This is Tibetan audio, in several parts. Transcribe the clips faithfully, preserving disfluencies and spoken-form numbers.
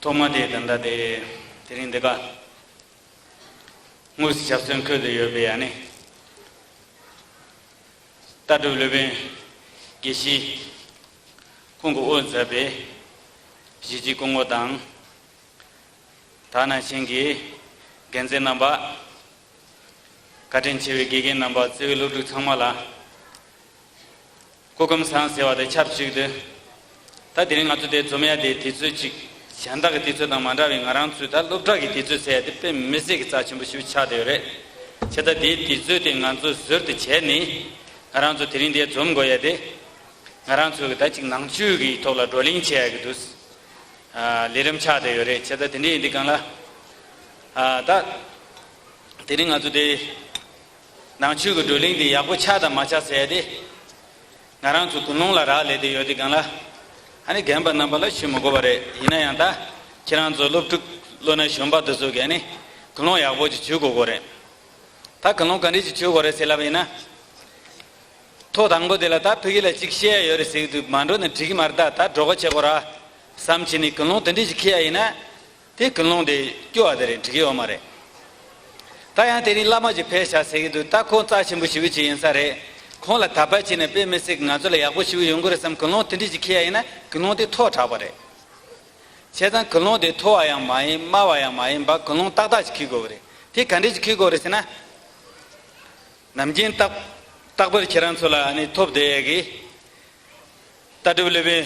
ཐོག་མ་དེ་ད་ལྟ་དེ་དེ་རིང་འདི་ག་དངོས་སུ་ཞབས་སོར་འཁོད་དུ་ཡོད་པའི་ཨ་ནི་ལྟ་གྲུབ་སློབ་དཔོན་དགེ་བཤེས་ཁོང་གིས་དབུ་མཛད་པའི་གཞིས་བྱེས་སྐུ་ངོ་དང་། དེ་ནང་བཞིན་གྱི་འགན་འཛིན་རྣམ་པ། བཀའ་དྲིན་ཆེ་བའི་དགེ་རྒན་རྣམ་པ། བརྩེ་བའི་སློབ་ཕྲུག་ཚང་མ་ལ་སྐུ་ཁམས་བཟང་ཟེར་བ་དང་ཆབས་ཅིག་ཏུ། ད་དེ་རིང་ང་ཚོ་དེ་འཛོམས་ཡ་དེ་དུས་ཚོད་ཅིག་གཞན་དག་གི་དུས་ཚོད་དང་མ་འདྲ་བའི། ང་རང་ཚོའི་ད་སློབ་གྲྭ་གི་དུས་ཚོད་ཟེར་ཡ་དེ་དཔེ་མི་སྲིད་ཀྱི་རྩ་ཆེན་པོ་ཞིག་ཆགས་བསྡད་ཡོད་རེད། བྱས་ཙང་དེའི་དུས་ཚོད་དེ་ང་ཚོས་ཟུར་དུ་བྱས་ནས་ང་རང་ཚོ་དེ་རིང་འདིར་འཛོམས་དགོས་ཡ་དེ། ང་རང་ཚོ་གི་ད་ཅིག་ནང་ཆོས་ཀྱི་ཐོག་ལ་བགྲོ་གླེང་བྱེད་ཡ་གི་འདུག་ཨ། ལས་རིམ་ཆགས་བསྡད་ཡོད་རེད། བྱས་ཙང་དེ་འདྲ་ཡིན་དུས་སྒང་ལ། ཨ། ད་དེ་རིང་ང་ཚོ་དེ་ནང་ཆོས་ཀྱི་བགྲོ་གླེང་དེ་ཡག་པོ་ཆགས་དང་མ་ཆགས་ཟེར་ཡ་དེ། ང་རང་ཚོ་ཀུན་སློང་ལ་རག་ལས་བསྡད་ཡོད་དུས་སྒང་ལ། ཨ་ནི་རྒན་པ་རྣམ་པ་ལ་ཞུ་མི་དགོས་པ་རེད། ཡིན་ན་ཡང་ད་ཁྱེད་རང་ཚོ་སློབ་ཕྲུག་བློ་སྣ་གཞོན་པ་དེ་ཚོ་གིས་ཨ་ནི་ཀུན་སློང་ཡག་པོ་ཅིག་བྱེད་དགོས་ཀྱི་རེད། ད་ཀུན་སློང་ག་འདྲ་ཞིག་བྱེད་དགོས་རེད་ཟེར་ལབ་པ་ཡིན་ན། ཐོག་དང་པོ་དེ་ལ་ད་ཕ་གི་ལ་ཅིག་བཤད་ཡ་ཡོད་རེད་ཟེར་གྱི་འདུག་མ་འགྲོ་ན་འགྲིག་གི་མ་རེད། ད་ད་གྲོགས་པོ་བྱེད་དགོས་ར་བསམ་བྱས་ནས་ཀུན་སློང་དེ་འདྲ་ཞིག་འཁྱེར་ཡ་ཡིན་ན། དེ་ཀུན་སློང་དེ་སྐྱོ་བ་དེ་རེད། འགྲིག་གི་ཡོད་མ་རེད། ད་ཡང་དེ་རིང་བླ་མ་ཅིག་ཕེབས་ཤག་ཟེར་གྱི་འདུག་ད་ཁོང་རྩ་ཆེན་པོ་ཞེ་པོ་ཅིག་ཡིན་ས་རེད། ཁོང་ལ་དད་པ་བྱས་ནས་དཔེ་མི་སྲིད་ཀྱི་ང་ཚོ་ལ་ཡག་པོ་ཞེ་པོ་ཡོང་གི་རེད་བསམ་ཀུན་སློང་དེ་འདྲ་ཞིག་འཁྱེར་ཡ་ཡིན་ན་ཀུན་སློང་དེ་ཐོག་དྲགས་པ་རེད། བྱས་ཙང་ཀུན་སློང་དེ་མཐོ་བ་ཡང་མ་ཡིན། དམའ་བ་ཡང་མ་ཡིན་པ། ཀུན་སློང་ཏག་ཏག་ཅིག་འཁྱེར་དགོས་ཀྱི་རེད། དེ་ག་འདྲ་ཞིག་འཁྱེར་དགོས་རེད་ཟེར་ན། ནམ་རྒྱུན་རྟག་རྟག་པར་ཁྱེད་རང་ཚོ་ལ་ཨ་ནི་ཐོབ་བསྡད་ཡས་ཀྱི་ལྟ་གྲུབ་སློབ་དཔོན་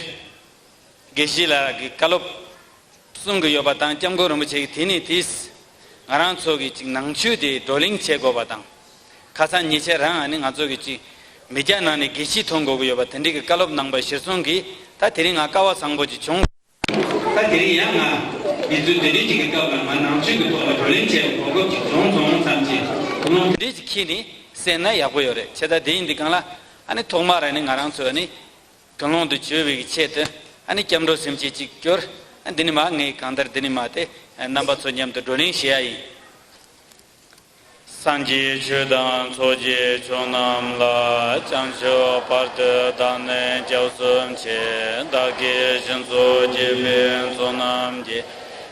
དགེ་བཤེས་ལགས་ཀྱི་བཀའ་སློབ་གསུང་གི་ཡོད་པ་དང་། སྐྱབས་མགོན་རིན་པོ་ཆེ་གིས་དེ་ནས་དེས་ང་རང་ཚོ་གི་ཅིག་ནང་ཆོས་དེ་བགྲོ་གླེང་བྱེད་དགོས་པ་དང་། ཁ་སང་ཉེ་ཆར་རང་ཨ་ནི་ང་ཚོ་གི་ཅིག་མི་སྐྱ་ནང་ནས་དགེ་བཤེས་ཐོན་དགོས་ཀྱི་ཡོད་པ་དེ་འདྲའི་གི་བཀའ་སློབ་གནང་པ་གཞིར་བཟུང་གིས། ད་དེ་རིང་ང་སྐལ་བ་བཟང་པོ་ཅིག་བྱུང་། ད་དེ་རིང་ཡང་ང་དུས་ཚོད་དེ་རིང་གཅིག་གི་སྐབས་ལ་ང་ནང་ཆོས་ཀྱི་ཐོག་ལ་བགྲོ་གླེང་བྱེད་པའི་གོ་སྐབས་ཅིག་བྱུང་སོང་བསམ་གྱི། ཀུན་སློང་དེ་འདྲ་ཅིག་འཁྱེར་ནས་གསན་ན་ཡག་པོ་ཡོད་རེད། བྱས་ཙང་དེ་ཡིན་དུས་སྒང་ལ་ཨ་ནི་ཐོག་མར་ཨ་ནི་ང་རང་ཚོ་ཨ་ནི་ཀུན་སློང་དུ་བྱོས་པའི་གི་ཆེད་དུ་ཨ་ནི་སྐྱབས་འགྲོ་སེམས་བསྐྱེད་ཅིག་སྐྱོར། ཨ། འདི་ནས་མར་ངས་གང་ལྟར་འདི་ནས་མར་དེ་རྣམ་པ་ཚོ་མཉམ་དུ་བགྲོ་གླེང་བྱེད་ཡ་ཡིན། སངས་རྒྱས་ཆོས་དང་ཚོགས་ཀྱི་མཆོག་རྣམས་ལ། བྱང་ཆུབ་བར་དུ་བདག་ནི་སྐྱབས་སུ་མཆི། བདག་གིས་སྦྱིན་སོགས་བགྱིས་པའི་ཚོགས་རྣམས་ཀྱིས།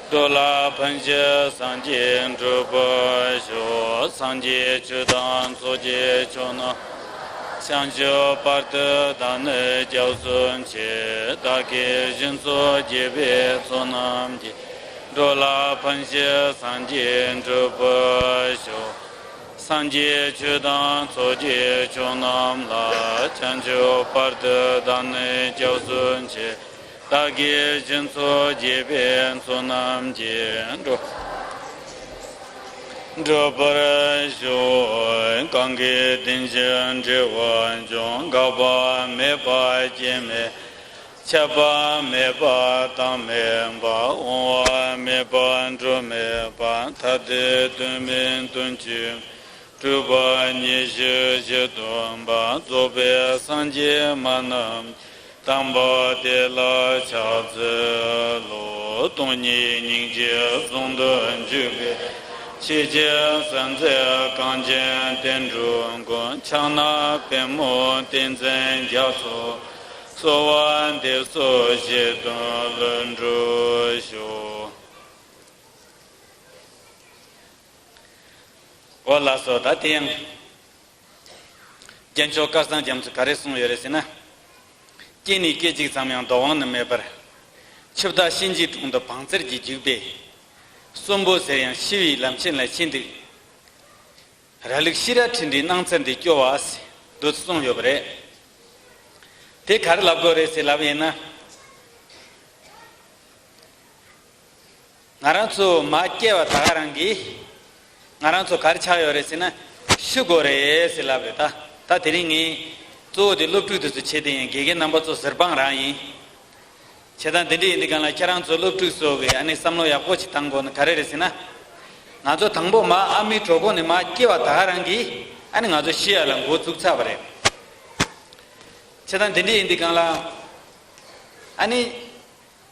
འགྲོ་ལ་ཕན་ཕྱིར་སངས་རྒྱས་འགྲུབ་པར་ཤོག་སངས་རྒྱས་ཆོས་དང་ཚོགས་ཀྱི་མཆོག་རྣམས། བྱང་ཆུབ་བར་དུ་བདག་ནི་སྐྱབས་སུ་མཆི། བདག་གིས་སྦྱིན་སོགས་བགྱིས་པའི་ཚོགས་རྣམས་ཀྱིས། འགྲོ་ལ་ཕན་ཕྱིར་སངས་རྒྱས་འགྲུབ་པར་ཤོག་སངས་རྒྱས་ཆོས་དང་ཚོགས་ཀྱི་མཆོག་རྣམས་ལ། བྱང་ཆུབ་བར་དུ་བདག་ནི་སྐྱབས་སུ་མཆི། བདག་གིས་སྦྱིན་སོགས་བགྱིས་པའི་ཚོགས་རྣམས་ཀྱིས། འགྲོ་འགྲུབ་པར་ཤོག་གང་གིས་དེང་ཕྱིར་འབྲེལ་བར་འབྱུང་། འགག་པ་མེད་པ་སྐྱེ་མེད། ཆགས་པ་མེད་པ་བཏང་མེད་པ། འོང་བ་མེད་པ་འགྲོ་མེད་པ། ཐ་དད་དོན་མེད་དོན་གཅིག་སྤྲོས་པ་ཉེར་ཞི་ཞི་སྟོན་པ། རྫོགས་པའི་སངས་རྒྱས་མ་རྣམས། དམ་པ་དེ་ལ་ཕྱག་འཚལ་ལོ། སྟོང་ཉིད་སྙིང་རྗེ་ཟུང་དུ་འཇུག་པའི། ཤེས་བྱའི་སེམས་རྩེ་གངས་ཅན་བསྟན་འགྲོའི་མགོན། ཕྱག་ན་པདྨོ་ཏིང་འཛིན་རྒྱ་མཚོ། གསོལ་བ་འདེབས་སོ་བཞེད་དོན་ལྷུན་གྲུབ་ཤོག་འོ་ལགས་སོ། ད་དེ་ཡང་། རྒྱལ་མཆོག་སྐལ་བཟང་རྒྱ་མཚོས་ག་རེ་གསུངས་ཡོད་རེད་ཟེར་ན། སྐྱེས་ནས་སྐད་ཅིག་ཙམ་ཡང་བདག་དབང་ནི་མེད་པར། ཆུ་བདག་གཤིན་རྗེའི་དྲུང་དུ་བང་རྩལ་གྱིས་རྒྱུག་པས། གསོན་པོ་ཟེར་ཡང་ཤི་བའི་ལམ་ཆེན་ལ་ཕྱིན་འདུག་ར་ལུག་ཤི་རལ་འཁྲིལ་འདྲའི་སྣང་ཚུལ་འདི་སྐྱོ་བ་ཟེར་འདུག་གསུངས་ཡོད་པ་རེད། དེ་ག་རེ་ལབ་དགོས་རེད་ཟེར་ལབ་ཡིན་ན། ང་རང་ཚོ་མ་སྐྱེ་བ་ད་ག་རང་གིས་ང་རང་ཚོ་ག་རེ་ཆགས་ཡོད་རེད་ཟེར་ན། ཤི་དགོས་རེད་ཟེར་ལབ་རེད། ད་ད་དེ་རིང་ངས་གཙོ་བོ་དེ་སློབ་ཕྲུག་དེ་ཚོ་བྱས་ཏེ་ཡིན། དགེ་རྒན་རྣམ་པ་ཚོ་ཟུར་དཔང་རང་ཡིན། བྱས་ཙང་འདི་འདྲ་ཡིན་དུས་སྒང་ལ་ཁྱེད་རང་ཚོ་སློབ་ཕྲུག་ཚོ་གིས་ཨ་ནི་བསམ་བློ་ཡག་པོ་ཞིག་བཏང་དགོས་ནི་ག་རེ་རེད་ཟེར་ན། ང་ཚོ་དང་པོ་མ་ཨ་མའི་གྲོད་ཁོག་ནས་མ་སྐྱེ་བ་ད་ག་རང་གིས་ཨ་ནི་ང་ཚོ་ཤི་ཡ་ལ་འགོ་བཙུགས་ཚར་བ་རེད། བྱས་ཙང་འདི་འདྲ་ཡིན་དུས་སྒང་ལ་ཨ་ནི།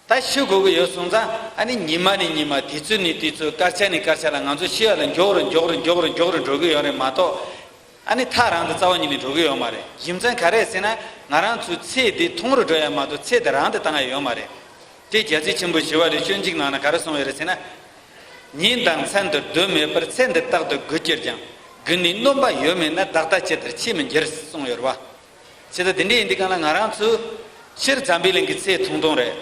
ད་ཤི་དགོས་ཀྱི་ཡོད་སོང་ཙང་ཨ་ནི་ཉི་མ་ནས་ཉི་མ། དུས་ཚོད་ནས་དུས་ཚོད། སྐར་ཆ་ནས་སྐར་ཆ་ལ་ང་ཚོ་ཤི་ཡ་ལ་མགྱོགས་རུ་མགྱོགས་རུ་མགྱོགས་རུ་མགྱོགས་རུ་མགྱོགས་རུ་འགྲོ་གི་ཡོད་རེད་མ་གཏོགས། ཨ་ནི་ཐག་རིང་དུ་རྩ་བ་ཉིད་ནས་འགྲོ་གི་ཡོད་མ་རེད། རྒྱུ་མཚན་ག་རེ་ཟེར་ན། ང་རང་ཚོའི་ཚེ་འདི་ཐུང་རུ་འགྲོ་ཡ་མ་གཏོགས་ཚེ་འདི་རིང་དུ་བཏང་ཡ་ཡོད་མ་རེད། དེ་རྒྱལ་སྲས་ཆེན་པོ་ཞི་བ་ལྷས་སྤྱོད་འཇུག་ནང་ན་ག་རེ་གསུངས་ཡོད་རེད་ཟེར་ན། ཉིན་དང་མཚན་དུ་སྡོད་མེད་པར་ཚེ་འདི་རྟག་ཏུ་དགུ་གྱུར་ཀྱང་། དགུ་ནས་སྣོམ་པ་ཡོད་མེད་ན། བདག་ལྟ་ཇི་ལྟར་ཕྱིར་མི་འགྱུར་གསུངས་ཡོད་རེད་བ། བྱས་ཙང་དེ་འདྲ་ཡིན་དུས་གང་ལ་ང་རང་ཚོ་སྤྱིར་འཛམ་བུའི་གླིང་གི་ཚེ་ཐུང་ཐུང་རེད།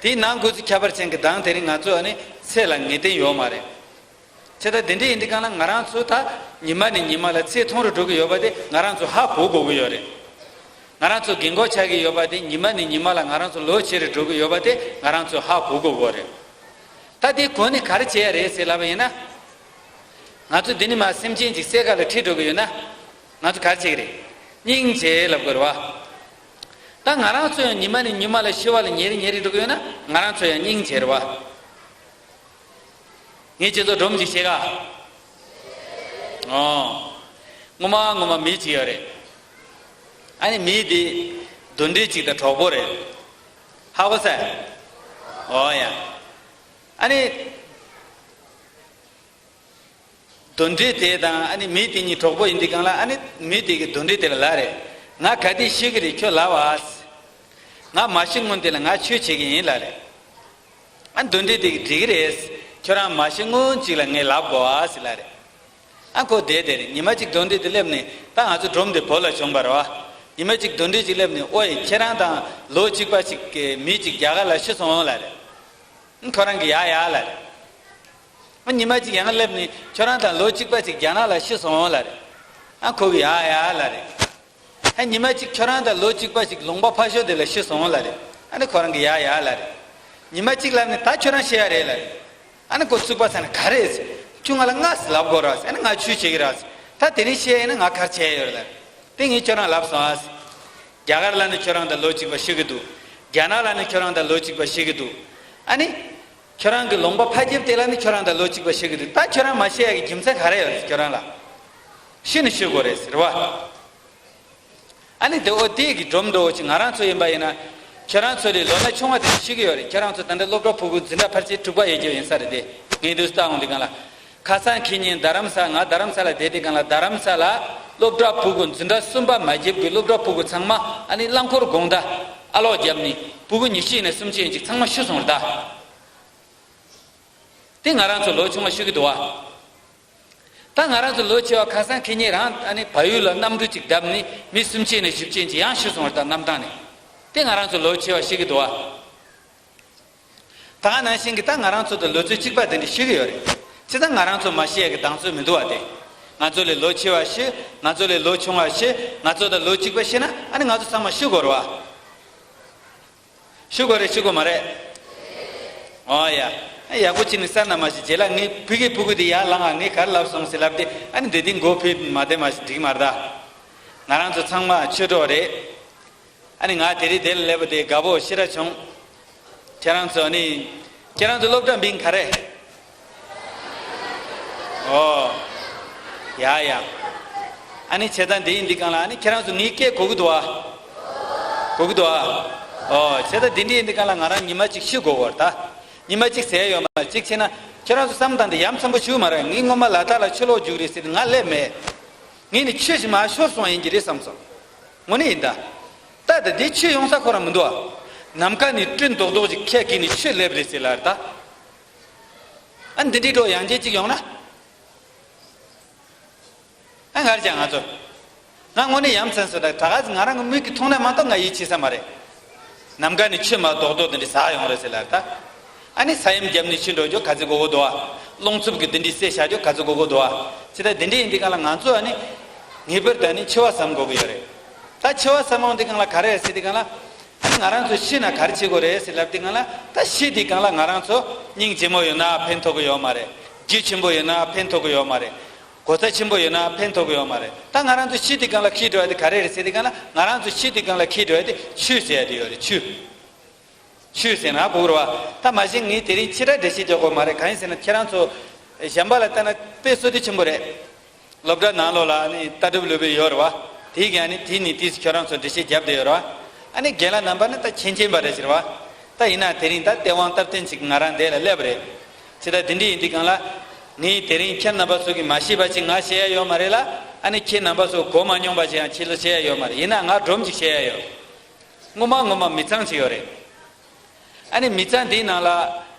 དེའི་ནང་ཁོ་ཚོ་ཁྱད་པར་ཅན་གྱི་གདངས་དེ་རིང་ང་ཚོ་ཨ་ནི་ཚེ་ལ་ངེས་གཏན་ཡོད་མ་རེད། བྱས་ཙང་དེ་འདྲ་ཡིན་དུས་གང་ལ་ང་རང་ཚོ་ད་ཉི་མ་ནས་ཉི་མ་ལ་ཚེ་ཐུང་རུ་འགྲོ་གི་ཡོད་པ་དེ་ང་རང་ཚོ་ཧ་གོ་དགོས་ཀྱི་ཡོད་རེད། ང་རང་ཚོ་རྒན་གོག་ཆགས་ཀྱི་ཡོད་པ་དེ་ཉི་མ་ནས་ཉི་མ་ལ་ང་རང་ཚོ་ལོ་ཆེ་རུ་འགྲོ་གི་ཡོད་པ་དེ་ང་རང་ཚོ་ཧ་གོ་དགོས་ཀྱི་རེད། ད་དེ་གོ་ནས་ག་རེ་བྱེད་ཡ་རེད་ཟེར་ལབ་པ་ཡིན་ན། ང་ཚོ་འདི་ནས་མར་སེམས་ཅན་ཅིག་སའི་ཁ་ལ་ཁྲིད་འགྲོ་གི་ཡོད་ན། ང་ཚོ་ག་རེ་བྱེད་ཀྱི་རེད། སྙིང་རྗེ་ལབ་དགོས་རེད་བ། ད་ང་རང་ཚོ་ཡང་ཉི་མ་ནས་ཉི་མ་ལ་ཤི་བ་ལ་ཉེ་རེ་ཉེ་རེ་འགྲོ་གི་ཡོད་ན་ང་རང་ཚོ་ཡང་སྙིང་རྗེ་རེད་བ། ངས་ཁྱེད་ཚོ་སྒྲོམ་གཅིག་བཤད་ག། ཨོ། ངོ་མ་ངོ་མ་མི་གཅིག་ཡོད་རེད། ཨ་ནི་མི་དེ་གདོན་འདྲེ་གཅིག་དང་གྲོགས་པོ་རེད། ཧ་གོ་སོང་། ཨོ་ཡ། ཨ་ནི། གདོན་འདྲེ་དེ་དང་ཨ་ནི་མི་དེ་གཉིས་གྲོགས་པོ་ཡིན་དུས་གང་ལ་ཨ་ནི་མི་དེ་གིས་གདོན་འདྲེ་དེ་ལ་ལབ་རེད། ང་ག་དུས་ཤི་གི་རེད་ཁྱོད་ལབ་ཨ། ང་མ་ཤི་སྔོན་དེ་ལ་ང་ཆོས་བྱེད་ཀྱི་ཡིན་ལབ་རེད། ཨ་གདོན་འདྲེ་དེ་གིས་འགྲིག་གི་རེད། ཁྱོད་རང་མ་ཤི་སྔོན་གཅིག་ལ་ངས་ལབ་དགོས་ཨ་ཟེར་ལབ་རེད། ཨ་ཁོ་བསྡད་བསྡད་རེད། ཉི་མ་གཅིག་གདོན་འདྲེ་དེ་སླེབས་ནས་ད་ང་ཚོ་སྒྲོམ་དེ་བོད་ལ་བྱུང་བ་རེད་བ། ཉི་མ་གཅིག་གདོན་འདྲེ་གཅིག་སླེབས་ནས་ཨོ་ཡེ་ཁྱེད་རང་དང་ལོ་གཅིག་པ་ཞིག་གི་མི་གཅིག་རྒྱ་གར་ལ་ཤི་སོང་ལབ་རེད། ཨ་ཁོ་རང་གིས་ཡ་ཡ་ལབ་རེད། ཨ་ཉི་མ་གཅིག་ཡང་སླེབས་ནས་ཁྱོད་རང་དང་ལོ་གཅིག་པ་ཞིག་རྒྱ་ནག་ལ་ཤི་སོང་ལབ་རེད། ཨ་ཁོ་གིས་ཡ་ཡ་ལབ་རེད། ཨ་ཉི་མ་གཅིག་ཁྱོད་རང་དང་ལོ་གཅིག་པ་ཞིག་ལུང་པ་ཕར་ཞོག་དེ་ལ་ཤི་སོང་ལབ་རེད། ཨ་ནི་ཁོ་རང་གིས་ཡ་ཡ་ལབ་རེད། ཉི་མ་གཅིག་ལབ་ནས་ད་ཁྱོད་རང་ཤི་ཡ་རེད་ལབ་རེད། ཨ་ནི་ཁོ་རྩུག་པ་ཟ་ནས་ག་རེ་རེད་ཟེར། ཁྱོད་ང་ལ་སྔ་ས་ལབ་དགོས་ར་ཟེར། ཨ་ནི་ང་ཆོས་བྱེད་ཀྱི་ར་ཟེར། ད་དེ་རིང་ཤི་ཡ་ཡིན་ན་ང་ག་རེ་བྱེད་ཡ་ཡོད་རེད་ལབ་རེད། དེ་ངས་ཁྱོད་རང་ལབ་སོང་ཨ་ཟེར། རྒྱ་གར་ལ་ནི་ཁྱོད་རང་དང་ལོ་གཅིག་པ་ཤི་གི་འདུག་རྒྱ་ནག་ལ་ནི་ཁྱོད་རང་དང་ལོ་གཅིག་པ་ཤི་གི་འདུག་ཨ་ནི། ཁྱོད་རང་གི་ལུང་པ་ཕ་རྒྱབ་དེ་ལ་ནི་ཁྱོད་རང་དང་ལོ་གཅིག་པ་ཤི་གི་འདུག་ད་ཁྱོད་རང་མ་ཤི་ཡ་གི་རྒྱུ་མཚན་ག་རེ་ཡོད་རེད་ཁྱོད་རང་ལ། ཤི་ནི་ཤི་དགོས་རེད་ཟེར་བ། ཨ་ནི་དེ་འོ་དེ་གི་སྒྲོམ་འདྲ་བོ་ཅིག་ང་རང་ཚོ་ཡིན་པ་ཡིན་ན། ཁྱོད་རང་ཚོ་ལས་ལོ་ན་ཆུང་བ་དེ་ཤི་གི་ཡོད་རེད། ཁྱོད་རང་ཚོ་ད་ལྟ་སློབ་གྲྭ་ཕྲུ་གུ་འཛིན་གྲྭ་ཕལ་ཆེར་དྲུག་པ་ཡོད་རྒྱུ་ཡིན་ས་རེད་དེ། ངས་འདུག་སེ་ལྟ་འོང་དུས་སྒང་ལ། ཁ་སང་ཁེ་ཉིན་རྡ་རམ་ས་ང་རྡ་རམ་ས་ལ་བསྡད་དུས་སྒང་ལ་རྡ་རམ་ས་ལ་སློབ་གྲྭ་ཕྲུ་གུ་འཛིན་གྲྭ་གསུམ་པ་མ་བརྒྱབ་གི་སློབ་གྲྭ་ཕྲུ་གུ་ཚང་མ་ཨ་ནི་རླངས་འཁོར་དགོང་དག་ཨ་ལོག་བརྒྱབ་ནས་ཕྲུ་གུ་ཉི་ཤུ་ཡིན་ན་སུམ་ཅུ་ཡིན་ཅིག་ཚང་མ་ཤི་སོང་རེད་ད། དེ་ང་རང་ཚོ་ལོ་ཆུང་བ་ཤི་གི་འདུག་བ། ད་ང་རང་ཚོ་ལོ་ཆེ་བ་ཁ་སང་ཁེ་ཉིན་རང་ཨ་ནི་བལ་ཡུལ་ལ་གནམ་གྲུ་གཅིག་བརྡབས་ནས་མི་སུམ་ཅུ་ནས་བཞི་བཅུ་ཅིག་ཡང་ཤི་སོང་བ་ད་གནམ་ཐང་ནས། དེ་ང་རང་ཚོ་ལོ་ཆེ་བ་ཤི་གི་འདུག་བ། ད་ག་ནང་བཞིན་གྱི་ད་ང་རང་ཚོ་དང་ལོ་ཚོད་གཅིག་པ་དེ་འདྲ་ཤི་གི་ཡོད་རེད། ཅི་ད་ང་རང་ཚོ་མ་ཤི་ཡ་གི་གདེང་ཚོད་མི་འདུག་བ་དེ། ང་ཚོ་ལས་ལོ་ཆེ་བ་ཤི། ང་ཚོ་ལས་ལོ་ཆུང་བ་ཤི། ང་ཚོ་དང་ལོ་གཅིག་པ་ཤི་ན་ཨ་ནི་ང་ཚོ་ཚང་མ་ཤི་དགོས་རེད་བ། ཤི་དགོས་རེད་ཤི་དགོས་མ་རེད། ཨོ་ཡ། ཡག་པོ་བྱས་ནས་བསམ་ན་མ་ཤི་རྗེས་ལ་ངས་ཕ་གི་ཕྲུ་གུ་དེ་ཡར་ལངས་ཨ་ངས་ག་རེ་ལབ་སོང་ཟེར་ལབ་དེ་ཨ་ནི་འདི་དེ་མགོ་ཕུད་མ་བསྡད་མ་ཤི་འགྲིག་མ་རེད་ད། ང་རང་ཚོ་ཚང་མ་ཆོས་གྲོགས་རེད། ཨ་ནི་ང་དེ་རིང་དེ་ལ་སླེབས་པ་དེ་དགའ་པོ་ཞེ་དྲག་བྱུང་། ཁྱེད་རང་ཚོ་ནི། ཁྱེད་རང་ཚོ་སློབ་གྲྭ་མིང་ག་རེ། ཨོ། ཡ་ཡ། ཨ་ནི་བྱས་ཙང་འདི་ཡིན་འདི་གང་ལ་ཨ་ནི་ཁྱེད་རང་ཚོ་ངའི་སྐད་གོ་གི་འདུག་ཨ། གོ་གི་འདུག་ཨ། ཨོ་བྱས་ཙང་འདི་འདྲ་ཡིན་འདི་གང་ལ་ང་རང་ཉི་མ་གཅིག་ཤི་དགོས་བར་ད། ཉི་མ་གཅིག་ཟེར་ཡོད་མ་རེད་གཅིག་བྱས་ན་ཁྱེད་རང་ཚོ་བསམ་སྟངས་འདི་ཡ་མཚན་པོ་ཞིག་མ་རེད། ངས་སྔོན་མ་ལ་དྭགས་ལ་ཆུ་ལོག་རྒྱུག་རེད་ཟེར་ཏེ་ང་སླེབས་མེད། ངས་ནི་ཆུ་ཞིག་མར་ཤོར་སོང་ཡིན་གྱི་རེད་བསམ་སོང་། དངོས་གནས་ཡིན་ད། ད་ད་འདི་ཆུ་ཡོང་ས་ཁོ་རང་མི་འདུག་ཨ། ནམ་མཁའ་ནས་སྤྲིན་རྡོག་རྡོག་ཅིག་ཁད་ཀྱིས་ནི་ཆུ་སླེབས་རེད་ཟེར་ལབ་རེད་ད། ཨ་འདི་འདྲའི་འགྲོ་ཡང་རྒྱལ་གཅིག་ཡོང་ན། ཨ་ངར་ཀྱང་ང་ཚོ། ང་དངོས་གནས་ཡ་མཚན་སོ་ད་ད་ག་ང་རང་གི་མིག་གིས་མཐོང་ན་མ་གཏོགས་ང་ཡིད་ཆེས་ས་མ་རེད། ནམ་མཁའ་ནས་ཆུ་མར་རྡོག་རྡོག་འདི་འདྲ་ཟག་ཡོང་རེད་ཟེར་ལབ་ད། ཨ་ནི་ས་ཡོམ་བརྒྱབ་ནས་ཆུ་འགྲོ་རྒྱུ་ག་ཚོད་དགོས་ཀྱི་འདུག་ཨ། རླུང་འཚུབ་ཀྱིས་འདི་འདྲའི་སེ་བཞག་རྒྱུ་ག་ཚོད་དགོས་ཀྱི་འདུག་ཨ། ཅི་ད་འདི་འདྲ་ཡིན་དུས་གང་ལ་ང་ཚོ་ཨ་ནི། ངེས་པར་དུ་ཨ་ནི་འཆི་བ་བསམ་དགོས་ཀྱི་ཡོད་རེད། ད་འཆི་བ་བསམ་འོང་དུས་གང་ལ་ག་རེ་ཟེར་དུས་གང་ལ། ཨ་ནི་ང་རང་ཚོ་ཤི་ན་ག་རེ་བྱེད་དགོས་རེད་ཟེར་ལབ་དུས་གང་ལ་ད་ཤི་དུས་གང་ལ་ང་རང་ཚོ་སྙིང་རྗེ་མོ་ཡོད་ན་ཕན་ཐོགས་ཀྱི་ཡོད་མ་རེད། རྒྱུ་ཆེན་པོ་ཡོད་ན་ཕན་ཐོགས་ཀྱི་ཡོད་མ་རེད། གོ་ས་ཆེན་པོ་ཡོད་ན་ཕན་ཐོགས་ཀྱི་ཡོད་མ་རེད། ད་ང་རང་ཚོ་ཤི་དུས་གང་ལ་ཁྱེར་འགྲོ་ཡ་དེ་ག་རེ་རེད་ཟེར་དུས་གང་ལ་ང་རང་ཚོ་ཤི་དུས་གང་ལ་ཁྱེར་འགྲོ་ཡ་དེ་ཆུ་ཟེར་ཡ་དེ་ཡོད་རེད་ཆུ། ཆུ་ཟེར་ན་ཕྲུ་གུ་རེད་བ། ད་མ་གཞི་ངས་དེ་རིང་ཕྱི་དྲགས་འགྲེལ་བཤད་རྒྱག་དགོས་མ་རེད། གང་ཡིན་ཟེར་ན་ཁྱེད་རང་ཚོ་གཞན་པ་ལ་ལྟ་ན་དཔེ་བསོད་བདེ་ཆེན་པོ་རེད། སློབ་གྲྭ་ནང་ལོགས་ལ་ནི་ལྟ་གྲུབ་སློབ་དཔོན་ཡོད་རེད་བ། དེ་ག་ནི་དེ་ནི་དེ་ཁྱོད་རང་ཚོ་འགྲེལ་བཤད་རྒྱབ་བསྡད་ཡོད་རེད་བ། ཨ་ནི་རྒན་ལགས་རྣམ་པ་ནི་ད་མཁྱེན་མཁྱེན་པ་རེད་ཟེར་བ། ད་ཡིན་ན་དེ་རིང་ད་སྟེས་དབང་སྟབས་བསྟུན་ཅིག་ང་རང་འདི་ལ་སླེབས་རེད། ཅི་ད་དེ་འདྲ་ཡིན་དུས་གང་ལ། ངས་དེ་རིང་ཁྱེད་རྣམ་པ་ཚོ་གིས་མ་ཤེས་པ་ཅིག་ང་བཤད་ཡ་ཡོད་མ་རེད་ལ། ཨ་ནི་ཁྱེད་རྣམ་པ་ཚོ་གོ་མ་མྱོང་པ་ཅིག་ཡང་ཁྱེད་ཚོ་བཤད་ཡ་ཡོད་མ་རེད། ཡིན་ན་ང་སྒྲོམ་ཅིག་བཤད་ཡ་ཡོད། ངོ་མ་ངོ་མ་མི་ཚང་ཅིག་ཡོད་རེད། ཨ་ནི་མི་ཚང་དེའི་ནང་ལ་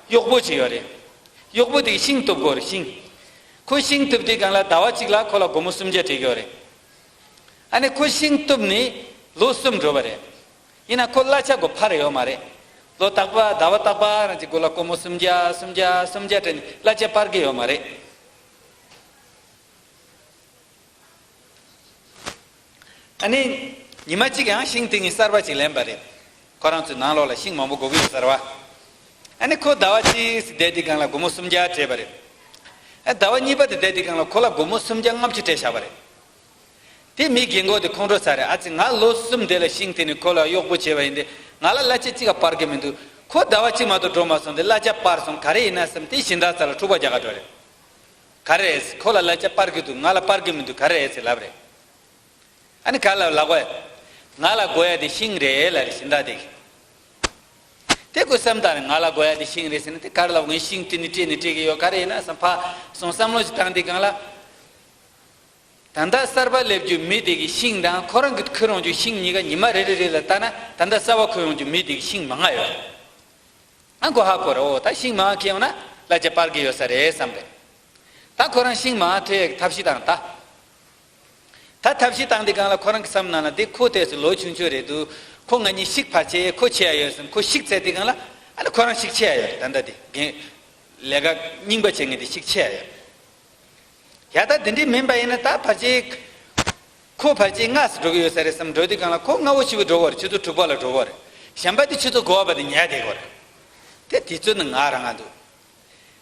གཡོག་པོ་ཅིག་ཡོད་རེད། གཡོག་པོ་དེ་གིས་ཤིང་གཏུབ་དགོས་རེད། ཤིང་། ཁོ་ཤིང་གཏུབ་དུས་སྒང་ལ་ཟླ་བ་གཅིག་ལ་ཁོ་ལ་སྒོར་མོ་སུམ་བརྒྱ་སྤྲད་ཀྱི་ཡོད་རེད། ཨ་ནི་ཁོ་ཤིང་གཏུབ་ནས་ལོ་གསུམ་འགྲོ་བ་རེད། ཡིན་ན་ཁོ་གླ་ཆ་དགོས་ཕར་ཡོད་མ་རེད། ལོ་རྟག་པར་ཟླ་བ་རྟག་པར་རང་གི་སྒོར་ལ་སྒོར་མོ་སུམ་བརྒྱ་སུམ་བརྒྱ་སུམ་བརྒྱ་སྤྲད་ནས་གླ་ཆ་སྤར་གྱི་ཡོད་མ་རེད། ཨ་ནི། ཉི་མ་གཅིག་ཡང་ཤིང་དེ་ངས་གསར་པ་ཅིག་ལེན་པ་རེད། ཁོ་རང་ཚོའི་ནང་ལོགས་ལ་ཤིང་མང་པོ་དགོས་ཀྱི་ཡོད་ས་རེད་བ། ཨ་ནི་ཁོ་ཟླ་བ་གཅིག་བསྡད་དུས་སྒང་ལ་སྒོར་མོ་སུམ་བརྒྱ་སྤྲད་པ་རེད། ཨ་ཟླ་བ་གཉིས་པ་དེ་བསྡད་དུས་སྒང་ལ་ཁོ་ལ་སྒོར་མོ་སུམ་བརྒྱ་ལྔ་བཅུ་སྤྲད་བཞག་པ་རེད། དེ་མི་རྒན་གོག་དེ་ཁོང་ཁྲོ་ཟ་རེད། ཨ་ཙི། ང་ལོ་གསུམ་དེ་ལ་ཤིང་དེ་ནི་ཁོ་ལ་གཡོག་པོ་བྱས་པ་ཡིན་ཏེ། ང་ལ་གླ་ཆ་གཅིག་ག་སྤར་གི་མི་འདུག་ཁོ་ཟླ་བ་གཅིག་མ་གཏོགས་འགྲོ་མ་སོང་སྟེ་གླ་ཆ་སྤར་སོང་། ག་རེ་ཡིན་ན་བསམ་སྟེ་གཞན་དག་ཚོ་ལ་འཁྲུག་པ་རྒྱག་ག་འགྲོ་རེད། ག་རེ་རེད། ཁོ་ལ་གླ་ཆ་སྤར་གི་འདུག་ང་ལ་སྤར་གི་མི་འདུག་ག་རེ་རེད་ཟེར་ལབ་རེད། ཨ་ནི་ག་ལ་ལབ་དགོས། ང་ལ་དགོས་ཡ་དེ་ཤིང་རེད་ལབ་རེད། གཞན་དག་དེ་གིས། དེ་ཁོས་བསམ་བཏང་རེད། ང་ལ་དགོས་ཡ་དེ་ཤིང་རེད་ཟེར་ནས། དེ་ག་རེ་ལབ་དགོས། ཤིང་སྤྲད་ནས་སྤྲད་ནས་སྤྲད་ཀྱི་ཡོད། ག་རེ་ཡིན་ན་བསམ། ཕར་སོང་བསམ་བློ་ཞིག་བཏང་དུས་སྒང་ལ། ད་ལྟ་གསར་པ་སླེབས་རྒྱུ་མི་དེ་གི་ཤིང་དང་ཁོ་རང་གི་ཁུར་ཡོང་རྒྱུ་ཤིང་གཉིས་ཀ་ཉི་མ་རེ་རེ་རེ་ལ་བལྟས་ན། ད་ལྟ་གསར་པ་ཁུར་ཡོང་རྒྱུ་མི་དེ་གི་ཤིང་མང་ང་ཡོད། ཨ་ཁོ་ཧ་གོ་རེད། འོ་ད་ཤིང་མང་ང་ཁྱེར་ཡོང་ན་གླ་ཆ་སྤར་གི་ཡོད་ས་རེད་བསམ་པས། ད་ཁོ་རང་ཤིང་མང་ང་ཐོན་ཡག་གི་ཐབས་ཤེས་བཏང་། ད་ད་ཐབས་ཤེས་བཏང་དུས་སྒང་ལ་ཁོ་རང་གི་བསམ་ནང་ལ། འདི་ཁོ་ཏོག་ཙམ་ལོ་ཆུང་ཆུང་རེད་འདུག་ཁོ་ང་གཉིས་ཤིག་ཕར་ཆེ་ཁོ་ཆེ་ཡ་ཡོད་བསམ། ཁོ་ཤིག་ཚར་དུས་སྒང་ལ། ཨ་ནི་ཁོ་རང་ཤིག་ཆེ་ཡ་ཡོད་རེད། ད་ལྟ་དེ་རྒན་ལས་ཀ་རྙིང་པ་བྱེད་མཁན་དེ་ཤིག་ཆེ་ཡ་ཡོད། ཡ་ད་དེ་འདྲའི་མིན་པ་ཡིན་ན་ད་ཕལ་ཆེར། ཁོ་ཕལ་ཆེར་སྔ་སེ་འགྲོ་གི་ཡོད་ས་རེད་བསམ། འགྲོ་དུས་སྒང་ལ་ཁོ་སྔ་པོ་ཕྱི་པོ་འགྲོ་གི་ཡོད་རེད། ཆུ་ཚོད་དྲུག་པ་ལ་འགྲོ་གི་ཡོད་རེད། གཞན་པ་དེ་ཆུ་ཚོད་དགུ་པ་བར་དུ་ཉལ་བསྡད་ཀྱི་ཡོད་རེད། དེ་དུས་ཚོད་ནི་ང་རང་ང་འདུག་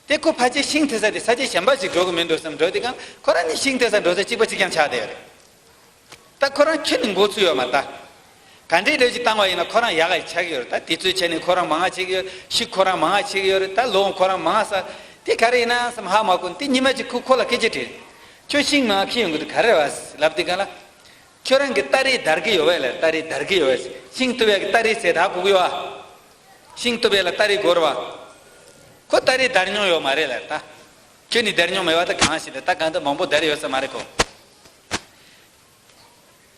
དེ་ཁོ་ཕལ་ཆེར་ཤིང་ཐོན་ས་དེ་ས་ཆ་གཞན་པ་ཞིག་འགྲོ་གི་མི་འདུག་བསམ་འགྲོ་དུས་སྒང་ལ། ཁོ་རང་ནི་ཤིང་ཐོན་ས་འགྲོ་ས་གཅིག་པ་གཅིག་རྐྱང་ཆགས་བསྡད་ཡོད་རེད། ད་ཁོ་རང་ཁྱོན་ནས་འགོ་ཚུགས་ཡོད་མ་རེད་ད། ག་འདྲའི་ལས་ཅིག་བཏང་བ་ཡིན་ན་ཁོ་རང་ཡག་ག་ཆགས་ཀྱི་ཡོད་རེད། ད་དུས་ཚོད་ཆ་ནས་ཁོ་རང་མང་ང་ཆགས་ཀྱི་ཡོད་རེད། ཤིང་ཁོ་རང་མང་ང་ཆགས་ཀྱི་ཡོད་རེད། ད་ལོ་ཁོ་རང་མང་ང་ས། དེ་ག་རེ་ཡིན་ན་བསམ་ཧ་མ་གོ། དེ་ཉི་མ་གཅིག་ཁོ་ཁོ་ལ་སྐད་ཆ་དྲིས། ཁྱོད་ཤིང་མང་ང་ཁྱེར་ཡོང་གི་འདུག་ག་རེ་རེད་བ་ལབ་དུས་སྒང་ལ། ཁྱོད་རང་གི་སྟ་རེ་དར་གི་ཡོད་པས་ལབ། སྟ་རེ་དར་གི་ཡོད་པས། ཤིང་གཏུབ་ཡག་གི་སྟ་རེ་ཟེར་ད་གོ་གི་ཡོད་པ། ཤིང་གཏུབ་ཡག་ལ་སྟ་རེ་དགོས་རེད་བ། ཁོ་སྟ་རེ་དར་མྱོང་ཡོད་མ་རེད་ལབ་ད། ཁྱོད་ནི་དར་མྱོང་མེད་པ། ད་གང་ཞིག་ལ་ད་གང་ལྟར་མང་པོ་དར་ཡོད་ས་མ་རེད་ཁོ།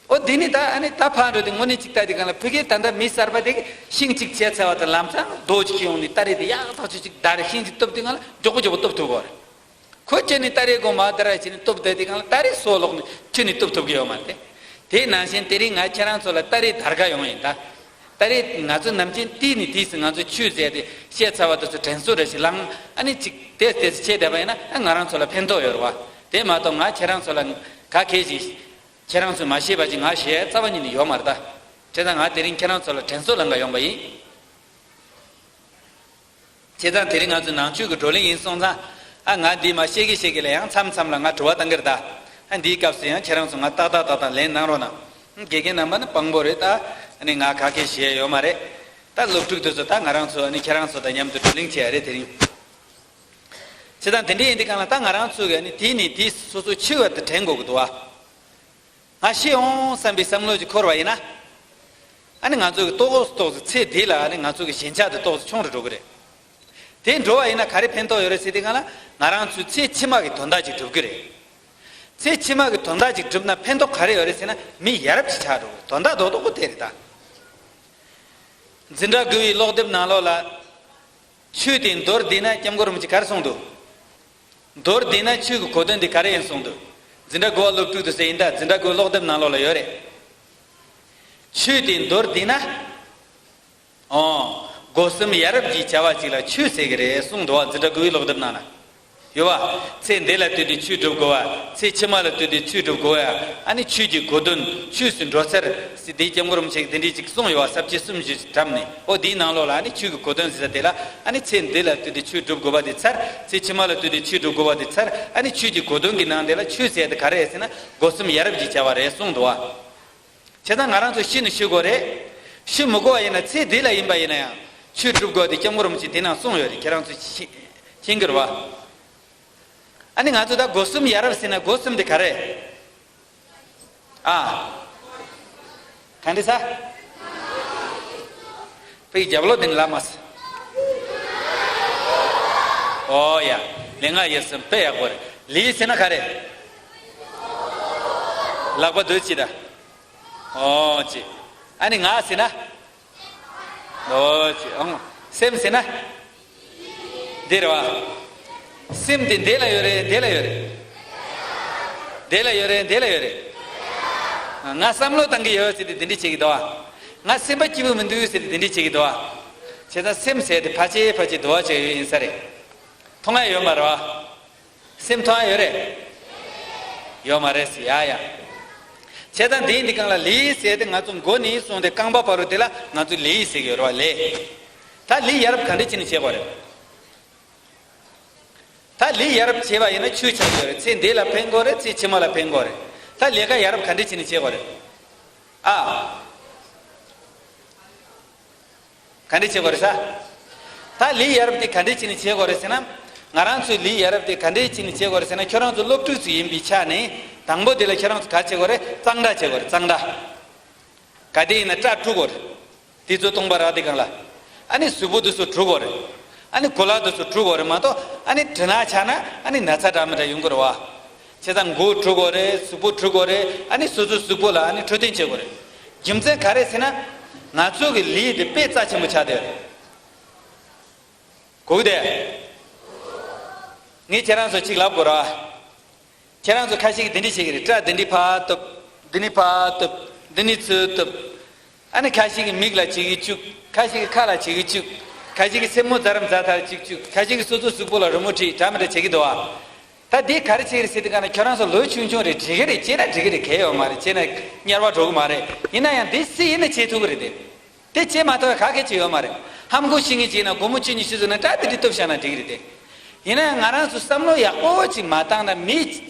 འོ་དེ་ནི་ད་ཨ་ནི་ད་ཕར་འགྲོ་དུས་དངོས་གནས་ཅིག་ལྟ་དུས་སྒང་ལ། ཕ་གིའི་ད་ལྟ་མི་གསར་པ་དེ་གིས་ཤིང་གཅིག་བྱས་ཚར་བ་དང་ལམ་སང་རྡོ་གཅིག་ཡོང་ནས་སྟ་རེ་དེ་ཡག་ཐག་ཆོད་ཅིག་བདར། ཤིང་གཅིག་གཏུབ་དུས་སྒང་ལ་མགྱོགས་པོ་མགྱོགས་པོ་གཏུབ་ཐུབ་ཀྱི་ཡོད་རེད། ཁོ་ཁྱོད་ནི་སྟ་རེ་སྒོ་མ་བདར་བ་བྱས་ནས་གཏུབ་བསྡད་དུས་སྒང་ལ་སྟ་རེ་སོ་ལོག་ནས་ཁྱོད་ནི་གཏུབ་ཐུབ་ཀྱི་ཡོད་མ་རེད། དེ་ནང་བཞིན་དེ་རིང་ང་ཁྱེད་རང་ཚོ་ལ་སྟ་རེ་བདར་ག་ཡོང་ཡིན་ད། སྟ་རེ་ང་ཚོ་ནམ་རྒྱུན་དེ་ནས་དེ་ཚོ་ང་ཚོ་ཆུ་བཙལ་ཏེ་བཤས་ཚར་བ་དེ་ཚོ་དྲན་གསོ་རེ་ཞིག་བླངས། ཨ་ནི་ཅིག་དེ་དེ་ཚོ་བྱས་བསྡད་པ་ཡིན་ན། ཨ་ང་རང་ཚོ་ལ་ཕན་ཐོགས་ཡོད་རེད་བ། དེ་མ་གཏོགས་ང་ཁྱེད་རང་ཚོ་ལ་ག་གེ་ཞིག་ཁྱེད་རང་ཚོས་མ་ཤེས་པ་ཅིག་ང་ཤེས་རྩ་བ་ཉིད་ནས་ཡོད་མ་རེད་ད། བྱས་ཙང་ང་དེ་རིང་ཁྱེད་རང་ཚོ་ལ་དྲན་གསོ་བླང་ག་ཡོང་པ་ཡིན། བྱས་ཙང་དེ་རིང་ང་ཚོ་ནང་ཆོས་ཀྱི་བགྲོ་གླེང་ཡིན་སོང་ཙང་། ཨ་ང་འདི་མ་བཤད་ཀྱི་བཤད་ཀྱི་ལ་ཡང་མཚམས་མཚམས་ལ་ང་དྲི་བ་བཏང་གི་རེད་ད། ཨ་འདིའི་སྐབས་སུ་ཡང་ཁྱེད་རང་ཚོ་ང་ཏག་ཏག་ཏག་ཏག་ལན་གནང་རོགས་གནང་། དགེ་རྒན་རྣམ་པ་ནི་དཔང་པོ་རེད་ད། ཨ་ནི་ང་ག་གེ་བཤད་ཡོད་མ་རེད། ད་སློབ་ཕྲུག་དེ་ཚོ་ད་ང་རང་ཚོ་ཨ་ནི་ཁྱེད་རང་ཚོ་དང་མཉམ་དུ་བགྲོ་གླེང་བྱེད་ཡ་རེད་དེ་རིང་། བྱས་ཙང་དེ་འདྲ་ཡིན་དུས་སྒང་ལ་ད་ང་རང་ཚོ་གི་ཨ་ནི་དེ་ནས་དེ་སོ་སོ་འཆི་བ་དེ་དྲན་དགོས་ཀྱི་འདུག་ཨ། ང་ཤི་འོང་བསམ་པའི་བསམ་བློ་ཅིག་འཁོར་བ་ཡིན་ན། ཨ་ནི་ང་ཚོ་གི་ཏོག་ཙམ་ཏོག་ཙམ་ཚེ་འདི་ལ་ཨ་ནི་ང་ཚོ་གི་ཞེན་ཆགས་དེ་ཏོག་ཙམ་ཆུང་རུ་འགྲོ་གི་རེད། དེ་འགྲོ་བ་ཡིན་ན་ག་རེ་ཕན་ཐོགས་ཡོད་རེད་ཟེར་དུས་སྒང་ལ། ང་རང་ཚོའི་ཚེ་ཕྱི་མ་གི་དོན་དག་ཅིག་སྒྲུབ་ཀྱི་རེད། ཚེ་ཕྱི་མ་གི་དོན་དག་ཅིག་སྒྲུབ་ན་ཕན་ཐོགས་ག་རེ་ཡོད་རེད་ཟེར་ན། མི་ཡ་རབས་ཅིག་ཆགས་འགྲོ་གི། དོན་དག་རྡོག་རྡོག་པོ་དེ་རེད་ད། འཛིན་གྲྭ་དགུ་པའི་ཀློག་དེབ་ནང་ལོགས་ལ། ཆོས་དེ་མདོར་བསྡུས་ན། སྐྱབས་མགོན་རིན་པོ་ཆེས་ག་རེ་གསུངས་འདུག་མདོར་བསྡུས་ན་ཆོས་ཀྱི་གོ་དོན་དེ་ག་རེ་ཡིན་གསུངས་འདུག་འཛིན་གྲྭ་དགུ་པ་སློབ་ཕྲུག་དེ་ཚོ་ཡིན་ད། འཛིན་གྲྭ་དགུ་པའི་ཀློག་དེབ་ནང་ལོགས་ལ་ཡོད་རེད། ཆོས་དེ་མདོར་བསྡུས་ན། ཨོ། སྒོ་གསུམ་ཡ་རབས་ཀྱི་བྱ་བ་གཅིག་ལ་ཆོས་ཟེར་གི་རེད་གསུངས་འདུག་བ། འཛིན་གྲྭ་དགུ་པའི་ཀློག་དེབ་ནང་ལ། ཡོད་བ། ཚེ་འདི་ལ་ལྟོས་ཏེ་ཆོས་སྒྲུབ་དགོས་པ། ཚེ་ཕྱི་མ་ལ་ལྟོས་ཏེ་ཆོས་སྒྲུབ་དགོས་པ། ཨ་ནི་ཆོས་ཀྱི་གོ་དོན། ཆོས་སུ་འགྲོ་ཚར་ཟེར་དེ་སྐྱབས་མགོན་རིན་པོ་ཆེ་གིས་དེ་འདྲས་ཅིག་གསུངས་ཡོད་བ། ས་བཅད་གསུམ་བཞི་ཞིག་བཀྲམ་ནས། ཨོ་དེའི་ནང་ལོགས་ལ་ཨ་ནི་ཆོས་ཀྱི་གོ་དོན་ཟེར་ས་དེ་ལ། ཨ་ནི་ཚེ་འདི་ལ་ལྟོས་ཏེ་ཆོས་སྒྲུབ་དགོས་པ་དེ་ཚར། ཚེ་ཕྱི་མ་ལ་ལྟོས་ཏེ་ཆོས་སྒྲུབ་དགོས་པ་དེ་ཚར། ཨ་ནི་ཆོས་ཀྱི་གོ་དོན་གྱི་ནང་དེ་ལ་ཆོས་ཟེར་དེ་ག་རེ་རེད་ཟེར་ན། སྒོ་གསུམ་ཡ་རབས་ཀྱི་བྱ་བ་རེད་གསུངས་འདུག་བ། བྱས་ཙང་ང་རང་ཚོ་ཤི་ནི་ཤི་དགོས་རེད། ཤི་མི་དགོས་པ་ཡིན་ན། ཚེ་འདི་ལ་ཡིན་པ་ཡིན་ན་ཡང་ཆོས་སྒྲུབ་དགོས་དེ་སྐྱབས་མགོན་རིན་པོ་ཆེས་དེ་ནང་གསུངས་ཡོད་རེད། ཁྱེད་རང་ཚོ་ཤེས་ཤེས་ཀྱི་རེད་བ། ཨ་ནི་ང་ཚོ་ད་སྒོ་གསུམ་ཡ་རབས་ཟེར་ན། སྒོ་གསུམ་དེ་ག་རེ། ཨ། ག་འདྲ་ཟེར། དཔེ་རྒྱབ་ལོག་དེ་ནི་ལབ་མ་ཟེར། ཨོ་ཡ། ལུས་ངག་ཡིད་གསུམ་དཔེ་ཡག་པོ་རེད། ལུས་ཟེར་ན་ག་རེ། ལག་པ་འདི་ཅི་ད། ཨོ་ཅི། ཨ་ནི་ངག་ཟེར་ན། ཨོ་ཅི། ཨང་ སེམས་ཟེར་ན། འདི་རེད་བ། སེམས་དེ་འདི་ལ་ཡོད་རེད། འདི་ལ་ཡོད་རེད། འདི་ལ་ཡོད་རེད། འདི་ལ་ཡོད་རེད། ང་བསམ་བློ་བཏང་གི་ཡོད་ཟེར་ཏེ་འདི་འདྲ་བྱེད་ཀྱི་འདུག་བ། ང་སེམས་པ་སྐྱིད་པོ་མི་འདུག་ཟེར་ཏེ་འདི་འདྲ་བྱེད་ཀྱི་འདུག་བ། བྱས་ཙང་སེམས་ཟེར་དེ་ཕལ་ཆེར་ཕལ་ཆེར་འདུ་བ་ཅིག་ཡོད་ཡིན་ས་རེད། མཐོང་ཡ་ཡོད་མ་རེད་བ། སེམས་མཐོང་ཡ་ཡོད་རེད། ཡོད་མ་རེད་ཟེར་ཡ་ཡ། བྱས་ཙང་འདིའི་འདི་སྒང་ལ་ལས་ཟེར་དེ་ང་ཚོ་མགོ་ནས་བཟུང་སྟེ་རྐང་པ་བར་དུ་དེ་ལ་ང་ཚོ་ལས་ཟེར་གྱི་ཡོད་རེད་བ། ལས། ད་ལས་ཡ་རབས་ག་འདྲ་བྱས་ནས་བྱེད་དགོས་རེད། ད་ལས་ཡ་རབས་བྱས་པ་ཡིན་ན་ཆོས་ཆགས་ཀྱི་ཡོད་རེད། ཚེ་འདི་ལ་ཕན་གྱི་ཡོད་རེད། ཚེ་ཕྱི་མ་ལ་ཕན་གྱི་ཡོད་རེད། ད་ལས་ཀ་ཡ་རབས་ག་འདྲ་བྱས་ནས་བྱེད་དགོས་རེད། ཨ། ག་འདྲ་བྱེད་དགོས་རེད་ས། ད་ལས་ཡ་རབས་དེ་ག་འདྲ་བྱས་ནས་བྱེད་དགོས་རེད་ཟེར་ན། ང་རང་ཚོའི་ལས་ཡ་རབས་དེ་ག་འདྲ་བྱས་ནས་བྱེད་དགོས་རེད་ཟེར་ན། ཁྱོད་རང་ཚོ་སློབ་ཕྲུག་ཚོ་ཡིན་པའི་ཆ་ནས་དང་པོ་དེ་ལ་ཁྱོད་རང་ཚོ་ག་བྱེད་དགོས་རེད། གཙང་སྦྲ་བྱེད་དགོས་རེད། གཙང་སྦྲ། ག་དེ་ཡིན་ན་སྐྲ་བཀྲུ་དགོས་རེད། དེ་ཚོ་སྟོང་པ་རག་དེ་སྒང་ལ། ཨ་ནི་གཟུགས་པོ་དེ་ཚོ་བཀྲུ་དགོས་རེད། ཨ་ནི་གོ་ལ་དེ་ཚོ་བཀྲུ་དགོས་རེད་མ་གཏོགས། ཨ་ནི་དྲི་ནག་ཆགས་ན་ཨ་ནི་ན་ཚ་འདྲ་མི་འདྲ་ཡོང་གི་རེད་བ། བྱས་ཙང་མགོ་བཀྲུ་དགོས་རེད། གཟུགས་པོ་བཀྲུ་དགོས་རེད། ཨ་ནི་སོ་སོའི་གཟུགས་པོ་ལ་ཨ་ནི་འཕྲོད་བསྟེན་བྱེད་དགོས་རེད། རྒྱུ་མཚན་ག་རེ་ཟེར་ན། ང་ཚོ་གི་ལས་དེ་དཔེ་རྩ་ཆེན་པོ་ཆགས་བསྡད་ཡོད་རེད། གོ་གི་དེ། ངས་ཁྱེད་རང་ཚོ་གཅིག་ལབ་དགོས་ར། ཁྱེད་རང་ཚོ་ཁ་ཤས་ཀྱིས་འདི་འདྲ་བྱེད་ཀྱི་རེད། སྐྲ་འདི་འདྲ་ཕར་གཏུབ། འདི་ནས་ཕར་གཏུབ། འདི་ནས་ཚུར་གཏུབ། ཨ་ནི་ཁ་ཤས་ཀྱིས་མིག་ལ་བྱེད་ཀྱི་བཅུག་ཁ་ཤས་ཀྱིས་ཁ་ལ་བྱེད་ཀྱི་བཅུག་ཁ་ཤས་ཀྱིས་སེན་མོ་རྫ་རམ་རྫ་ཐར་གཅིག་བཅུག་ཁ་ཤས་ཀྱིས་སོ་སོ་གཟུགས་པོ་ལ་རི་མོ་བྲིས། འདྲ་མི་འདྲ་བྱེད་ཀྱི་འདུག་ཨ། ད་འདི་ག་རེ་བྱེད་ཀྱི་རེད་ཟེར་དུས་ག་ན། ཁྱོད་རང་ཚོ་ལོ་ཆུང་ཆུང་རེད། འགྲིག་གི་རེད། བྱས་ན་འགྲིག་གི་རེད། གལ་ཡོད་མ་རེད། བྱས་ན་དམྱལ་བ་འགྲོ་གི་མ་རེད། ཡིན་ན་ཡང་འདི་སུ་ཡིན་ན་བྱེད་ཐུབ་ཀྱི་རེད་དེ། དེ་བྱེད་མ་ཐུབ་པ་ག་གེ་ཅིག་ཡོད་མ་རེད། ཧམ་གོ་ཤི་ངེས་ཅིག་ན་སྒོར་མོ་བཅུ་ཉི་ཤུ་ཟིན་ན་སྐྲ་དེ་འདྲ་གཏུབ་བཞག་ན་འགྲིག་གི་རེད་དེ། ཡིན་ན་ཡང་ང་རང་ཚོ་བསམ་བློ་ཡག་པོ་ཅིག་མ་བཏང་ན། མི་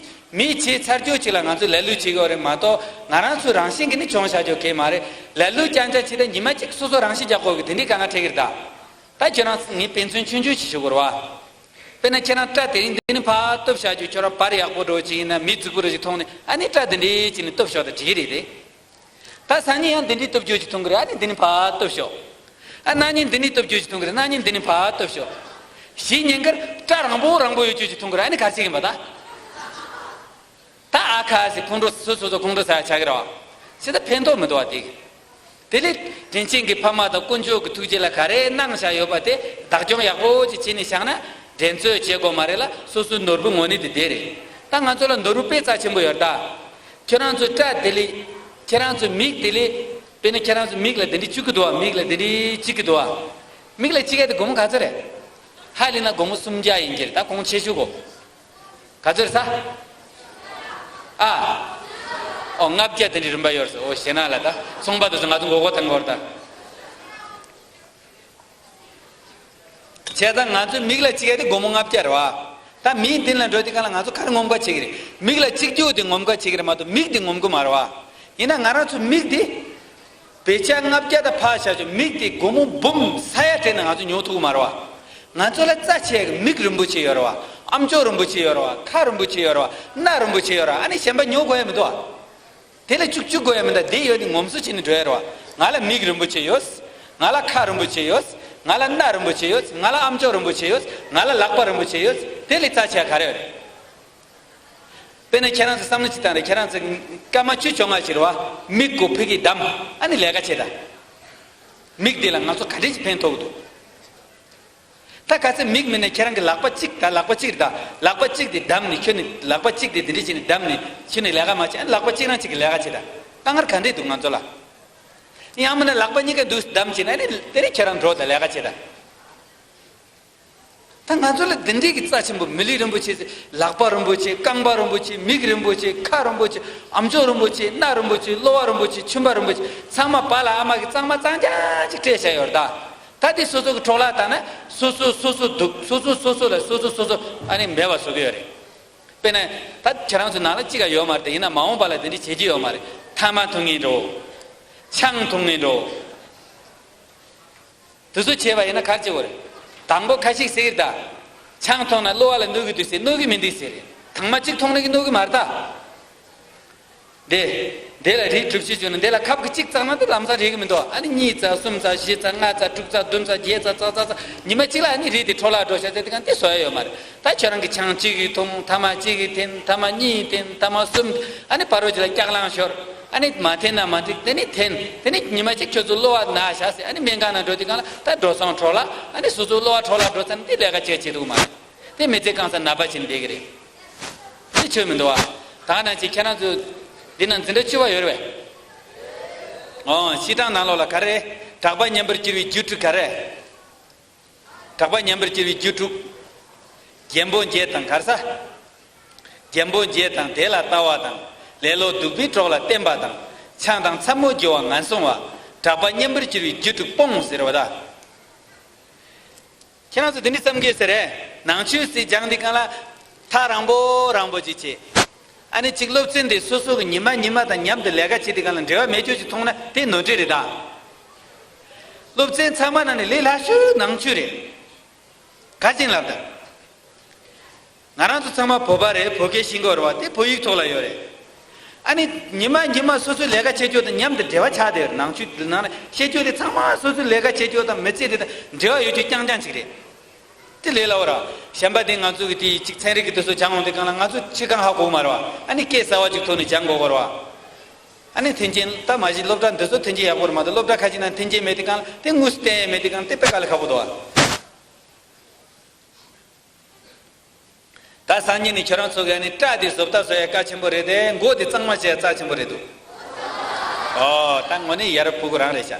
མི་བྱས་ཚར་རྒྱུ་ཅིག་ལ་ང་ཚོས་ལ་ལུ་བྱེད་ཀྱི་ཡོད་རེད་མ་གཏོགས། ང་རང་ཚོའི་རང་བཞིན་གྱིས་ནི་བྱུང་བཞག་རྒྱུ་གང་ཡང་མ་རེད། ལ་ལུ་རྐྱང་རྐྱང་བྱས་ཏེ་ཉི་མ་གཅིག་སོ་སོ་རང་ཤི་རྒྱག་དགོས་ཀྱི་དེ་འདྲའི་དཀའ་ངལ་འཕྲད་ཀྱི་རེད་ད། ད་ཁྱེད་རང་ངས་དཔེ་མཚོན་ཆུང་ཆུང་ཞིག་ཞུ་དགོས་རེད་བ། དཔེར་ན་ཁྱེད་རང་སྐྲ་དེ་རིང་འདི་ནས་ཕར་གཏུབ་བཞག་རྒྱུ། ཁྱོད་རང་བར་ཡག་པོ་འདྲ་བོ་ཅིག་ཡིན་ན། མི་རྫིག་པོ་འདྲ་ཅིག་མཐོང་ནས་ཨ་ནི་སྐྲ་འདི་འདྲ་བྱས་ནས་གཏུབ་ཤོག་དང་འགྲིག་གི་རེད་དེ། ད་སང་ཉིན་ཡང་འདི་འདྲའི་གཏུབ་རྒྱུ་ཅིག་མཐོང་གི་རེད། ཨ་ནི་འདི་ནས་ཕར་གཏུབ་ཤོག་ཨ་གནངས་ཉིན་འདི་ནས་གཏུབ་རྒྱུ་ཅིག་མཐོང་གི་རེད། གནངས་ཉིན་འདི་ནས་ཕར་གཏུབ་ཤོག་གཞེས་ཉིན་དཀར་སྐྲ་རིང་པོ་རིང་པོ་ཡོད་རྒྱུ་ཅིག་མཐོང་གི་རེད། ཨ་ནི་ག་རེ་བྱེད་ཀྱི་ཡིན་པ་ད། ད་ཨ་ཁ་ཟེར་ཁོང་ཁྲོ། སོ་སོ་སོ་ཁོང་ཁྲོ་ཟ་ཆགས་ཀྱི་རེད་བ། ཅི་ད་ཕན་ཐོགས་མི་འདུག་བ་དེ། དེ་ལས་དྲིན་ཅན་གྱི་ཕ་མ་དང་དཀོན་མཆོག་གི་ཐུགས་རྗེ་ལ་ག་རེ་གནང་བཞག་ཡོད་པ་དེ་བདག་སྐྱོང་ཡག་པོ་ཅིག་བྱས་ནས་བཞག་ན། འགྲན་རྩོད་བྱེད་དགོས་མ་རེད་ལ། སོ་སོའི་ནོར་བུ་དངོས་གནས་དེ་དེ་རེད། ད་ང་ཚོ་ལ་ནོར་བུ་དཔེ་རྩ་ཆེན་པོ་ཡོད་ད། ཁྱེད་རང་ཚོའི་སྐྲ་དེ་ལས། ཁྱེད་རང་ཚོའི་མིག་དེ་ལས། དཔེར་ན་ཁྱེད་རང་ཚོའི་མིག་ལ་དེ་འདྲ་བཅུག་གི་འདུག་བ། མིག་ལ་དེ་འདྲ་བཅུག་གི་འདུག་བ། མིག་ལ་བཅུག་ཡ་དེ་སྒོར་མོ་ག་ཚོད་རེད། ཧ་ལས་ན་སྒོར་མོ་སུམ་བརྒྱ་ཡིན་གྱི་རེད། ད་གོང་ཆེ་ཤོས་གོ། ག་ཚོད་རེད་ས། ཨ། ཨོ་ལྔ་བརྒྱ་དེ་འདྲའི་རིན་པ་ཡོད་རེད་ཟེར། ཨོ་ཞེ་ན་ལ་ད་ཚོང་པ་དེ་ཚོ་ང་ཚོ་མགོ་སྐོར་བཏང་གི་ཡོད་རེད་ད། བྱས་ཙང་ང་ཚོའི་མིག་ལ་བཅུག་ཡ་དེ་སྒོར་མོ་ལྔ་བརྒྱ་རེད་བ། ད་མིའི་མདུན་ལ་འགྲོ་དུས་སྒང་ལ་ང་ཚོ་ག་རེ་ངོམ་ག་བྱེད་ཀྱི་རེད། མིག་ལ་བཅུག་རྒྱུ་དེ་ངོམ་ག་བྱེད་ཀྱི་རེད་མ་གཏོགས་མིག་དེ་ངོམ་གི་མ་རེད་བ། ཡིན་ན་ང་རང་ཚོའི་མིག་དེ། བེ་ཆ་ལྔ་བརྒྱ་ད་ཕར་བཞག་ཆོག་མིག་དེ་སྒོར་མོ་འབུམ་ས་ཡ་སྤྲད་ན་ང་ཚོ་ཉོ་ཐུབ་ཀྱི་མ་རེད་བ། ང་ཚོ་ལ་རྩ་ཆེ་ཡ་གི་མིག་རིན་པོ་ཆེ་ཡོད་རེད་བ། ཨམ་ཅོག་རིན་པོ་ཆེ་ཡོད་རེད་བ། ཁ་རིན་པོ་ཆེ་ཡོད་རེད་བ། སྣ་རིན་པོ་ཆེ་ཡོད་རེད་བ། ཨ་ནི་གཞན་པ་ཉོ་དགོས་ཡ་མི་འདུག་བ། དེ་ལ་བཅུག་བཅུག་དགོས་ཡ་མི་འདུག་དེ་ཡོད་དེ་ངོམ་སོ་བྱས་ནས་འགྲོ་ཡ་རེད་བ། ང་ལ་མིག་རིན་པོ་ཆེ་ཡོད། ང་ལ་ཁ་རིན་པོ་ཆེ་ཡོད། ང་ལ་སྣ་རིན་པོ་ཆེ་ཡོད། ང་ལ་ཨམ་ཅོག་རིན་པོ་ཆེ་ཡོད། ང་ལ་ལག་པ་རིན་པོ་ཆེ་ཡོད། དེ་ལས་རྩ་ཆེ་ཡ་ག་རེ་ཡོད་རེད། དཔེར་ན་ཁྱེད་རང་ཚོ་བསམ་བློ་ཅིག་བཏང་རེད། ཁྱེད་རང་ཚོ་སྐར་མ་བཅུ་བཅོ་ལྔ་ཞིག་རེད་བ། མིག་གོ་ཕ་གིར་བསྡམས། ཨ་ནི་ལས་ཀ་བྱེད་ད། མིག་དེ་ལ་ང་ཚོ་ག་འདྲས་ཅིག་ཕན་ཐོགས་ཀྱི་འདུག་ད་ག་ཚད་མིག་མིན་ན་ཁྱེད་རང་གི་ལག་པ་གཅིག་ད་ལག་པ་གཅིག་རེད་ད། ལག་པ་གཅིག་དེ་བསྡམས་ནས་ཁྱོད་ནི་ལག་པ་གཅིག་དེ་འདི་འདྲས་བྱས་ནས་བསྡམས་ནས་ཁྱོད་ནི་ལས་ཀ་མ་བྱེད། ཨ་ནི་ལག་པ་གཅིག་རང་གཅིག་གིས་ལས་ཀ་བྱེད་ད། དཀའ་ངལ་ག་འདྲས་འདུག་ང་ཚོ་ལ། ཡང་མིན་ན་ལག་པ་གཉིས་ཀ་འདུག་བསྡམས་བྱས་ན་ཨ་ནི་དེ་རིང་ཁྱེད་རང་འགྲོ་ད་ལས་ཀ་བྱེད་ད། ད་ང་ཚོ་ལ་འདི་འདྲའི་གི་རྩ་ཆེན་པོ། མི་ལུས་རིན་པོ་ཆེ་ཟེར། ལག་པ་རིན་པོ་ཆེ། རྐང་པ་རིན་པོ་ཆེ། མིག་རིན་པོ་ཆེ། ཁ་རིན་པོ་ཆེ། ཨམ་ཅོག་རིན་པོ་ཆེ། སྣ་རིན་པོ་ཆེ། གློ་བ་རིན་པོ་ཆེ། མཆིན་པ་རིན་པོ་ཆེ། ཚང་མ་པཱ་ལགས་ཨ་མ་གིས་གཙང་མ་གཙང་རྐྱང་ཅིག་སྤྲད་བཞག་ཡོད་རེད་ད། ད་དེ་སོ་སོ་གི་འཕྲོ་བརླག་བཏང་ན་སོ་སོ་སོ་སོ་སྡུག་སོ་སོ་སོ་སོ་ལ་སོ་སོ་སོ་སོ་ཨ་ནི་འབད་པ་བཟོ་གི་ཡོད་རེད། དཔེར་ན་ད་ཁྱེད་རང་ཚོ་ནང་ལ་གཅིག་ཀ་ཡོད་མ་རེད་དེ། ཡིན་ན་མ་འོངས་པ་ལ་དེ་འདྲ་བྱེད་ཀྱི་ཡོད་མ་རེད། ཐ་མག་འཐུང་མཁན་འདྲ་བོ། ཆང་འཐུང་མཁན་འདྲ་བོ། དེ་ཚོ་བྱས་པ་ཡིན་ན་ག་རེ་བྱེད་དགོས་རེད། དང་པོ་ཁ་ཤས་ཟེར་གྱི་རེད་ད། ཆང་འཐུང་ན་གློ་བ་ལ་གནོད་ཀྱི་འདུག་ཟེར། གནོད་ཀྱི་མི་འདུག་ཟེར་རེད། དང་མ་གཅིག་འཐུང་ན་གི་གནོད་ཀྱི་མ་རེད་ད། འདི། འདི་ལ་རིགས་དྲུག་ཅུ་བྱུང་ན་འདི་ལ་ཁབ་ཀྱི་གཅིག་བཙགས་ན་འདི་ལམ་སང་རེག་གི་མི་འདུག་ཨ་ནི་གཉིས་བཙགས། གསུམ་བཙགས། བཞི་བཙགས། ལྔ་བཙགས། དྲུག་བཙགས། བདུན་བཙགས། བརྒྱད་བཙགས། རྩ་བཙགས་བཙགས། ཉི་མ་གཅིག་ལ་ཨ་ནི་རིགས་དེ་འཕྲོ་བརླག་འགྲོ་ཤག་ཟེར་དེ་གང་དེ་བཟོ་ཡ་ཡོད་མ་རེད། ད་ཁྱོད་རང་གིས་ཆང་གཅིག་གིས་འཐུང་། ཐ་མག་གཅིག་གིས་འཐེན། ཐ་མག་གཉིས་འཐེན། ཐ་མག་གསུམ། ཨ་ནི་ཕ་རོལ་གཅིག་ལ་སྐྱག་ལང་ཤོར། ཨ་ནི་མ་འཐེན་ན་མ་འཐེན། དེ་ནི་འཐེན། དེ་ནི་ཉི་མ་གཅིག་ཁྱོད་ཚོ་གློ་བ་ན་བཞག་ཟེར། ཨ་ནི་སྨན་ཁང་ནང་འགྲོ་དུས་སྒང་ལ་ད་འགྲོ་སོང་འཕྲོག་ལ། ཨ་ནི་སོ་སོ་གློ་བ་འཕྲོག་ལ་འགྲོ་ཚར་ནས་དེ་ལས་ཀ་བྱེད་བྱེད་འདུག་མ་རེད། དེ་མི་ཚེ་གང་ས་ན་པ་བྱེད་བསྡད་ཀྱི་རེད། དེ་ཆོས་མི་འདུག་བ། ད་ནང་ཅིག་ཁྱེད་རང་ཚོ་འདི་ན་འཛིན་གྲྭ་བཅུ་པ་ཡོད་རེད་པས། ཨོ། བཤད་སྟངས་ནང་ལོགས་ལ་ག་རེ། གྲགས་པ་མཉམ་པར་གྱུར་པའི་རྒྱུ་དྲུག་ག་རེ། གྲགས་པ་མཉམ་པར་གྱུར་པའི་རྒྱུ་དྲུག་རྒྱན་པོ་བརྒྱད་དང་ག་རེ་ཟ། རྒྱན་པོ་བརྒྱད་དང་དེ་ལ་ལྟ་བ་དང་། ལེ་ལོ་སྡུག་པའི་གྲོགས་ལ་བརྟེན་པ་དང་། ཆང་དང་མཚན་མོ་རྒྱུ་བ་ངན་སོང་བ། གྲགས་པ་མཉམ་པར་གྱུར་པའི་རྒྱུ་དྲུག་སྤོང་ཟེར་བ་ད། ཁྱེད་རང་ཚོ་འདི་འདྲ་བསམ་གྱི་ཟེར་རེད། ནང་ཆོས་ཟེར་སྦྱངས་འདི་གང་ལ། ཐག་རིང་པོ་རིང་པོ་ཅིག་བྱེད། ཨ་ནི་གཅིག་སློབ་ཚན་འདི་སོ་སོ་གི་ཉི་མ་ཉི་མ་དང་མཉམ་དུ་ལས་ཀ་བྱེད་དུས་སྒང་ལ་འབྲེལ་བ་མེད་རྒྱུ་ཅིག་མཐོང་ན་དེ་ནོར་འཁྲུལ་རེད་ད། སློབ་ཚན་ཚང་མ་ནང་ནས་ལས་སླ་ཤོས་ནང་ཆོས་རེད། ག་ཅིག་ལབ་ད། ང་རང་ཚོ་ཚང་མ་བོད་པ་རེད། བོད་སྐད་ཤེས་ཀྱི་ཡོད་རེད་བ། དེ་བོད་ཡིག་ཐོག་ལ་ཡོད་རེད། ཨ་ནི་ཉི་མ་ཉི་མ་སོ་སོའི་ལས་ཀ་བྱེད་རྒྱུ་དང་མཉམ་དུ་འབྲེལ་བ་ཆགས་བསྡད་ཡོད་རེད། ནང་ཆོས་འདི་ནང་ལ་བཤད་རྒྱུ་དེ་ཚང་མ་སོ་སོའི་ལས་ཀ་བྱེད་རྒྱུ་དང་མི་ཚེ་དེ་དང་འབྲེལ་བ་ཡོད་རྒྱུ་རྐྱང་རྐྱང་ཅིག་རེད། དེ་ལས་སླ་བོ་ར། གཞན་པ་དེ་ང་ཚོ་གི་དེ་ཅིག་ཚན་རིག་གི་དེ་ཚོ་སྦྱང་འོང་དུས་སྒང་ལ་ང་ཚོ་ཕྱི་རྐང་ཧ་གོ་གི་མ་རེད་བ། ཨ་ནི་སྐད་གསར་བ་ཅིག་ཐོག་ནས་སྦྱང་དགོས་ཀྱི་རེད་བ། ཨ་ནི་མཐུན་རྐྱེན་ད་མ་གཞི་སློབ་གྲྭ་འདི་ཚོ་མཐུན་རྐྱེན་ཡག་པོ་རེད་མ་གཏོགས། སློབ་གྲྭ་ཁ་ཅིག་ནང་མཐུན་རྐྱེན་མེད་དུས་སྒང་ལ་དེ་དངོས་སུ་བསྟན་ཡས་མེད་དུས་སྒང་ལ་དེ་དཔེ་དཀའ་ལས་ཁག་པོ་འདུག་བ། ད་སང་ཉིན་ནས་ཁྱོད་རང་ཚོ་གིས་ནི་སྐྲ་དེ་བཟོ་ལྟ་བཟོ་ཡ་གལ་ཆེན་པོ་རེད་དེ། མགོ་དེ་གཙང་མ་བྱེད་ཡ་རྩ་ཆེན་པོ་རེད་འདུག་ཨོ། ད་དངོས་གནས་ཡ་རབས་ཕྲུ་གུ་རང་རེད་ཤག་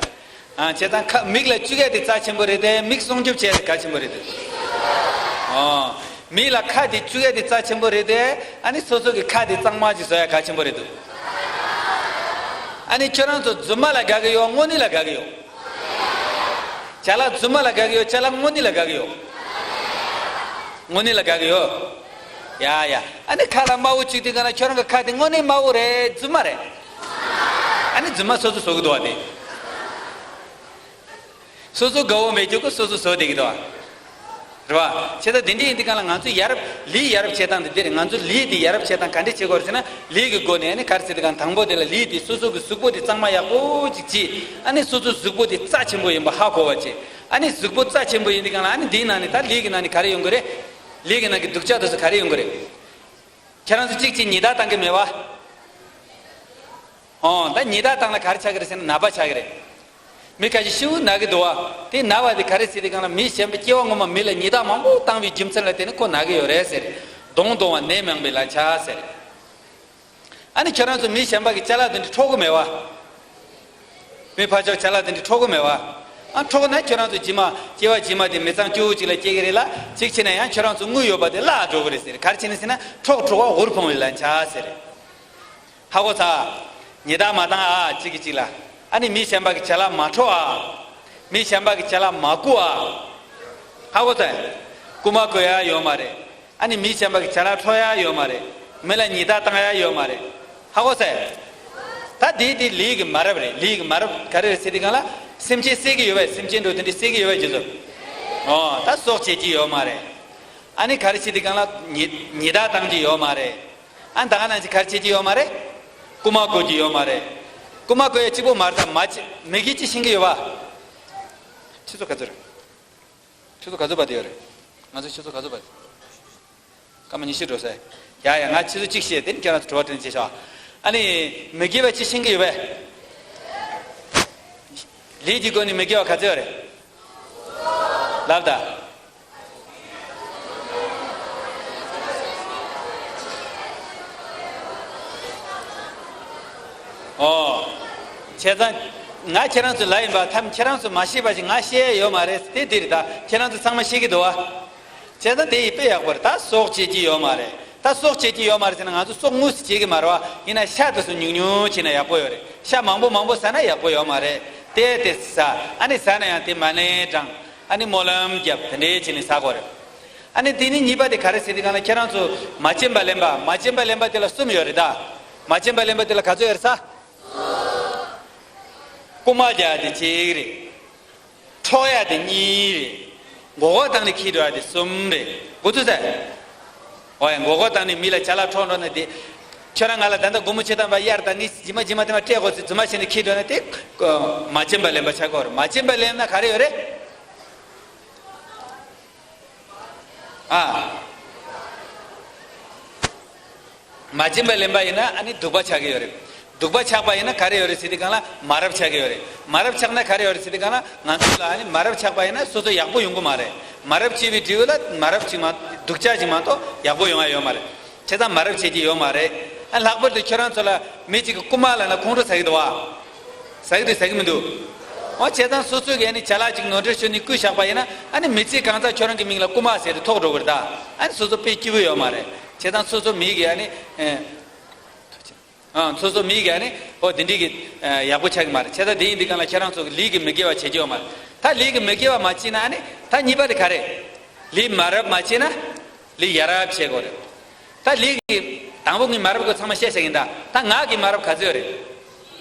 ཨ། བྱས་ཙང་ཁ་མིག་ལ་བཅུག་ཡ་དེ་རྩ་ཆེན་པོ་རེད་དེ། མིག་སྲུང་སྐྱོབ་བྱེད་ཡ་དེ་གལ་ཆེན་པོ་རེད་འདུག་ཨོ། མིག་ལ་ཁ་དེ་བཅུག་ཡ་དེ་རྩ་ཆེན་པོ་རེད་དེ། ཨ་ནི་སོ་སོ་གི་ཁ་དེ་གཙང་མ་ཅིག་བཟོ་ཡ་གལ་ཆེན་པོ་རེད་འདུག་ཨ་ནི་ཁྱོད་རང་ཚོ་རྫུན་མ་ལ་དགའ་གི་ཡོད། དངོས་གནས་ལ་དགའ་གི་ཡོད། ཅ་ལག་རྫུན་མ་ལ་དགའ་གི་ཡོད། ཅ་ལག་དངོས་གནས་ལ་དགའ་གི་ཡོད། དངོས་གནས་ལ་དགའ་གི་ཡོད། ཡ་ཡ། ཨ་ནི་ཁ་ལ་དམར་པོ་བཅུག་དུས་སྒང་ལ་ཁྱོད་རང་གི་ཁ་དེ་དངོས་གནས་དམར་པོ་རེད། རྫུན་མ་རེད། ཨ་ནི་རྫུན་མ་སོ་སོ་བཟོ་གི་འདུག་བ་དེ། སོ་སོ་དགའ་བོ་མེད་རྒྱུ་གི་སོ་སོ་བཟོ་བསྡད་ཀྱི་འདུག་བ། རེད་བ། བྱས་ཙང་དེ་འདྲ་ཡིན་དུས་སྒང་ལ་ང་ཚོ་ཡ་རབས། ལུས་ཡ་རབས་བྱེད་སྟངས་དེ་འདི་རེད། ང་ཚོ་ལུས་དེ་ཡ་རབས་བྱེད་སྟངས་ག་འདྲ་བྱེད་དགོས་རེད་ཟེར་ན། ལུས་ཀྱི་སྒོ་ནས་ཨ་ནི་ག་རེ་ཟེར་དུས་སྒང་། དང་པོ་དེ་ལ་ལུས་དེ་སོ་སོ་གི་གཟུགས་པོ་དེ་གཙང་མ་ཡག་པོ་ཅིག་བྱས། ཨ་ནི་སོ་སོ་གཟུགས་པོ་དེ་རྩ་ཆེན་པོ་ཡིན་པ་ཧ་གོ་བ་བྱས། ཨ་ནི་གཟུགས་པོ་རྩ་ཆེན་པོ་ཡིན་དུས་སྒང་ལ། ཨ་ནི་འདིའི་ནང་ནས་ད་ལུས་ཀྱི་ནང་ནས་ག་རེ་ཡོང་གི་རེད། ལུས་ཀྱི་ནང་གི་སྡུག་ཅག་དེ་ཚོ་ག་རེ་ཡོང་གི་རེད། ཁྱེད་རང་ཚོ་གཅིག་གཅིག་ཉེས་དག་བཏང་གི་མེད་བ། ཨོ། ད་ཉེས་དག་བཏང་ལ་ག་རེ་ཆགས་ཀྱི་རེད་ཟེར་ན། ན་བ་ཆགས་ཀྱི་རེད། མི་ཁ་ཤས་ཤིན་ཏུ་ན་གི་འདུག་བ། དེ་ན་བ་དེ་ག་རེ་ཟེར་དུས་སྒང་ལ། མི་གཞན་པ་སྐྱེ་བ་སྔོན་མ་མི་ལ་ཉེས་དག་མང་པོ་བཏང་བའི་རྒྱུ་མཚན་ལ་བརྟེན་ནས་ཁོ་ན་གི་ཡོད་རེད་ཟེར། གདོན་གདུང་བ་ནད་མང་པོའི་ལན་ཆགས་ཟེར། ཨ་ནི་ཁྱོད་རང་ཚོ་མི་གཞན་པ་གི་ཅ་ལག་དེ་འདྲ་འཕྲོག་གི་མེད་བ། མི་ཕར་ཕྱོགས་ཅ་ལག་དེ་འདྲ་འཕྲོག་གི་མེད་བ། ཨ། འཕྲོག་ན་ཁྱོད་རང་ཚོ་རྗེས་མ་སྐྱེ་བ་རྗེས་མ་དེ་མི་ཚང་སྐྱོ་བོ་ཅིག་ལ་སྐྱེ་གི་རེད་ལ། གཅིག་བྱས་ན་ཡང་ཁྱོད་རང་ཚོ་དངུལ་ཡོད་པ་དེ་བརླག་འགྲོ་གི་རེད་ཟེར། ག་རེ་བྱས་ནས་ཟེར་ན། འཕྲོག་འཕྲོག་པ་འུར་འཕངས་པའི་ལན་ཆགས་ཟེར། ཧ་གོ་ཚར། ཉེས་དག་མ་བཏང་ཨ། གཅིག་གིས་གཅིག་ལ། ཨ་ནི་མི་གཞན་པ་གི་ཅ་ལག་མ་འཕྲོག་ཨ། མི་གཞན་པ་གི་ཅ་ལག་མ་རྐུ་ཨ། ཧ་གོ་ཚར། རྐུ་མ་རྐུ་ཡ་ཡོད་མ་རེད། ཨ་ནི་མི་གཞན་པ་གི་ཅ་ལག་འཕྲོག་ཡ་ཡོད་མ་རེད། མི་ལ་ཉེས་དག་བཏང་ཡ་ཡོད་མ་རེད། ཧ་གོ་ཚར། ད་དེ་དེ་ལུས་ཀྱི་མ་རབས་རེད། ལུས་ཀྱི་མ་རབས་ག་རེ་རེད་ཟེར་དུས་སྒང་ལ། སེམས་ཅན་བསད་ཀྱི་ཡོད་པས། སེམས་ཅན་འགྲོ་དེ་འདྲ་བསད་ཀྱི་ཡོད་པས་རྗེས་སུ། ཨོ། ད་སྲོག་བཅད་ཀྱི་ཡོད་མ་རེད། ཨ་ནི་ག་རེ་བྱེད་དུས་སྒང་ལ། ཉེས་ཉེས་དག་བཏང་གི་ཡོད་མ་རེད། ཨ། ད་ག་ནང་བཞིན་ག་རེ་བྱེད་ཀྱི་ཡོད་མ་རེད། རྐུ་མ་རྐུ་གི་ཡོད་མ་རེད། རྐུ་མ་རྐུ་ཡ་གཅིག་པོ་མ་རེད། ད་མ་བྱེད་མི་དགེ་ཅིག་ཤེས་ཀྱི་ཡོད་པ། ཆུ་ཚོད་ག་ཚོད་རེད། ཆུ་ཚོད་ག་ཚོད་བར་དུ་ཡོད་རེད། ང་ཚོ་ཆུ་ཚོད་ག་ཚོད་བར། སྐར་མ་ཉི་ཤུ་འགྲོ་ས། ཡ་ཡ། ང་ཆུ་ཚོད་གཅིག་བཤད། དེ་ནས་ཁྱེད་རང་ཚོ་དྲི་བ་དྲི་ནས་བྱེད་ཤོག་ཨ་ནི་མི་དགེ་བ་ཅི་ཤེས་ཀྱི་ཡོད་པས། ལུས་ཀྱི་སྒོ་ནས་མི་དགེ་བ་ག་ཚོད་ཡོད་རེད། ལབ་ད། ཨོ། བྱས་ཙང་ང་ཁྱེད་རང་ཚོ་ལ་ཡིན་པ་ཐམས་ཅད་ཁྱེད་རང་ཚོ་མ་ཤེས་པ་ཞིག་ང་ཤེས་ཡ་ཡོད་མ་རེད། དེ་འདི་རེད། ད་ཁྱེད་རང་ཚོ་ཚང་མ་ཤེས་ཀྱི་འདུག་བ། བྱས་ཙང་དེ་ཡི་དཔེ་ཡག་པོ་རེད། ད་སྲོག་བཅད་ཀྱི་ཡོད་མ་རེད། ད་སྲོག་བཅད་ཀྱི་ཡོད་མ་རེད་ཟེར་ན། ང་ཚོ་སྲོག་དངོས་སུ་བཅད་ཀྱི་མ་རེད་བ། ཡིན་ན་ཤ་དེ་ཚོ་ཉུང་ཉུང་བྱས་ན་ཡག་པོ་ཡོད་རེད། ཤ་མང་པོ་མང་པོ་ཟ་ན་ཡག་པོ་ཡོད་མ་རེད། དེ་དེ་ཟ། ཨ་ནི་ཟ་ན་ཡང་དེ་མ་ཎི་བགྲངས། ཨ་ནི་སྨོན་ལམ་བརྒྱབ། དེ་འདྲའི་བྱས་ནས་ཟ་དགོས་རེད། ཨ་ནི་དེ་ནི་གཉིས་པ་དེ་ག་རེ་ཟེར་དུས་སྒང་ལ། ཁྱེད་རང་ཚོ་མ་བྱིན་པ་ལེན་པ། མ་བྱིན་པ་ལེན་པ་དེ་ལ་གསུམ་ཡོད་རེད་ད། མ་བྱིན་པ་ལེན་པ་དེ་ལ་ག་ཚོད་ཡོད་རེད་ཟ། རྐུ་མ་རྒྱག་དེ་གཅིག་རེད། འཕྲོག་ཡ་དེ་གཉིས་རེད། མགོ་སྐོར་བཏང་ནས་འཁྱེར་འགྲོ་ཡ་དེ་གསུམ་རེད། འགོ་ཚུགས་ཚར། ཨོ་ཡ། མགོ་སྐོར་བཏང་ནས་མི་ལ་ཅ་ལག་འཕྲོག་འགྲོ་ན་དེ། ཁྱོད་རང་ང་ལ་ད་ལྟ་སྒོར་མོ་ཆེ་དམ་པ་གཡར་དང་ནི་ཇི་མ་ཇི་མ་དེ་མ་སྤྲད་དགོས་ཟེར་རྫུན་མ་བྱས་ནས་འཁྱེར་འགྲོ་ན་དེ། མ་བྱིན་པ་ལེན་པ་ཆགས་ཀྱི་ཡོད་རེད། མ་བྱིན་པ་ལེན་ན་ག་རེ་ཡོད་རེད། ཨ། མ་བྱིན་པ་ལེན་པ་ཡིན་ན་ཨ་ནི་སྡིག་པ་ཆགས་ཀྱི་ཡོད་རེད། སྡུག་པ་ཆགས་པ་ཡིན་ན་ག་རེ་ཡོད་རེད་ཟེར་དུས་སྒང་ལ་མ་རབས་ཆགས་ཀྱི་ཡོད་རེད། མ་རབས་ཆགས་ན་ག་རེ་ཡོད་རེད་ཟེར་དུས་སྒང་ལ་ང་ཚོ་ལ་ཨ་ནི་མ་རབས་ཆགས་པ་ཡིན་ན་སོ་སོ་ཡག་པོ་ཡོང་གི་མ་རེད། མ་རབས་ཆེ་བའི་འབྲས་བུ་ལ་མ་རབས་ཅིག་མ་སྡུག་ཅག་ཅིག་མ་གཏོགས་ཡག་པོ་ཡོང་ཡ་ཡོད་མ་རེད། བྱས་ཙང་མ་རབས་བྱེད་ཀྱི་ཡོད་མ་རེད། ཨ་ལྷག་པར་དུ་ཁྱོད་རང་ཚོ་ལ་མི་གཅིག་གིས་རྐུན་མ་ལབ་ན་ཁོང་ཁྲོ་ཟ་གི་འདུག་བ། ཟ་གི་འདུག་ཟ་གི་མི་འདུག་འོ་བྱས་ཙང་སོ་སོ་གིས་ཨ་ནི་ཅ་ལག་ཅིག་ནོར་འཁྲུལ་ཤོར་ནས་བརྐུས་བཞག་པ་ཡིན་ན་ཨ་ནི་མི་ཚེ་གང་ཚ་ཁྱོད་རང་གི་མིང་ལ་རྐུན་མ་ཟེར་ཏེ་ཐོགས་འགྲོ་གི་རེད་ད། ཨ་ནི་སོ་སོ་དཔེ་སྐྱིད་པོ་ཡོད་མ་རེད། བྱས་ཙང་སོ་སོ་མི་གིས་ཨ་ནི་ཨེ། ཨ་སོ་སོ་མི་གིས་ཨ་ནི་ཨོ་དེ་འདྲའི་གི་ཨ་ཡག་པོ་ཆགས་ཀྱི་མ་རེད། བྱས་ཙང་དེ་ཡིན་དུས་སྒང་ལ་ཁྱེད་རང་ཚོ་གིས་ལས་ཀྱི་མི་དགེ་བ་བྱེད་ཀྱི་ཡོད་མ་རེད། ད་ལས་ཀྱི་མི་དགེ་བ་མ་བྱས་ན་ཨ་ནི་ད་གཉིས་པ་དེ་ག་རེད། ལས་མ་རབས་མ་བྱས་ན་ལས་ཡ་རབས་བྱེད་དགོས་རེད། ད་ལས་ཀྱི་དང་པོ་ངས་མ་རབས་ཀྱི་ཚང་མ་བཤད་བཞག་ཡིན་ད། ད་ངག་གི་མ་རབས་ག་ཚོད་ཡོད་རེད།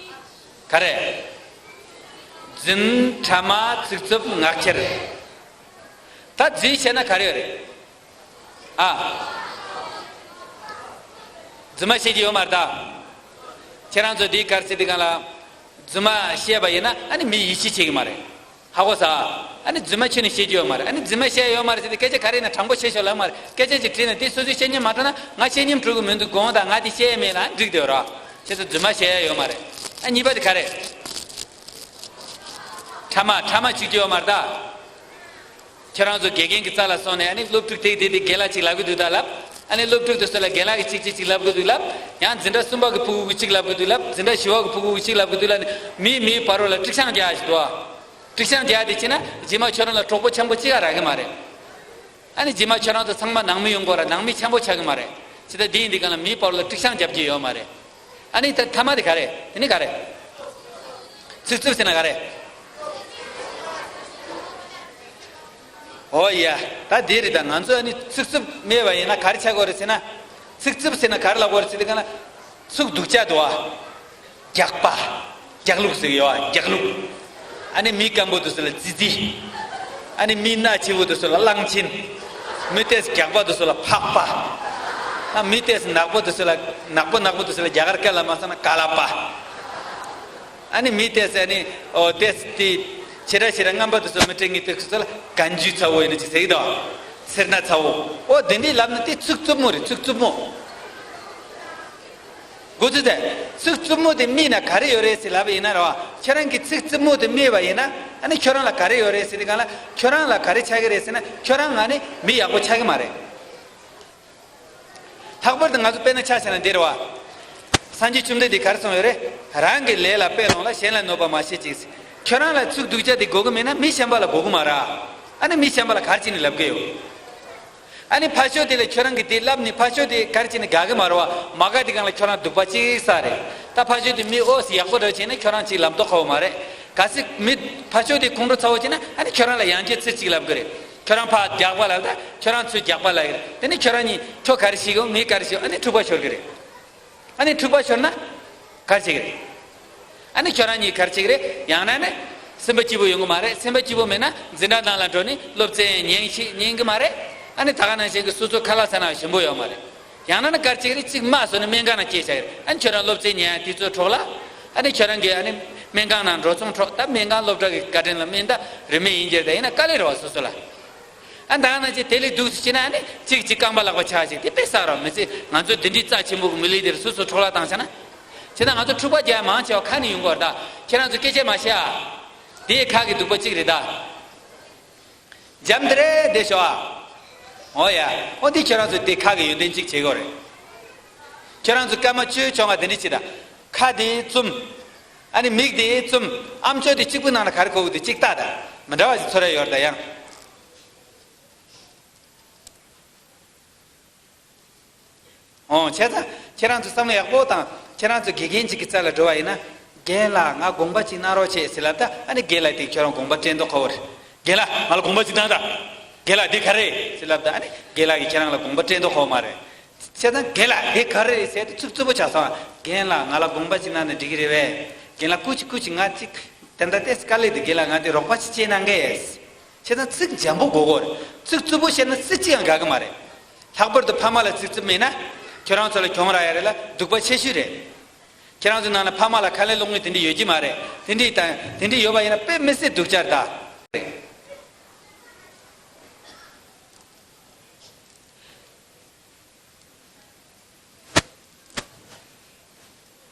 ག་རེ། རྫུན། ཕྲ་མ། ཚིག་རྩུབ། ངག་འཁྱལ། ད་རྫུན་བཤད་ན་ག་རེ་ཡོད་རེད། ཨ། རྫུན་མ་བཤད་ཀྱི་ཡོད་མ་རེད་ད། ཁྱེད་རང་ཚོ་དེའི་ག་རེ་ཟེར་དུས་སྒང་ལ། རྫུན་མ་བཤད་པ་ཡིན་ན་ཨ་ནི་མི་ཡིད་ཆེས་བྱེད་ཀྱི་མ་རེད། ཧ་གོ་སོང་། ཨ་ནི་རྫུན་མ་ཁྱོན་ནས་བཤད་ཀྱི་ཡོད་མ་རེད། ཨ་ནི་རྫུན་མ་བཤད་ཡོད་མ་རེད་ཟེར་ཏེ་སྐད་ཆ་ག་རེ་ཡིན་ན་དྲང་པོ་བཤད་ཤོག་ལབ་མ་རེད། སྐད་ཆ་ཅིག་དྲིས་ན་དེ་སོ་སོའི་ཤེས་ཉེན་མ་དྲངས་ན་ང་ཤེས་ཉེན་འཕྲོག་གི་མི་འདུག་དགོངས་དག་ང་དེ་བཤད་ཡས་མེད་ལབ་འགྲིག་བསྡད་ཡོད་རེད། ཁྱེད་ཚོ་རྫུན་མ་བཤད་ཡས་ཡོད་མ་རེད། ཨ་གཉིས་པ་དེ་ག་རེ། ཕྲ་མ། ཕྲ་མ་བྱེད་ཀྱི་ཡོད་མ་རེད་ད། ཁྱེད་རང་ཚོ་དགེ་རྒན་གྱི་རྩ་ལ་སོང་ནས་ཨ་ནི་སློབ་ཕྲུག་དེ་དེ་དེ་རྒན་ལགས་གཅིག་ལབ་གི་འདུག་ད་ལབ། ཨ་ནི་སློབ་ཕྲུག་དེ་ཚོ་ལ་རྒན་ལགས་ཀྱིས་གཅིག་གཅིག་གཅིག་ལབ་གི་འདུག་ལབ། ཡང་འཛིན་གྲྭ་གསུམ་པ་གི་ཕྲུ་གུ་གིས་གཅིག་ལབ་གི་འདུག་ལབ། འཛིན་གྲྭ་བཞི་པ་གི་ཕྲུ་གུ་གིས་གཅིག་ལབ་གི་འདུག་ལབ་ནས་མིའི་མིའི་བར་རོ་ལ་དཀྲུག་ཤིང་རྒྱག་ཞིག་འདུག་ཨ། དཀྲུག་ཤིང་རྒྱག་དེ་བྱས་ན་རྗེས་མ་ཁྱོད་རང་ལ་གྲོགས་པོ་འཆམ་པོ་གཅིག་ག་རག་གི་མ་རེད། ཨ་ནི་རྗེས་མ་ཁྱོད་རང་ཚོ་ཚང་མ་ནང་མི་ཡོང་གི་རེད། ནང་མི་འཆམ་པོ་ཆགས་གི་མ་རེད། ཇི་ལྟར་འདི་ཡིན་འདི་ག་ལ་མིའི་བར་ལ་དཀྲུག་ཤིང་རྒྱབ་ཀྱི་ཡོད་མ་རེད། ཨ་ནི་ད་ཐ་མ་དེ་ག་རེད། དེ་ནི་ག་རེད། ཚིག་རྩུབ་ཟེར་ན་ག་རེད། ཨོ་ཡ། ད་འདི་རེད་ད། ང་ཚོ་ཨ་ནི་ཚིག་རྩུབ་སྨྲས་པ་ཡིན་ན་ག་རེ་ཆགས་ཀྱི་ཡོད་རེད་ཟེར་ན། ཚིག་རྩུབ་ཟེར་ན་ག་རེ་ལབ་ཀྱི་ཡོད་རེད་ཟེར་དུས་ག་ལ། ཚིག་སྡུག་ཅག་འདུག་ཨ། རྒྱགས་པ། རྒྱགས་ལུགས་ཟེར་གྱི་ཡོད་ཨ། རྒྱགས་ལུགས། ཨ་ནི་མི་སྐམ་པོ་དེ་ཚོ་ལ་ཙི་ཙི། ཨ་ནི་མི་སྣ་ཆེ་བོ་དེ་ཚོ་ལ་གླང་ཆེན། མི་ཏོག་ཙམ་རྒྱགས་པ་དེ་ཚོ་ལ་ཕག་པ། ཨ་མི་ཏོག་ཙམ་ནག་པོ་དེ་ཚོ་ལ་ནག་པོ་ནག་པོ་དེ་ཚོ་ལ་རྒྱ་གར་སྐད་ལ་མ་སོང་ན་ཀ་ལ་པ། ཨ་ནི་མི་ཏོག་ཙམ་ཨ་ནི་ཨོ་ཏོག་ཙམ་དེ་ཆེ་དྲགས་ཆེ་དྲགས་རྔམ་པ་དེ་ཚོ་མི་སྤྲད་ངེས་དེ་ཚོ་ལ་གན་ཇུས་ཚ་བོ་ཡིན་ནི་ཅིག་ཟེར་གྱི་འདུག་སེར་སྣ་ཚ་བོ། ཨོ་དེ་འདྲའི་ལབ་ན་དེ་ཚིག་རྩུབ་མོ་རེད། ཚིག་རྩུབ་མོ། འགོ་ཚུགས་ཏེ། ཚིག་རྩུབ་མོ་དེ་སྨྲས་ན་ག་རེ་ཡོད་རེད་ཟེར་ལབ་པ་ཡིན་ན་རེད་བ། ཁྱོད་རང་གིས་ཚིག་རྩུབ་མོ་དེ་སྨྲས་པ་ཡིན་ན་ཨ་ནི་ཁྱོད་རང་ལ་ག་རེ་ཡོད་རེད་ཟེར་དུས་ག་ལ་ཁྱོད་རང་ལ་ག་རེ་ཆགས་ཀྱི་རེད་ཟེར་ན་ཁྱོད་རང་ཨ་ནི་མི་ཡག་པོ་ཆགས་ཀྱི་མ་རེད། ལྷག་པར་དུ་ང་ཚོ་དཔེར་ན་ཆ་བཞག་ན་འདི་རེད་བ། སངས་རྒྱས་བཅོམ་ལྡན་འདས་ག་རེ་གསུངས་ཡོད་རེད། རང་གི་ལས་ལ་དཔེ་ལོངས་ལ་གཞན་ལ་གནོད་པ་མ་བྱེད་ཅིག་ཁྱོད་རང་ལ་ཚིག་སྡུག་ཅག་དེ་དགོས་ཀྱི་མེད་ན་མི་གཞན་པ་ལ་དགོས་ཀྱི་མ་རེད། ཨ་ནི་མི་གཞན་པ་ལ་ག་རེ་བྱས་ནས་ལབ་ཀྱི་ཡོད། ཨ་ནི་ཕར་ཕྱོགས་དེ་ལ་ཁྱོད་རང་གིས་དེ་ལབ་ནས་ཕར་ཕྱོགས་དེ་ག་རེ་བྱས་ནས་དགའ་གི་མ་རེད་བ། མ་དགའ་དེ་སྒང་ལ་ཁྱོད་རང་སྡུག་པ་གཅིག་བསགས་རེད། ད་ཕར་ཕྱོགས་དེ་མི་ཨོ་སི་ཡག་པོ་འདྲ་བྱས་ན་ཁྱོད་རང་གཅིག་ལབ་མདོག་ཁ་བོ་མ་རེད། གལ་སྲིད་མི་ཕར་ཕྱོགས་དེ་ཁོང་ཁྲོ་ཚ་བོ་བྱས་ན་ཨ་ནི་ཁྱོད་རང་ལ་ཡང་བསྐྱར་ཚིག་གཅིག་ལབ་གི་རེད། ཁྱོད་རང་ཕར་རྒྱག་པ་ལབ་ད་ཁྱོད་རང་ཚུར་རྒྱག་པ་ལབ་གི་རེད། དེ་ནས་ཁྱོད་རང་གཉིས་ཁྱོད་ག་རེ་ཤེས་ཀྱི་ཡོད། ངས་ག་རེ་ཤེས་ཡོད། ཨ་ནི་འཁྲུག་པ་ཤོར་གི་རེད། ཨ་ནི་འཁྲུག་པ་ཤོར་ན་ག་རེ་བྱེད་ཀྱི་རེད། ཨ་ནི་ཁྱོད་རང་གཉིས་ག་རེ་བྱེད་ཀྱི་རེད། ཡང་ན་ནི་སེམས་པ་སྐྱིད་པོ་ཡོང་གི་མ་རེད། སེམས་པ་སྐྱིད་པོ་མེད་ན་འཛིན་གྲྭ་ནང་ལ་འགྲོ་ནས་སློབ་ཚན་ཉན་ཤེས་ཉན་གི་མ་རེད། ཨ་ནི་ད་ག་ནང་བཞིན་གྱི་སོ་སོ་ཁ་ལག་ཟ་ན་ཞིམ་པོ་ཡོད་མ་རེད། ཡང་ན་ནི་ག་རེ་བྱེད་ཀྱི་རེད། གཅིག་མ་སོང་ནས་སྨན་ཁང་ནང་སྐྱེལ་བྱ་གི་རེད། ཨ་ནི་ཁྱོད་རང་སློབ་ཚན་ཉན་ཡ་དུས་ཚོད་འཕྲོག་ལ། ཨ་ནི་ཁྱོད་རང་གི་ཨ་ནི་སྨན་ཁང་ནང་འགྲོ་སོང་འཕྲོག་ད་སྨན་ཁང་སློབ་གྲྭ་གི་བཀའ་དྲིན་ལ་སྨན་ད་རིན་མེད་ཡིན་གྱི་རེད། ད་ཡིན་ན་དཀའ་ལས་རེད་བ་སོ་སོ་ལ། ཨ་ད་ག་ནང་བཞིན་དེ་ལས་སྡུག་ཅིག་བྱས་ན་ཨ་ནི་གཅིག་གཅིག་རྐང་པ་ལག་པ་ཆག་ཅིག་དེ་དཔེ་བསགས་རོགས་མི་ཚེ། ང་ཚོ་འདི་འདྲའི་རྩ་ཆེན་པོ་གི་མི་ལུས་འདིར་སོ་སོ་འཕྲོག་བརླག་བཏང་བྱས་ན། བྱས་ཙང་ང་ཚོ་འཁྲུག་པ་རྒྱག་མང་ཆེ་བ་ཁ་ནས་ཡོང་གི་ཡོད་རེད་ད། ཁྱེད་རང་ཚོ་སྐད་ཆ་མ་བཤད་ཨ། དེ་ཁ་གི་སྡུག་པ་གཅིག་རེད་ད། འཇམ་དེ་རེད་བསྡད་ཤོག་ཨ། འོ་ཡ། འོ་འདི་ཁྱེད་རང་ཚོ་དེ་ཁ་གི་ཡོན་ཏན་གཅིག་བྱེད་དགོས་རེད། ཁྱེད་རང་ཚོ་སྐར་མ་བཅུ་བཅོ་ལྔ་དེ་འདྲ་བྱེད་ད། ཁ་དེ་བཙུམ། ཨ་ནི་མིག་དེ་བཙུམ། ཨམ་ཅོག་དེ་གཅིག་པུའི་ནང་ལ་ག་རེ་གོ་གི་འདུག་གཅིག་ལྟ་ད། མི་འདྲ་བ་ཞིག་ཚོར་ཡ་ཡོད་རེད་ད་ཡང་། འོང་། བྱས་ཙང་ཁྱེད་རང་ཚོ་བསམ་བློ་ཡག་པོ་བཏང་། ཁྱེད་རང་ཚོ་དགེ་རྒན་གཅིག་གི་རྩ་ལ་འགྲོ་བ་ཡིན་ན། རྒན་ལགས་ང་དགོངས་པ་གཅིག་གནང་རོགས་བྱེད་ཟེར་ལབ་ད། ཨ་ནི་རྒན་ལགས་དེ་ཁྱོད་རང་དགོངས་པ་སྤྲད་མདོག་ཁ་བོ་རེད། རྒན་ལགས་ང་ལ་དགོངས་པ་གཅིག་གནང་ད། རྒན་ལགས་འདི་ག་རེ་ཟེར་ལབ་ད། ཨ་ནི་རྒན་ལགས་ཀྱིས་ཁྱེད་རང་ལ་དགོངས་པ་སྤྲད་མདོག་ཁ་བོ་མ་རེད། བྱས་ཙང་རྒན་ལགས་འདི་ག་རེ་ཟེར་དུས་ཚིག་རྩུབ་པོ་ཆགས་སོང་། རྒན་ལགས་ང་ལ་དགོངས་པ་གཅིག་གནང་ན་འགྲིག་གི་རེད་པས། རྒན་ལགས་སྐུ་མཁྱེན་སྐུ་མཁྱེན་ང་གཅིག་དེ་འདྲ་ཏོག་ཙམ་དཀའ་ལས་འདུག་རྒན་ལགས་ང་འདི་རོགས་པ་གཅིག་བྱེད་གནང་གས། བྱས་ཙང་ཚིག་འཇམ་པོ་དགོས་ཀྱི་རེད། ཚིག་རྩུབ་པོ་བཤད་ན་སུ་གཅིག་ཡང་དགའ་གི་མ་རེད། ལྷག་པར་དུ་ཕ་མ་ལ་ཚིག་རྩུབ་མེད་ན། ཁྱོད་རང་ཚོ་ལ་གྱོང་རག་ཡ་རེད་ལ་སྡུག་པ་ཆེ་ཤོས་རེད། ཁྱེད་རང་ཚོའི་ནང་ན་ཕ་མ་ལ་ཁ་ལས་སློང་མཁན་དེ་འདྲ་ཡོད་ཀྱི་མ་རེད། དེ་འདྲ་དང་དེ་འདྲ་ཡོད་པ་ཡིན་ན་དཔེ་མི་སྲིད་སྡུག་ཅག་རེད་ད།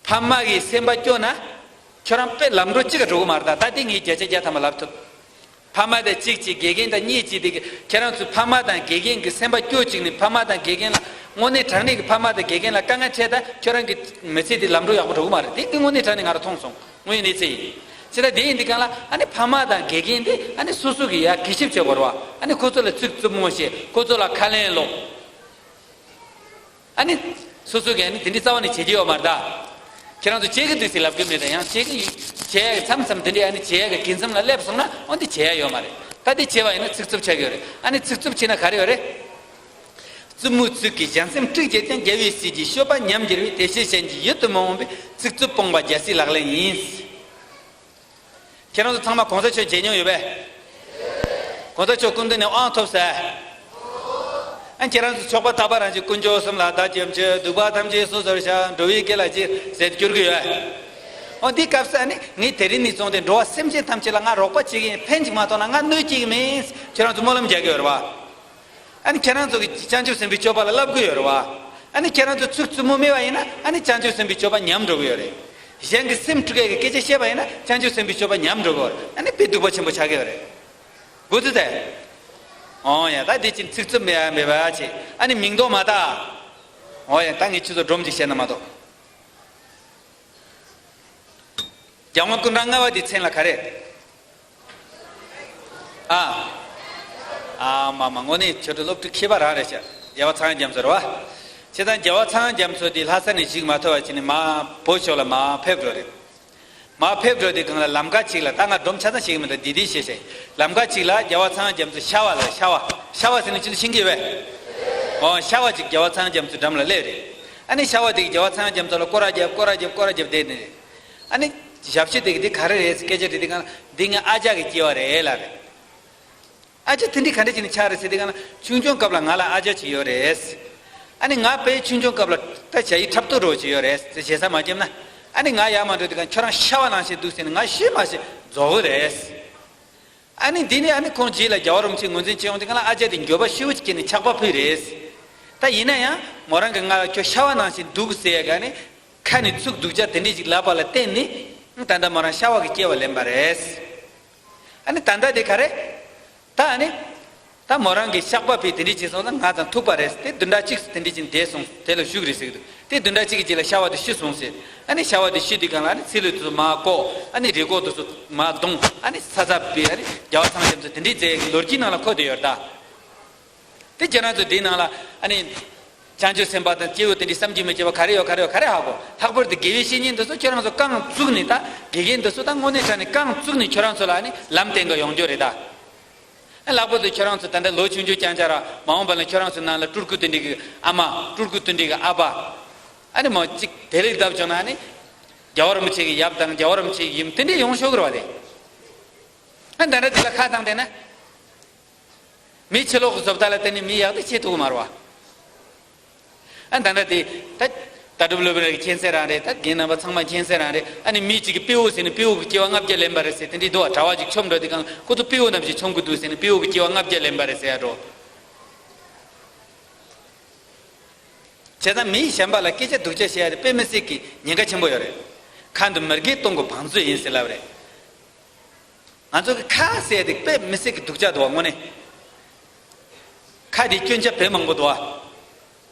ཕ་མ་གི་སེམས་པ་སྐྱོ་ན། ཁྱོད་རང་དཔེ་ལམ་འགྲོ་གཅིག་ག་འགྲོ་གི་མ་རེད་ད། ད་དེ་ངས་བརྒྱ་ཆ་བརྒྱ་ཐམ་པ་ལབ་ཐུབ། ཕ་མ་དང་གཅིག་གཅིག་དགེ་རྒན་དང་གཉིས་གཅིག་དེ་གི་ཁྱེད་རང་ཚོའི་ཕ་མ་དང་དགེ་རྒན་གྱི་སེམས་པ་སྐྱོ་བཅུག་ནས་ཕ་མ་དང་དགེ་རྒན་ལ་དངོས་གནས་དྲང་གནས་ཀྱི་ཕ་མ་དང་དགེ་རྒན་ལ་དཀའ་ངལ་འཕྲད་ད་ཁྱོད་རང་གི་མི་ཚེ་དེ་ལམ་འགྲོ་ཡག་པོ་འགྲོ་གི་མ་རེད། དེ་དེ་དངོས་གནས་དྲང་གནས་ང་རང་མཐོང་སོང་། དངོས་ཡོད་གནས་ཚུལ་ཡིན། ཅི་ད་དེ་ཡིན་དུས་གང་ལ་ཨ་ནི་ཕ་མ་དང་དགེ་རྒན་དེ་ཨ་ནི་སོ་སོ་གི་ཡ་གུས་ཞབས་བྱེད་དགོས་རེད་བ། ཨ་ནི་ཁོ་ཚོ་ལ་ཚིག་རྩུབ་མོ་བཤད། ཁོ་ཚོ་ལ་ཁ་ལན་སློག་ཨ་ནི། སོ་སོ་གིས་ཨ་ནི་དེ་འདྲའི་རྩ་བ་ནས་བྱེད་ཀྱི་ཡོད་མ་རེད་ད། ཁྱེད་རང་ཚོ་བྱེད་ཀྱི་འདུག་ཟེར་ལབ་ཀྱི་མེད་ད། ཡང་བྱེད་ཀྱི་ཡོད། བྱེད་ཡ་གི་མཚམས་མཚམས་དེ་འདྲའི་ཨ་ནི་བྱེད་ཡ་གི་གི་མཚམས་ལ་སླེབས་སོང་ན་འོ་འདི་བྱེད་ཡ་ཡོད་མ་རེད། ད་འདི་བྱེད་པ་ཡིན་ན་ཚིག་རྩུབ་ཆགས་ཀྱི་ཡོད་རེད། ཨ་ནི་ཚིག་རྩུབ་བྱས་ན་ག་རེ་ཡོད་རེད། རྩུབ་མོའི་ཚིག་གིས་བྱང་སེམས་དཀྲུགས་བྱེད་ཀྱང་། རྒྱལ་བའི་སྲས་ཀྱི་སྤྱོད་པ་ཉམས་བསྒྱུར་བའི། དེ་ཕྱིར་གཞན་གྱི་ཡུལ་དུ་མི་འོང་བའི། ཚིག་རྩུབ་སྤོང་བ་རྒྱལ་སྲས་ལག་ལེན་ཡིན། ཁྱེད་རང་ཚོ་ཚང་མ་གོང་ས་མཆོག་མཇལ་མྱོང་ཡོད་པས། གོང་ས་མཆོག་སྐུ་མདུན་ནས་དབང་ཐོབ་ཟེར། ཨ་ཁྱེད་རང་ཚོ་ཕྱོགས་པ་ཐག་པ་རང་བཞིན། དཀོན་མཆོག་གསུམ་ལ་བདག་སྐྱབས་མཆི། སྡིག་པ་ཐམས་ཅད་སོ་སོར་བཤགས། འགྲོ་བའི་དགེ་ལ་སྤྱིར་ཟེར་སྐྱོར་གི་ཡོད། འོ་འདི་སྐབས་སུ་ཨ་ནི་ངས་དེ་རིང་ནས་བཟུང་སྟེ་འགྲོ་བ་སེམས་ཅན་ཐམས་ཅད་ལ་ང་རོགས་པ་བྱེད་ཀྱི་ཡིན། ཕན་ཅིག་མ་ཐོགས་ན་ང་གནོད་བྱེད་ཀྱི་མིན། ཁྱེད་རང་ཚོ་སྨོན་ལམ་རྒྱག་གི་ཡོད་རེད་བ། ཨ་ནི་ཁྱེད་རང་ཚོ་གི་བྱང་ཆུབ་སེམས་དཔའི་སྤྱོད་པ་ལ་བསླབ་གི་ཡོད་རེད་བ། ཨ་ནི་ཁྱེད་རང་ཚོ་ཚིག་རྩུབ་མོ་སྨྲས་པ་ཡིན་ན་ཨ་ནི་བྱང་ཆུབ་སེམས་དཔའི་སྤྱོད་པ་ཉམས་འགྲོ་གི་ཡོད་རེད། གཞན་གྱི་སེམས་དཀྲུག་མཁན་གྱི་སྐད་ཆ་བཤད་པ་ཡིན་ན་བྱང་ཆུབ་སེམས་དཔའི་སྤྱོད་པ་ཉམས་འགྲོ་གི་ཡོད་རེད། ཨ་ནི་དཔེ་སྡུག་པ་ཆེན་པོ་ཆགས་ཀྱི་ཡོད་རེད། གོ་ཚོད་ཚད། འོ་ཡ་ད་དེ་ཕྱིན་ཚིག་རྩུབ་མེད་ཡ་མེད་པ་བྱེད། ཨ་ནི་མིང་འདོགས་མ་ད། འོ་ཡ་ད་ངས་ཁྱོད་ཚོ་སྒྲོམ་ཅིག་བཤད་ན་མ་གཏོགས། རྒྱལ་དབང་སྐུ་ཕྲེང་ལྔ་པ་དེའི་མཚན་ལ་ག་རེ། ཨ། ཨ་མ་མ་དངོས་གནས་ཆོས་གྲོགས་སློབ་ཕྲུག་མཁས་པ་རང་རེད་ཤག་རྒྱལ་བ་ཚངས་དབྱངས་རྒྱ་མཚོ་རེད་བ། བྱས་ཙང་རྒྱལ་བ་ཚངས་དབྱངས་རྒྱ་མཚོ་དེ་ལྷ་ས་ནས་གཞིས་མ་ཐོན་པ་བྱས་ནས་མར་བོད་ཕྱོགས་ལ་མར་ཕེབས་འགྲོ་རེད། མར་ཕེབས་འགྲོ་དུས་སྒང་ལ་ལམ་ཁ་ཅིག་ལ་ད་ང་སྒྲོམ་ཆ་ཚང་བཤད་ཀྱི་མི་འདུག་འདི་འདི་བཤད་བཤད། ལམ་ཁ་ཅིག་ལ་རྒྱལ་བ་ཚངས་དབྱངས་རྒྱ་མཚོ་ཤ་བ་ལ་ཤ་བ་ཤ་བ་ཟེར་ནས་ཁྱོད་ཚོ་ཤེས་ཀྱི་ཡོད་པས། འོ་ཤ་བ་ཅིག་རྒྱལ་བ་ཚངས་དབྱངས་རྒྱ་མཚོའི་འགྲམ་ལ་སླེབས་རེད། ཨ་ནི་ཤ་བ་དེ་གིས་རྒྱལ་བ་ཚངས་དབྱངས་རྒྱ་མཚོ་ལ་སྐོར་ར་རྒྱབ་སྐོར་ར་རྒྱབ་སྐོར་ར་རྒྱབ་བསྡད་ནས། ཨ་ནི་ཞབས་ཕྱི་དེ་གིས་འདི་ག་རེ་རེད་ཟེར་སྐད་ཆ་དྲིས་དུས་སྒང་ལ་འདི་ངའི་ཨ་ཅག་གི་སྐྱེ་བ་རེད་ལབ་རེད། ཨ་ཅག་དེ་འདྲ་ག་འདྲ་བྱས་ནས་ཆགས་རེད་ཟེར་དུས་སྒང་ལ་ཆུང་ཆུང་སྐབས་ལ་ང་ལ་ཨ་ཅག་ཅིག་ཡོད་རེད། ཨ་ནི་ང་དཔེ་ཆུང་ཆུང་སྐབས་ལ་ད་ཞ་ཡི་འཁྲབ་སྟོན་འདྲ་བོ་ཅིག་ཡོད་རེད་ཟེར་ཞེ་ས་མ་བརྒྱབ་ན། ཨ་ནི་ང་ཡར་མར་འགྲོ་དུས་སྒང་ཁྱོད་རང་ཤ་བ་ནང་བཞིན་འདུག་ཟེར་ནས་ང་ཤི་མ་ཤི་རྫོགས་གི་རེད། ཨ་ནི་འདི་ནས་ཨ་ནི་ཁོང་རྗེས་ལ་རྒྱལ་བ་རིན་པོ་ཆེ་ངོས་འཛིན་བྱེད་ཡོང་དུས་སྒང་ལ་ཨ་ཅག་དེ་འགྱོད་པ་ཤུགས་ཆེ་སྐྱེས་ནས་ཆག་པ་ཕུལ་རེད། ད་ཡིན་ན་ཡང་མོ་རང་གིས་ང་ལ་ཁྱོད་ཤ་བ་ནང་བཞིན་འདུག་ཟེར་ཡ་ག་ནི་ཁ་ནས་ཚིག་སྡུག་ཅག་དེ་འདྲས་ཅིག་ལབ་པ་ལ་བརྟེན་ནས་ད་ལྟ་མོ་རང་ཤ་བ་གི་སྐྱེ་བ་ལེན་པ་རེད། ཨ་ནི་ད་ལྟ་དེ་ག་རེད། ད་ཨ་ནི། ད་མོ་རང་གིས་བཤགས་པ་ཕུལ་དེ་འདྲས་བྱས་སོང་ཙང་ང་ཙང་ཐུག་པ་རེད། དེ་བདུན་ཕྲག་གཅིག་དེ་འདྲས་ཅིག་འདས་སོང་། དེ་ལ་བཞུགས་རེད་ཟེར་གི་འདུག་དེ་བདུན་ཕྲག་གཅིག་གི་རྗེས་ལ་ཤ་བ་དེ་ཤི་སོང་ཟེར། ཨ་ནི་ཤ་བ་དེ་ཤི་དུས་སྒང་ལ་ཨ་ནི་ཚེ་ལུས་དེ་ཚོ་མར་བཀོག་ཨ་ནི་རི་ཁོག་དེ་ཚོ་མར་བརྡུངས། ཨ་ནི་ས་ཚ་བུད། ཨ་ནི་རྒྱལ་བ་ཚངས་དབྱངས་རྒྱ་མཚོ་དེ་འདྲས་མཛད་ཡག་གི་ལོ་རྒྱུས་ནང་ལ་འཁོད་བསྡད་ཡོད་རེད་ད། དེ་ཁྱེད་རང་ཚོ་དེའི་ནང་ལ་ཨ་ནི། བྱང་ཆུབ་སེམས་དཔའ་དང་སྐྱེས་བུ་དེ་འདྲའི་བསམ་གྱིས་མི་ཁྱབ་པ་ག་རེ་ཡོད་ག་རེ་ཡོད་ག་རེ་ཧ་གོ། ལྷག་པར་དུ་དགེ་བའི་བཤེས་གཉེན་འདི་ཚོ་ཁྱོད་རང་ཚོ་རྐང་བཙུགས་ནས་ད་དགེ་རྒན་འདི་ཚོ་ད་དངོས་གནས་དྲང་གནས་རྐང་བཙུགས་ནས་ཁྱོད་རང་ཚོ་ལ་ཨ་ནི་ལམ་སྟོན་ག་ཡོང་རྒྱུ་རེད་ད། ཨ་ལྷག་པར་དུ་ཁྱོད་རང་ཚོ་ད་ལྟ་ལོ་ཆུང་ཆུང་རྐྱང་རྐྱང་ར་མ་འོངས་པ་ལ་ཁྱོད་རང་ཚོའི་ནང་ལ་སྤྲུལ་སྐུ་དེ་འདྲའི་གི་ཨ་མ། སྤྲུལ་སྐུ་དེ་འདྲའི་གི་ཨ་ཕ། ཨ་ནི་མོ་གཅིག་དེ་ལས་ལྡབ་བྱུང་ན་ཨ་ནི། རྒྱལ་བ་རིན་པོ་ཆེ་གི་ཡབ་དང་རྒྱལ་བ་རིན་པོ་ཆེ་གི་ཡུམ་དེ་འདྲས་ཡོང་ཤོག་གི་རེད་བ་དེ། ཨ་ད་ལྟ་དེ་ལ་ཁ་བཏང་བསྡད་ན། མི་ཕྱི་ལོགས་ཀྱི་བཟོ་ལྟ་ལ་བརྟེན་ནས་མི་ཡག་དེ་བྱེད་ཐུབ་ཀྱི་མ་རེད་བ། ཨ་ད་ལྟ་དེ་ད་ལྟ་གྲུབ་སློབ་དཔོན་རང་གི་མཁྱེན་གསལ་རང་རེད། ད་རྒན་རྣམ་པ་ཚང་མ་མཁྱེན་གསལ་རང་རེད། ཨ་ནི་མི་གཅིག་གིས་སྤྲེའུ་ཟེར་ནས་སྤྲེའུ་གི་སྐྱེ་བ་ལྔ་བརྒྱ་ལེན་པ་རེད་ཟེར་དེ་འདྲའི་འདུག་བ། གྲྭ་བ་ཅིག་མཆོད་འགྲོ་དུས་སྒང་ཁོ་ཚོ་སྤྲེའུ་རྣམས་ཀྱིས་མཆོད་གི་འདུག་ཟེར་ནས་སྤྲེའུ་གི་སྐྱེ་བ་ལྔ་བརྒྱ་ལེན་པ་རེད་ཟེར་ཡ་འགྲོ། བྱས་ཙང་མི་གཞན་པ་ལ་སྐད་ཆ་སྡུག་ཅག་བཤད་ཡ་དེ་དཔེ་མི་སྲིད་ཀྱི་ཉེན་ཁ་ཆེན་པོ་ཡོད་རེད། ཁ་འདི་མི་དགེ་སྡོང་གི་བང་མཛོད་ཡིན་ཟེར་ལབ་རེད། ང་ཚོ་གི་ཁ་ཟེར་དེ་དཔེ་མི་སྲིད་ཀྱི་སྡུག་ཅག་འདུག་བ་དངོས་གནས། ཁ་དེ་སྐྱོན་ཆ་དཔེ་མང་པོ་འདུག་བ།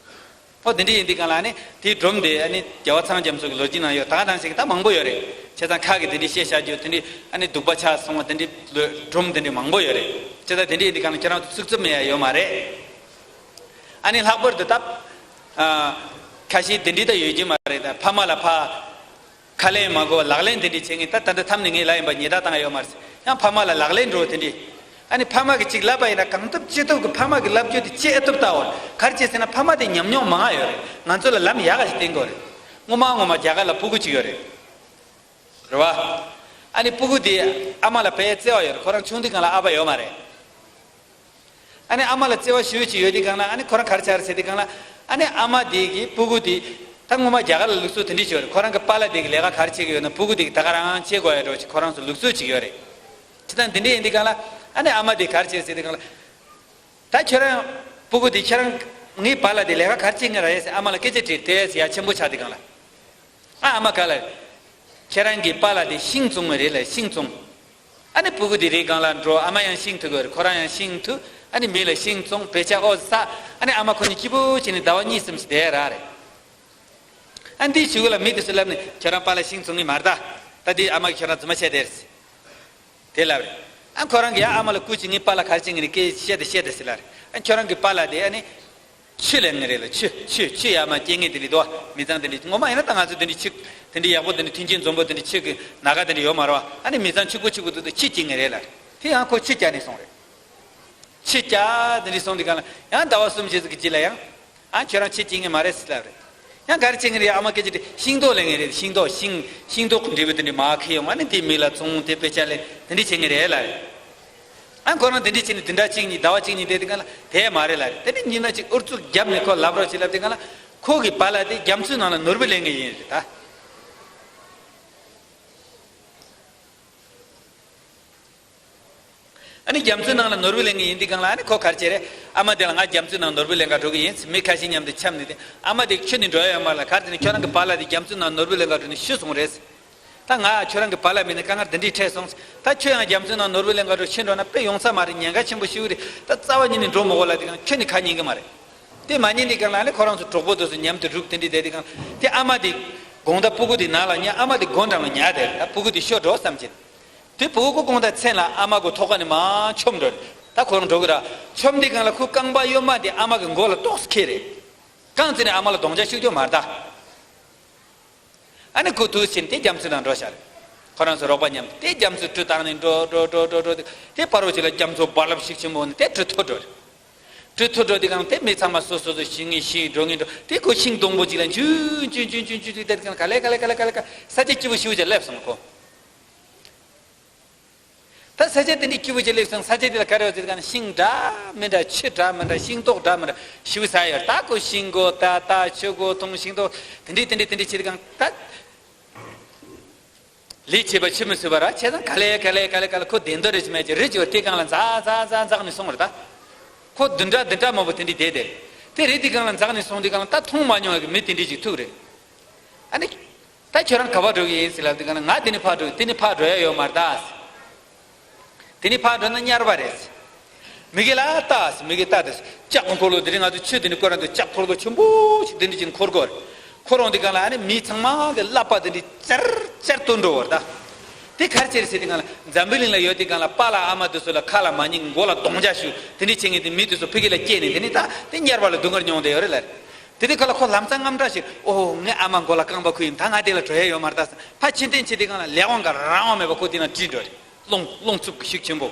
ཨོ་དེ་འདྲ་ཡིན་དུས་སྒང་ལ་ནི་དེའི་སྒྲོམ་དེ་ཨ་ནི་རྒྱལ་བ་ཚངས་དབྱངས་རྒྱ་མཚོ་གི་ལོ་རྒྱུས་ནང་ཡོད། ད་ག་ནང་བཞིན་གྱི་ད་མང་པོ་ཡོད་རེད། བྱས་ཙང་ཁ་གི་དེ་འདྲའི་བཤད་བཞག་རྒྱུ་དེ་འདྲའི་ཨ་ནི་སྡུག་པ་ཆགས་སོང་བ་དེ་འདྲའི་ལོ་སྒྲོམ་དེ་འདྲའི་མང་པོ་ཡོད་རེད། བྱས་ཙང་དེ་འདྲ་ཡིན་དུས་སྒང་ལ་ཁྱེད་རང་ཚོ་ཚིག་རྩུབ་མེད་ཡ་ཡོད་མ་རེད། ཨ་ནི་ལྷག་པར་དུ་ད་ཨ་ཁ་ཤས་དེ་འདྲའི་ད་ཡོད་ཀྱི་མ་རེད། ད་ཕ་མ་ལ་ཕ། ཁ་ལན་མ་དགོས་པ་ལག་ལེན་དེ་འདྲ་བྱེད་མཁན། ད་ད་ལྟ་མཐའ་མ་ནས་ངས་ལབ་ཡིན་པ་ཉེས་དག་བཏང་ཡོད་མ་རེད། ཡང་ཕ་མ་ལ་ལག་ལེན་འགྲོ་དེ་འདྲ། ཨ་ནི་ཕ་མ་གིས་ཅིག་ལབ་པ་ཡིན་ན་གང་ཐུབ་ཅི་ཐུབ་ཀྱིས་ཕ་མ་གིས་ལབ་རྒྱུ་དེ་ཅི་ཨེ་ཐུབ་ལྟ་འོ། ག་རེ་བྱས་ཟེར་ན་ཕ་མ་དེ་ཉམས་མྱོང་མང་ང་ཡོད་རེད། ང་ཚོ་ལ་ལམ་ཡག་ག་ཞིག་བསྟན་གྱི་ཡོད་རེད། སྔོན་མ་སྔོན་མ་རྒྱ་གར་ལ་སྤུ་གུ་ཅིག་ཡོད་རེད། རེད་བ། ཨ་ནི་སྤུ་གུ་དེ་ཨ་མ་ལ་དཔེ་བརྩེ་བ་ཡོད་རེད། ཁོ་རང་ཆུང་དུས་སྒང་ལ་ཨ་ཕ་ཡོད་མ་རེད། ཨ་ནི་ཨ་མ་ལ་བརྩེ་བ་ཞེ་པོ་ཅིག་ཡོད་དུས་སྒང་ལ་ཨ་ནི་ཁོ་རང་ག་རེ་བྱས་རེད་ཟེར་དུས་སྒང་ལ། ཨ་ནི་ཨ་མ་དེ་གིས་སྤུ་གུ་དེ་ད་སྔོན་མ་རྒྱ་གར་ལ་ལུགས་སྲོལ་དེ་འདྲ་ཞིག་ཡོད་རེད། ཁོ་རང་གི་པཱ་ལགས་དེ་གིས་ལས་ཀ་ག་རེ་བྱེད་ཀྱི་ཡོད་ན་སྤུ་གུ་དེ་གིས་ད་ག་རང་བྱེད་དགོས་ཡ་འདྲ་བོ་ཅིག་ཁོ་རང་ཚོ་ལུགས་སྲོལ་ཅིག་ཡོད་རེད། བྱས་ཙང་དེ་འདྲ་ཡིན་དུས་སྒང་ལ་ཨ་ནི་ཨ་མ་དེས་ག་རེ་བྱས་ཟེར་དུས་སྒང་ལ། ད་ཁྱོད་རང་སྤུ་གུ་དེ་ཁྱེད་རང་ངའི་པཱ་ལགས་དེ་ལས་ཀ་ག་རེ་བྱེད་ཀྱི་རེད་ཟེར་ཨ་མ་ལ་སྐད་ཆ་དྲིས་ཏེ་ཟེར་ཡ་ཆེན་པོ་ཆགས་དུས་སྒང་ལ། ཨ་ཨ་མ་ག་ལ། ཁྱེད་རང་གི་པཱ་ལགས་དེ་ཤིང་བཙོང་མི་རེད་ལ་ཤིང་བཙོང་། ཨ་ནི་སྤུ་གུ་དེ་རིའི་སྒང་ལ་འགྲོ། ཨ་མ་ཡང་ཤིང་འཐུ་དགོས་རེད། ཁོ་རང་ཡང་ཤིང་འཐུ། ཨ་ནི་མི་ལ་ཤིང་བཙོང་། བེ་ཆ་ཨོ་ཟ། ཨ་ནི་ཨ་མ་ཁོ་གཉིས་སྐྱིད་པོ་བྱས་ནས་ཟླ་བ་གཉིས་གསུམ་ཞིག་བསྡད་ཡ་རག་རེད། ཨ་འདིའི་ཕྱི་གུ་ལ་མི་དེ་ཚོས་ལབ་ནས་ཁྱོད་རང་པཱ་ལགས་ཤིང་བཙོང་གི་མ་རེད་ད། ད་འདི་ཨ་མ་གིས་ཁྱོད་རང་རྫུན་མ་བཤད་དེ་རེད། དེ་ལབ་རེད། ཨ་ཁོ་རང་གིས་ཡ་ཨ་མ་ལ་སྐུ་མཁྱེན། ངའི་པཱ་ལགས་ག་རེ་བྱེད་མཁན་རེད། སྐད་བཤད་དེ་བཤད་དེ་ཟེར་ལབ་རེད། ཨ་ཁྱོད་རང་གི་པཱ་ལགས་དེ་ཨ་ནི་ཆུ་ལེན་མཁན་རེད་ལ། ཆུ་ཆུ་ཆུ་ཡར་མར་སྐྱེལ་མཁན་དེ་འདྲ་འདུག་བ། མི་ཚང་དེ་འདྲ། ངོ་མ་ཡིན་ན་ད་ང་ཚོ་དེ་འདྲ་ཆུ་དེ་འདྲ་ཡག་པོ་དེ་འདྲ་མཐུན་རྐྱེན་འཛོམས་པོ་དེ་འདྲ་ཆུ་གི་ནང་ག་དེ་འདྲ་ཡོད་མ་རེད་བ། ཨ་ནི་མི་ཚང་ཆུ་ཁོལ་ཆུ་ཁོལ་འདུག་དེ་ཆུ་སྐྱེལ་མཁན་རེད་ལབ་རེད། དེ་ཡང་ཁོ་ཆུ་རྐྱལ་ནས་སོང་རེད། ཆུ་རྐྱལ་དེ་འདྲ་སོང་དུས་སྒང་ལ་ཡང་ཟླ་བ་གསུམ་བཞི་ཙམ་གྱི་རྗེས་ལ་ཡང་། ཨ་ཁྱོད་རང་ཆུ་སྐྱེལ་མཁན་མ་རེད་ཟེར་ལབ་རེད། ཡང་ག་རེ་བྱེད་མཁན་རེད། ཨ་མ་སྐད་ཆ་དྲིས། ཤིང་ཏོག་ལེན་མཁན་རེད། ཤིང་ཏོག་ཤིང་ཤིང་ཏོག་གི་འབྲས་བུ་དེ་འདྲ་མར་ཁྱེར་ཡོང་། ཨ་ནི་དེ་མི་ལ་བཙོང་། དེ་བེ་ཆ་ལེན། དེ་འདྲ་བྱེད་མཁན་རེད་ལབ་རེད། ཨ་ཁོ་རང་དེ་འདྲ་བྱས་ནས་བདུན་ཕྲག་གཅིག་གཉིས་ཟླ་བ་གཅིག་གཉིས་བསྡད་དུས་སྒང་ལ་དེ་མ་རེད་ལབ་རེད། དེ་ནས་ཉི་མ་གཅིག་ཨུ་ཚུགས་བརྒྱབ་ནས་ཁོ་ལབ་རོགས་བྱེད་ལབ་དུས་སྒང་ལ། ཁོ་གི་པཱ་ལགས་དེ་རྒྱ་མཚོའི་ནང་ལ་ནོར་བུ་ལེན་མཁན་ཡིན་རེད་ད། ཨ་ནི་རྒྱ་མཚོའི་ནང་ལ་ནོར་བུ་ལེན་མཁན་ཡིན་དུས་སྒང་ལ། ཨ་ནི་ཁོ་ག་རེ་བྱས་རེད། ཨ་མ་དེ་ལ་ང་རྒྱ་མཚོའི་ནང་ནོར་བུ་ལེན་ག་འགྲོ་གི་ཡིན། མི་ཁ་ཤས་མཉམ་དུ་འཁྱམས་ནས་དེ། ཨ་མ་དེ་ཁྱོད་ནི་འགྲོ་ཡ་ཡོད་མ་རེད་ལ། ག་རེ་བྱས་ནས་ཁྱོད་རང་གི་པཱ་ལགས་དེ་རྒྱ་མཚོའི་ནང་ནོར་བུ་ལེན་ག་འགྲོ་ནས་ཤི་སོང་རེད། ད་ང་ཁྱོད་རང་གི་པཱ་ལགས་མིན་ནས་དཀའ་ངལ་འདི་འདྲའི་འཕྲད་སོང་། ད་ཁྱོད་ཡང་རྒྱ་མཚོའི་ནང་ནོར་བུ་ལེན་ག་འགྲོ་ཕྱིན་འགྲོ་ན་དཔེ་ཡོང་ས་མ་རེད། ཉེན་ཁ་ཆེན་པོ་ཞིག་རེད། ད་རྩ་བ་ཉིད་ནས་འགྲོ་མི་དགོས་ལབ་དུས་སྒང་ཁྱོད་ནི་ཁ་ཉན་གི་མ་རེད། དེ་མ་ཉན་དུས་སྒང་ལ་ཨ་ནི་ཁོ་རང་ཚོ་གྲོགས་པོ་དེ་ཚོ་མཉམ་དུ་རུབ་དེ་འདྲ་བསྡད་དུས་སྒང་ལ། དེ་ཨ་མ་དེ་དགོང་དག་སྤུ་གུ་དེ་ནང་ལ་ཉལ། ཨ་མ་དེ་སྒོ་འགྲམ་ལ་ཉལ་བསྡད། ད་སྤུ་གུ་དེ་ཤོར་འགྲོ་བསམ་བྱས། དེ་སྤུ་གུ་དགོང་དག་མཚན་ལ་ཨ་མ་གི་ཐོག་ཁ་ནས་མར་མཆོངས་འགྲོ། ད་ཁོ་རང་འགྲོ་གི་ར། མཆོངས་དུས་སྒང་ལ་ཁོའི་རྐང་པ་གཡོན་མ་དེ་ཨ་མ་གི་མགོ་ལ་ཏོག་ཙམ་འཁེལ་རེད། རྐང་བཙུགས་ནས་ཨ་མ་ལ་རྡོག་རྒྱག་ཤུགས་ཀྱང་མ་རེད་ད། ཨ་ནི་ཁོ་ཐུག་ཕྱིན་དེ་རྒྱ་མཚོའི་ནང་འགྲོ་ཤག་རེད། ཁོ་རང་ཚོ་རོགས་པ་མཉམ་དུ་དེ་རྒྱ་མཚོའི་གྲུ་བཏང་ནས་འགྲོ་འགྲོ་འགྲོ་འགྲོ་འགྲོ། དེ་ཕར་རོ་ཅིག་ལ་རྒྱ་མཚོ་རྦ་རླབས་ཤུགས་ཆེན་པོ་ནས་དེ་གྲུ་འཐོར་འགྲོ་རེད། གྲུ་འཐོར་འགྲོ་དུས་སྒང་དེ་མི་ཚང་མ་སོ་སོ་སོ་ཤི་ངེས་ཤི་འགྲོ་ངེས་འགྲོ། དེ་ཁོ་ཤིང་སྡོང་པོ་ཅིག་ལ་འཇུ་འཇུ་འཇུ་འཇུ་དེ་སྒང་ག་ལེ་ག་ལེ་ག་ལེ་ག་ལེ་ས་ཆ་སྐྱིད་པོ་ཞེ་པོ་ཅིག་སླེབས་སོང་ཁོ། ད་ས་ཆ་དེ་འདྲའི་སྐྱིད་པོ་ཅིག་སླེབས་སོང་། ས་ཆ་དེ་ལ་ག་རེ་ཡོད་ཟེར་གང་ན། ཤིང་འདྲ་མི་འདྲ། ཆུ་འདྲ་མི་འདྲ། ཤིང་ཏོག་འདྲ་མི་འདྲ་ཞེ་པོ་ཟ་ཡོད། ད་ཁོ་ཤིང་མགོ་ད་ད། ཆུ་མགོ་འཐུང་། ཤིང་ཏོག་དེ་འདྲའི་དེ་འདྲའི་དེ་འདྲའི་བྱེད་དུས་སྒང་ད། ལས་བྱེད་པ་ཆུ་མི་ཟོས་པ་ར་བྱས་ཙང་ག་ལེ་ག་ལེ་ག་ལེ་ག་ལེ་ཁོ་བདེ་འདོད་རེ་ཅིག་མེད་ཅིག་རི་ཅིག་བ་དེ་སྒང་ལ་འཛེགས་འཛེགས་འཛེགས་འཛེགས་ནས་སོང་བ་རེད་ད། ཁོ་བདུན་ཕྲག་བདུན་ཕྲག་མང་པོ་དེ་འདྲའི་བསྡད་དེ། དེ་རི་དེ་སྒང་ལ་འཛེགས་ནས་སོང་དུས་སྒང་ལ་ད་མཐོང་མ་མྱོང་བའི་མི་དེ་འདྲའི་ཅིག་ཐུག་རེད། ཨ་ནི། ད་ཁྱོད་རང་ག་པར་འགྲོ་གི་ཡིན་ཟེར་ལབ་དུས་སྒང་ལ། ང་དེ་ནས་ཕར་འགྲོ། དེ་ནས་ཕར་འགྲོ་ཡ་ཡོད་མ་རེད་ད། དེ་ནས་ཕར་འགྲོ་ན་དམྱལ་བ་རེད། མི་གིས་ལ་ལྟ་ཟེར། མི་གིས་ལྟ་དེ་ལྕགས་འཁོར་ལོ་དེ་རིང་ང་ཚོ་ཆུ་དེ་ནས་བསྐོར་ར་འདུག་ལྕགས་འཁོར་ལོ་ཆེན་པོ་ཞིག་དེ་འདྲ་ཅིག་འཁོར་གོ་རེད། འཁོར་འོང་དུས་སྒང་ལ་ཨ་ནི་མི་ཚང་མ་གི་ཀླད་པ་དེ་འདྲ་ཅར་ཅར་གཏོར་འགྲོ་བ་རེད་ད། དེ་ག་རེ་བྱས་རེད་ཟེར་དུས་སྒང་ལ། འཛམ་བུའི་གླིང་ལ་ཡོད་དུས་སྒང་ལ་པཱ་ལགས་ཨ་མ་དེ་ཚོ་ལ་ཁ་ལ་མ་ཉན། མགོ་ལ་རྡོག་རྒྱག་ཞུ། དེ་འདྲ་བྱེད་མཁན་དེ་མི་དེ་ཚོ་ཕ་གི་ལ་སྐྱེས་ནས་དེ་ནས་ད་དེ་དམྱལ་བ་ལ་སྡུག་བསྔལ་མྱོང་བསྡད་ཡོད་རེད་ལབ། དེ་དུས་ཁོ་ལ་ཁོ་ལམ་སང་དངངས་སྐྲག་ཞིག་ཨོ་ངའི་ཨ་མ་མགོ་ལ་རྐང་པ་ཁུར་ཡིན། ད་ང་དེ་ལ་འགྲོ་ཡ་ཡོད་མ་རེད་ད་བསམ། ཕར་ཕྱིར་འཐེན་བྱེད་དུས་སྒང་ལ་ལས་དབང་ག་རང་དབང་མེད་པ་ཁོ་དེ་ན་བྲིས་འགྲོ་རེད། རླུང་རླུང་འཚུབ་ཀྱི་ཤུགས་ཆེན་པོ།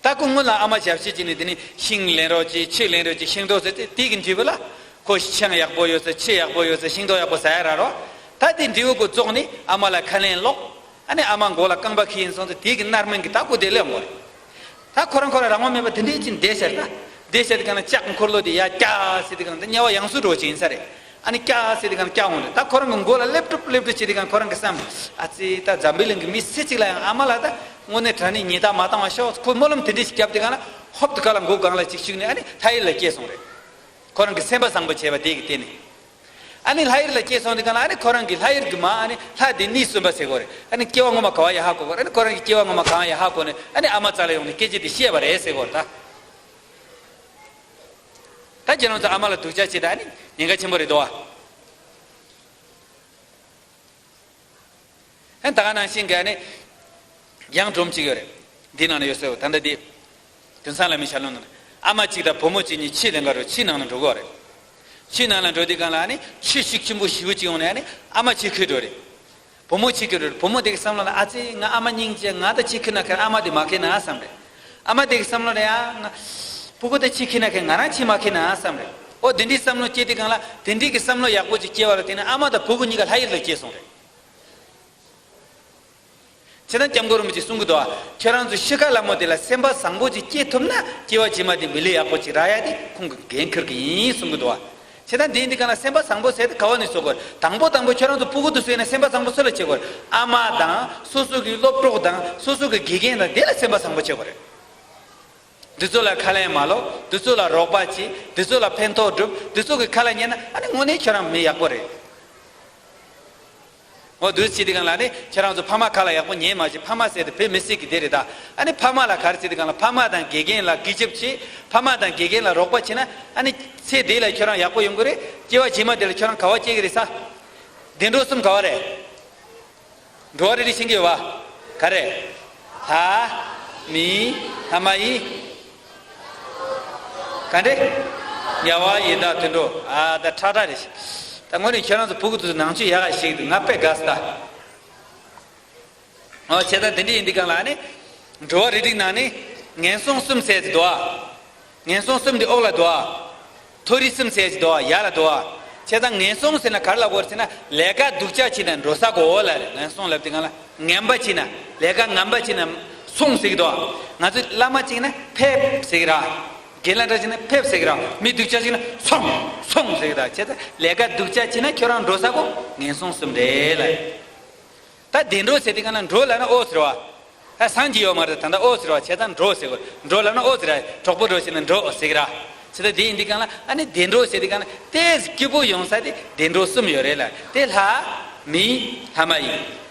ད་ཁོ་སྔོན་ལ་ཨ་མ་ཞབས་ཕྱི་བྱས་ནས་དེ་ནས་ཤིང་ལེན་རོགས་བྱེད། ཆུ་ལེན་རོགས་བྱེད། ཤིང་ཏོག་ཟེར་ཏེ་དེ་གི་འབྲས་བུ་ལ་ཁོ་ཆང་ཡག་པོ་ཡོད་ས། ཆུ་ཡག་པོ་ཡོད་ས། ཤིང་ཏོག་ཡག་པོ་ཟ་ཡ་རག་རོགས། ད་དེ་འབྲས་བུ་ཁོ་བཙོངས་ནས་ཨ་མ་ལ་ཁ་ལན་སློག་ཨ་ནི་ཨ་མ་མགོ་ལ་རྐང་པ་ཁུར་ཡིན་སོང་ཙང་དེ་གི་མནར་མེད་ཀྱི་ད་ཁོ་དེ་སླེབས་འོང་བ་རེད། ད་ཁོ་རང་ཁོ་རང་རང་དབང་མེད་པ་དེ་འདྲའི་ཅིག་བསྡད་ཤར་ད། བསྡད་ཤར་དེ་གང་ན་ལྕགས་འཁོར་ལོ་དེ་ཡར་བཀྱག་ཟེར་དེ་གང་ད་དམྱལ་བ་ཡང་སུ་འགྲོ་ཅིག་ཡིན་ས་རེད། ཨ་ནི་བཀྱག་ཟེར་དེ་གང་བཀྱག་འོང་རེད། ད་ཁོ་རང་གི་མགོ་ལ་སླེབས་གྲུབ་སླེབས་གྲུབ་བྱེད་དེ་གང་ཁོ་རང་གི་བསམ། ཨ་ཙི་ད་འཛམ་བུའི་གླིང་གི་མི་སུ་གཅིག་ལ་ཡང་ཨ་མ་ལ་ད་དངོས་གནས་དྲང་གནས་ཉེས་རྡུང་མ་བཏང་བ་ཤོག་ཁོ་སྨོན་ལམ་དེ་འདྲ་ཞིག་བརྒྱབ་དེ་གང་ལ་ཧོབ་ཏེ་ཁ་ལ་མགོ་སྒང་ལ་ཅིག་ཞུགས་ནས་ཨ་ནི་ལྷ་ཡུལ་ལ་སྐྱེས་སོང་རེད། ཁོ་རང་གི་སེམས་པ་བཟང་པོ་བྱས་པ་དེ་གི་སྟེང་ནས། ཨ་ནི་ལྷ་ཡུལ་ལ་སྐྱེས་སོང་དེ་གང་ལ་ཨ་ནི་ཁོ་རང་གི་ལྷ་ཡུལ་གི་མ་ཨ་ནི་ལྷ་དེ་གནས་གསུམ་པ་ཟེར་གོ་རེད། ཨ་ནི་སྐྱེ་བ་སྔོན་མ་ག་བ་ཡ་ཧ་གོ་གོ་རེད། ཨ་ནི་ཁོ་རང་གི་སྐྱེ་བ་སྔོན་མ་གང་ཡ་ཧ་གོ་ནས་ཨ་ནི་ཨ་མ་རྩ་ལ་ཡོང་ནས་སྐད་ཆ་དེ་བཤད་པ་རེད་ཟེར་གོ་རེད་ད། ད་ཁྱེད་རང་ཚོ་ཨ་མ་ལ་སྡུག་ཅག་བྱེད་ད་ཨ་ནི་ཉེན་ཁ་ཆེན་པོ་རེད་དོ། ཨ་ནི་ད་ག་ནང་བཞིན་གི་ཨ་ནི་ཡང་སྒྲོམ་གཅིག་ཡོད་རེད། འདི་ནང་ན་ཡོད་ཟེར་བ་ད་ལྟ་འདི། དུས་སང་བླ་མའི་ཞལ་ལུང་ནང་ན། ཨ་མ་གཅིག་དང་བུ་མོ་གཅིག་གཉིས་ཆུའི་ལིང་ག་རུ་ཆུའི་ནང་ལ་འགྲོ་གི་ཡོད་རེད། ཆུའི་ནང་ལ་འགྲོ་དུས་སྒང་ལ་ཨ་ནི་ཆུ་ཤུགས་ཆེན་པོ་ཞེ་པོ་ཅིག་ཡོང་ནས་ཨ་ནི་ཨ་མ་ཆུ་ཁུར་འགྲོ་རེད། བུ་མོ་ཆུ་ཁུར་འགྲོ་རེད། བུ་མོ་དེ་གི་བསམ་བློ་ལ་ཨ་ཙི་ང་ཨ་མ་སྙིང་རྗེ། ང་ད་ཆུ་ཁུར་ན་ཁེ་ཨ་མ་དེ་མ་ཁེ་ན་བསམ་རེད། ཨ་མ་དེ་གི་བསམ་བློ་ལ་ཡང་ང་སྤུ་གུ་ད་ཆུ་ཁུར་ན་ཁེ་ང་རང་ཆུ་མ་ཁུར་ན་བསམ་རེད། ཨོ་དེ་འདྲའི་བསམ་བློ་སྐྱེས་དུས་སྒང་ལ་དེ་འདྲའི་གི་བསམ་བློ་ཡག་པོ་ཅིག་སྐྱེ་བ་ལ་བརྟེན་ནས་ཨ་མ་དང་བུ་གུ་གཉིས་ཀ་ལྷ་ཡུལ་ལ་སྐྱེས་སོང་རེད། བྱས་ཙང་སྐྱབས་མགོན་རིན་པོ་ཆེས་གསུང་གི་འདུག་ཨ། ཁྱོད་རང་ཚོ་ཤི་ཁ་ལ་མོ་དེ་ལ་སེམས་པ་བཟང་པོ་ཅིག་སྐྱེ་ཐུབ་ན་སྐྱེ་བ་རྗེས་མ་དེ་མི་ལུས་ཡག་པོ་ཅིག་རག་ཡ་དེ་ཁོང་གི་འགན་འཁུར་གི་ཡིན་གསུང་གི་འདུག་ཨ། བྱས་ཙང་དེ་ཡིན་དུས་སྒང་ལ་སེམས་པ་བཟང་པོ་ཟེར་དེ་ག་བ་ནས་བཟོ་དགོས། དང་པོ་དང་པོ་ཁྱོད་རང་ཚོ་སྤུ་གུ་དེ་ཚོ་ཡིན་ན་སེམས་པ་བཟང་པོ་སུ་ལ་བྱེད་དགོས། ཨ་མ་དང་སོ་སོ་གི་སློབ་གྲོགས་དང་སོ་སོ་གི་དགེ་རྒན་དང་དེ་ལ་སེམས་པ་བཟང་པོ་བྱེད་དགོས་རེད། འདི་ཚོ་ལ་ཁ་ལན་མ་སློག་འདི་ཚོ་ལ་རོགས་པ་བྱེད། འདི་ཚོ་ལ་ཕན་ཐོགས་སྒྲུབ། འདི་ཚོ་གི་ཁ་ལ་ཉན་ན་ཨ་ནི་དངོས་གནས་ཁྱོད་རང་མི་ཡག་པོ་རེད། འོ་འདུག་སེ་བྱེད་དུས་སྒང་ལ་ནི་ཁྱེད་རང་ཚོ་ཕ་མ་ཁ་ལ་ཡག་པོ་ཉན་མ་བྱེད། ཕ་མ་ཟེར་དེ་བོད་མི་སེར་གྱི་སྡེ་རེད་ད། ཨ་ནི་ཕ་མ་ལ་ག་རེ་བྱེད་དུས་སྒང་ལ་ཕ་མ་དང་དགེ་རྒན་ལ་གུས་ཞབས་བྱེད། ཕ་མ་དང་དགེ་རྒན་ལ་རོགས་པ་བྱེད་ན་ཨ་ནི་ཚེ་འདི་ལ་ཁྱོད་རང་ཡག་པོ་ཡོང་གི་རེད། སྐྱེ་བ་རྗེས་མ་དེ་ལ་ཁྱོད་རང་ག་བ་སྐྱེ་གི་རེད་ས། བདེ་འགྲོ་གསུམ་ག་བ་རེད། འགྲོ་བ་རིགས་དྲུག་ཤེས་ཀྱི་ཡོད་པ། ག་རེ། ལྷ། མི། ལྷ་མ་ཡིན། ག་འདྲེ། དམྱལ་བ་ཡི་དྭགས་དུད་འགྲོ། ཨ་ད་ཁྲག་ཁྲག་རེད། ད་དངོས་གནས་ཁྱོད་རང་ཚོ་ཕྲུ་གུ་དེ་ཚོ་ནང་ཆོས་ཡག་ག་ཤེས་ཀྱི་འདུག་ང་དཔེ་དགའ་སོང་ད། ཨོ་བྱས་ཙང་དེ་འདྲ་ཡིན་དུས་སྒང་ལ་ནི། འགྲོ་བ་རིགས་དྲུག་ནང་ནི། ངན་སོང་གསུམ་ཟེར་གྱི་འདུག་ཨ། ངན་སོང་གསུམ་དེ་འོག་ལ་འདུག་ཨ། མཐོ་རིས་གསུམ་ཟེར་གྱི་འདུག་ཨ། ཡར་ལ་འདུག་ཨ། བྱས་ཙང་ངན་སོང་ཟེར་ན་ག་རེ་ལབ་དགོས་རེད་ཟེར་ན་ལས་ཀ་སྡུག་ཅག་བྱས་ན་འགྲོ་ས་གོ་ལ་རེད། ངན་སོང་ལབ་དུས་སྒང་ལ་ངན་པ་བྱས་ན་ལས་ཀ་ངན་པ་བྱས་ན་སོང་ཟེར་གྱི་འདུག་ཨ། ང་ཚོ་བླ་མ་བྱས་ན་ཕེབས་ཟེར་གྱི་ར། རྒན་ལགས་འདྲ་བྱས་ན་ཕེབས་ཟེར་གྱི་ར། མི་སྡུག་ཅག་བྱས་ན་སོང་སོང་ཟེར་གྱི་ར། བྱས་ཙང་ལས་ཀ་སྡུག་ཅག་བྱས་ན་ཁྱོད་རང་འགྲོ་ས་གོ་ངན་སོང་གསུམ་རེད་ལ། ད་བདེ་འགྲོ་ཟེར་དུས་སྒང་ལ་འགྲོ་ལབ་ན་ཨོ་ཟེར་བ། ཨ་སངས་རྒྱས་ཡོད་མ་རེད། ད་ལྟ་ཨོ་ཟེར་བ་བྱས་ཙང་འགྲོ་ཟེར་བ། འགྲོ་ལབ་ན་ཨོ་ཟེར་ར། གྲོགས་པོ་འགྲོ་ཟེར་ན་འགྲོ་ཟེར་གི་ར། བྱས་ཙང་དེ་ཡིན་དུས་སྒང་ལ་ཨ་ནི་བདེ་འགྲོ་ཟེར་དུས་སྒང་ལ་ཏོག་ཙམ་སྐྱིད་པོ་ཡོང་ས་དེ་བདེ་འགྲོ་གསུམ་ཡོད་རེད་ལ། དེ་ལྷ། མི། ལྷ་མ་ཡིན།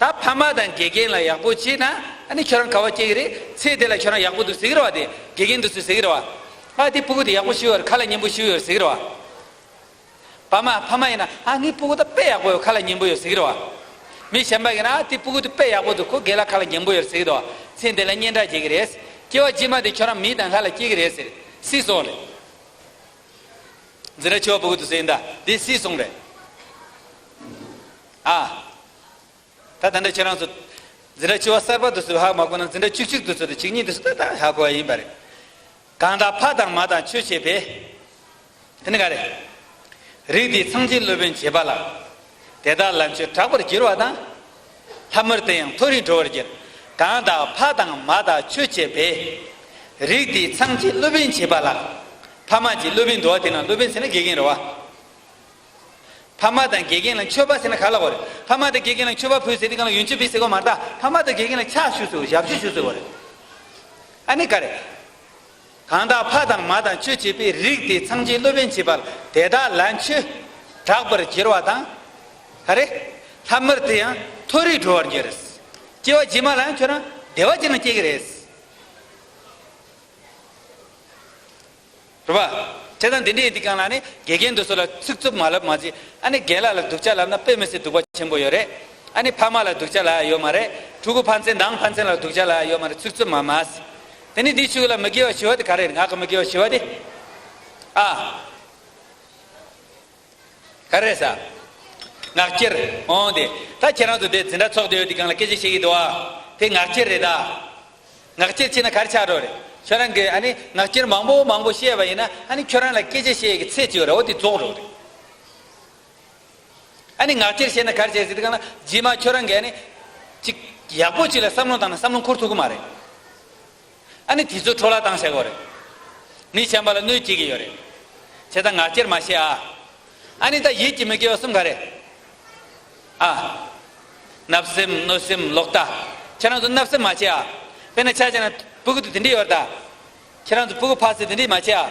ད་ཕ་མ་དང་དགེ་རྒན་ལ་ཡག་པོ་བྱས་ན་ཨ་ནི་ཁྱོད་རང་ག་བ་སྐྱེ་གི་རེད། ཚེ་འདི་ལ་ཁྱོད་རང་ཡག་པོ་འདུག་ཟེར་གི་ར་བ། དེ་དགེ་རྒན་འདུག་ཟེར་ཟེར་གི་ར་བ། ཨ་དེ་ཕྲུ་གུ་དེ་ཡག་པོ་ཞིག་ཡོད་རེད། ཁ་ལ་སྙན་པོ་ཞིག་ཡོད་རེད་ཟེར་གི་ར་བ། ཕ་མ་ཕ་མ་ཡིན་ན་ཨ་ངའི་ཕྲུ་གུ་ད་དཔེ་ཡག་པོ་ཡོད། ཁ་ལ་སྙན་པོ་ཡོད་ཟེར་གི་རེད་བ། མི་གཞན་པ་ཡིན་ན་ཨ་དེ་ཕྲུ་གུ་དེ་དཔེ་ཡག་པོ་འདུག་ཁོ་རྒན་ལགས་ཁ་ལ་སྙན་པོ་ཡོད་ཟེར་གི་འདུག་བ། ཚེ་འདི་ལ་སྙན་གྲགས་རྒྱས་ཀྱི་རེད། སྐྱེ་བ་རྗེས་མ་དེ་ཁྱོད་རང་མི་དང་ལྷ་ལ་སྐྱེ་གི་རེད་ཟེར། སྲིད་སོང་རེད། འཛིན་གྲྭ་བཅུ་པ་ཕྲུ་གུ་དེ་ཚོ་ཡིན་ད་དེ་སྲིད་སོང་རེད། ཨ། ད་ད་འདྲ་ཁྱེད་རང་ཚོ། འཛིན་གྲྭ་བཅུ་པ་གསར་པ་དེ་ཚོས་ཧ་མ་གོ་ན་འཛིན་གྲྭ་བཅུ་གཅིག་དེ་ཚོ་དང་གཅིག་གཉིས་དེ་ཚོ་ད་ད་ཧ་གོ་བ་ཡིན་པ་རེད། གང་དག་ཕ་དང་མ་དང་ཆོས་བྱེད་པའི། དེ་ནི་ག་རེ། རིགས་འདིས་ཚངས་པའི་སློབ་དཔོན་བྱེད་པ་ལ། དེ་དག་ལན་ཆོད་གྲགས་པར་འགྱུར་བ་དང་། ལྷ་མིར་དེ་ཡང་མཐོ་རིས་འགྲོ་བར་འགྱུར། གང་དག་ཕ་དང་མ་དང་ཆོས་བྱེད་པའི། རིགས་འདིས་ཚངས་པའི་སློབ་དཔོན་བྱེད་པ་ལ། ཕ་མ་གྱི་སློབ་དཔོན་འདུག་བ། དེ་ན་སློབ་དཔོན་ཟེར་ན་དགེ་རྒན་རེད་བ། ཕ་མ་དང་དགེ་རྒན་ལ་མཆོད་པ་ཟེར་ན་ག་ལ་གོ་རེད། ཕ་མ་དང་དགེ་རྒན་ལ་མཆོད་པ་ཕུལ་ཟེར་དུས་སྒང་ལ་ཡོན་མཆོད་ཕུལ་ཟེར་གོ་མ་རེད་ད། ཕ་མ་དང་དགེ་རྒན་ལ་ཕྱག་ཞུ་ཟེར་གོ། ཞབས་ཕྱི་ཞུ་ཟེར་གོ་རེད། ཨ་ནི་ག་རེ། གང་དག་ཕ་དང་མ་དང་ཆོས་བྱེད་པའི། རིགས་འདིས་ཚངས་པའི་སློབ་དཔོན་བྱེད་པ་ལ། དེ་དག་ལན་ཆོད་གྲགས་པར་འགྱུར་བ་དང་། ག་རེ། ལྷ་མིར་དེ་ཡང་མཐོ་རིས་འགྲོ་བར་འགྱུར། སྐྱེ་བ་རྗེས་མ་ལ་ཡང་ཁྱོད་རང་བདེ་བ་ཅན་ལ་སྐྱེ་གི་རེད། རེད་པ། བྱས་ཙང་འདི་འདྲ་ཡིན་དུས་སྒང་ལ་ནི་དགེ་རྒན་དེ་ཚོ་ལ་ཚིག་རྩུབ་མ་ལབ་མ་བྱེད། ཨ་ནི་རྒན་ལགས་ལ་སྡུག་ཅག་ལབ་ན་དཔེ་མི་སྲིད་སྡུག་པ་ཆེན་པོ་ཡོད་རེད། ཨ་ནི་ཕ་མ་ལ་སྡུག་ཅག་ལབ་ཡ་ཡོད་མ་རེད། ཕྲུ་གུ་ཕན་ཚུན་ནང་ཕན་ཚུན་ལ་སྡུག་ཅག་ལབ་ཡ་ཡོད་མ་རེད། ཚིག་རྩུབ་མ་མ་ཟེར། དེ་ནི་འདི་ཕྲུ་གུ་ལ་མི་དགེ་བ་བྱེད་པ་དེ་ག་རེ་རེད། ངག་གི་མི་དགེ་བ་བྱེད་པ་དེ། ཨ། ག་རེ་རེད་ཟེར། ངག་འཁྱལ། འོང་དེ། ད་ཁྱེད་རང་ཚོ་དེ་འཛིན་གྲྭ་ཚོགས་བསྡད་ཡོད་དུས་སྒང་ལ་སྐད་ཆ་བཤད་ཀྱི་འདུག་ཨ། དེ་ངག་འཁྱལ་རེད་ད། ངག་འཁྱལ་བྱས་ན་ག་རེ་ཆགས་འགྲོ་རེད། ཁྱོད་རང་གིས་ཨ་ནི་ངག་འཁྱལ་མང་པོ་མང་པོ་བཤད་པ་ཡིན་ན་ཨ་ནི་ཁྱོད་རང་ལ་སྐད་ཆ་བཤད་ཀྱི་ཚད་ཅིག་ཡོད་རེད། འོ་དེ་རྫོགས་འགྲོ་རེད། ཨ་ནི་ངག་འཁྱལ་བཤད་ན་ག་རེ་བྱས་ཟེར་དུས་སྒང་ལ་རྗེས་མ་ཁྱོད་རང་གིས་ཨ་ནི་ཅིག་ཡག་པོ་ཅིག་ལ་བསམ་བློ་བཏང་ན་བསམ་བློ་འཁོར་ཐུབ་ཀྱི་མ་རེད། ཨ་ནི་དེ་ཚོ་འཕྲོ་བརླག་བཏང་བཞག་གི་རེད། མི་གཞན་པ་ལ་གནོད་སྐྱེལ་གྱི་ཡོད་རེད། བྱས་ཙང་ངག་འཁྱལ་མ་བཤད་ཨ། ཨ་ནི་ད་ཡིད་ཀྱི་མི་དགེ་བ་གསུམ་ག་རེ། ཨ། བརྣབ་སེམས། གནོད་སེམས། ལོག་ལྟ། ཁྱེད་རང་ཚོ་བརྣབ་སེམས་མ་བྱེད་ཨ། དཔེར་ན་ཆ་བཞག་ན་ཕྲུ་གུ་དེ་དེ་འདྲ་ཡོད་རེད་ད། ཁྱེད་རང་ཚོ་ཕྲུ་གུ་ཕར་ཚུར་དེ་འདྲ་མ་བྱེད་ཨ།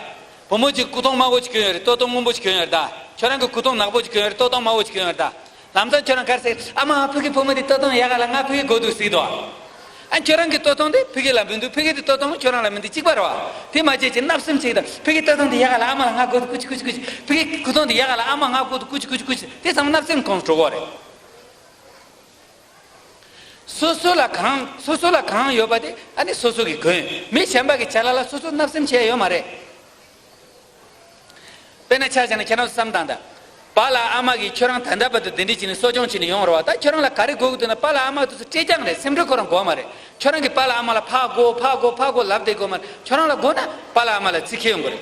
བུ་མོ་གཅིག་སྐུ་གདུང་དམར་པོ་ཅིག་གྱོན་ཡོད་རེད། སྟོད་ཐུང་སྔོན་པོ་ཅིག་གྱོན་ཡོད་རེད་ད། ཁྱོད་རང་གི་སྐུ་གདུང་ནག་པོ་ཅིག་གྱོན་ཡོད་རེད། སྟོད་ཐུང་དམར་པོ་ཅིག་གྱོན་ཡོད་རེད་ད། ལམ་སང་ཁྱོད་རང་ག་རེ་ཟེར། ཨ་མ་ཕ་གི་བུ་མོ་དེ་སྟོད་ཐུང་ཡག་ག་ལ་ང་ཕ་གི་དགོས་འདུག་ཟེར་གྱི་འདུག་ཨ། ཨ་ཁྱོད་རང་གི་སྟོད་ཐུང་དེ་ཕ་གི་ལ་མི་འདུག་ཕ་གི་དེ་སྟོད་ཐུང་ཁྱོད་རང་ལ་མི་འདུག་གཅིག་པ་རེད་བ། དེ་མ་བྱེད་ཅིག་བརྣབ་སེམས་བྱེད་ཀྱི་ད། ཕ་གི་སྟོད་ཐུང་དེ་ཡག་ག་ལ་ཨ་མ་ལ་ང་དགོས་འདུག་ཀུ་ཅི་ཀུ་ཅི་ཀུ་ཅི། ཕ་གི་སྐུ་གདུང་དེ་ཡག་ག་ལ་ཨ་མ་ང་དགོས་འདུག་ཀུ་ཅི་ཀུ་ཅི་ཀུ་ཅི། དེ་ཚང་མ་བརྣབ་སེམས་ཁོངས་སུ་འགྲོ་གི་རེད། སོ་སོ་ལ་གང་སོ་སོ་ལ་གང་ཡོད་པ་དེ་ཨ་ནི་སོ་སོ་གིས་གོན། མི་གཞན་པ་གི་ཅ་ལག་ལ་སོ་སོ་བརྣབ་སེམས་བྱེད་ཡ་ཡོད་མ་རེད། དཔེར་ན་ཆ་བཞག་ན་ཁྱེད་རང་ཚོ་བསམ་བཏང་དང་། པཱ་ལགས་ཨ་མ་གིས་ཁྱོད་རང་ད་ལྟ་བར་དུ་འདི་འདྲ་བྱས་ནས་གསོ་སྐྱོང་བྱས་ནས་ཡོང་རེད་བ། ད་ཁྱོད་རང་ལ་ག་རེ་དགོས་ཀྱི་འདུག་ན། པཱ་ལགས་ཨ་མ་དེ་ཚོ་སྤྲད་རྐྱང་རེད། སེམས་ཁྲལ་ཁོ་རང་དགོས་མ་རེད། ཁྱོད་རང་གིས་པཱ་ལགས་ཨ་མ་ལ་ཕར་དགོས་ཕར་དགོས་ཕར་དགོས་ལབ་བསྡད་དགོས་མ་རེད། ཁྱོད་རང་ལ་དགོས་ན་པཱ་ལགས་ཨ་མ་ལ་རྩིས་ཁེལ་ཡོང་གི་རེད།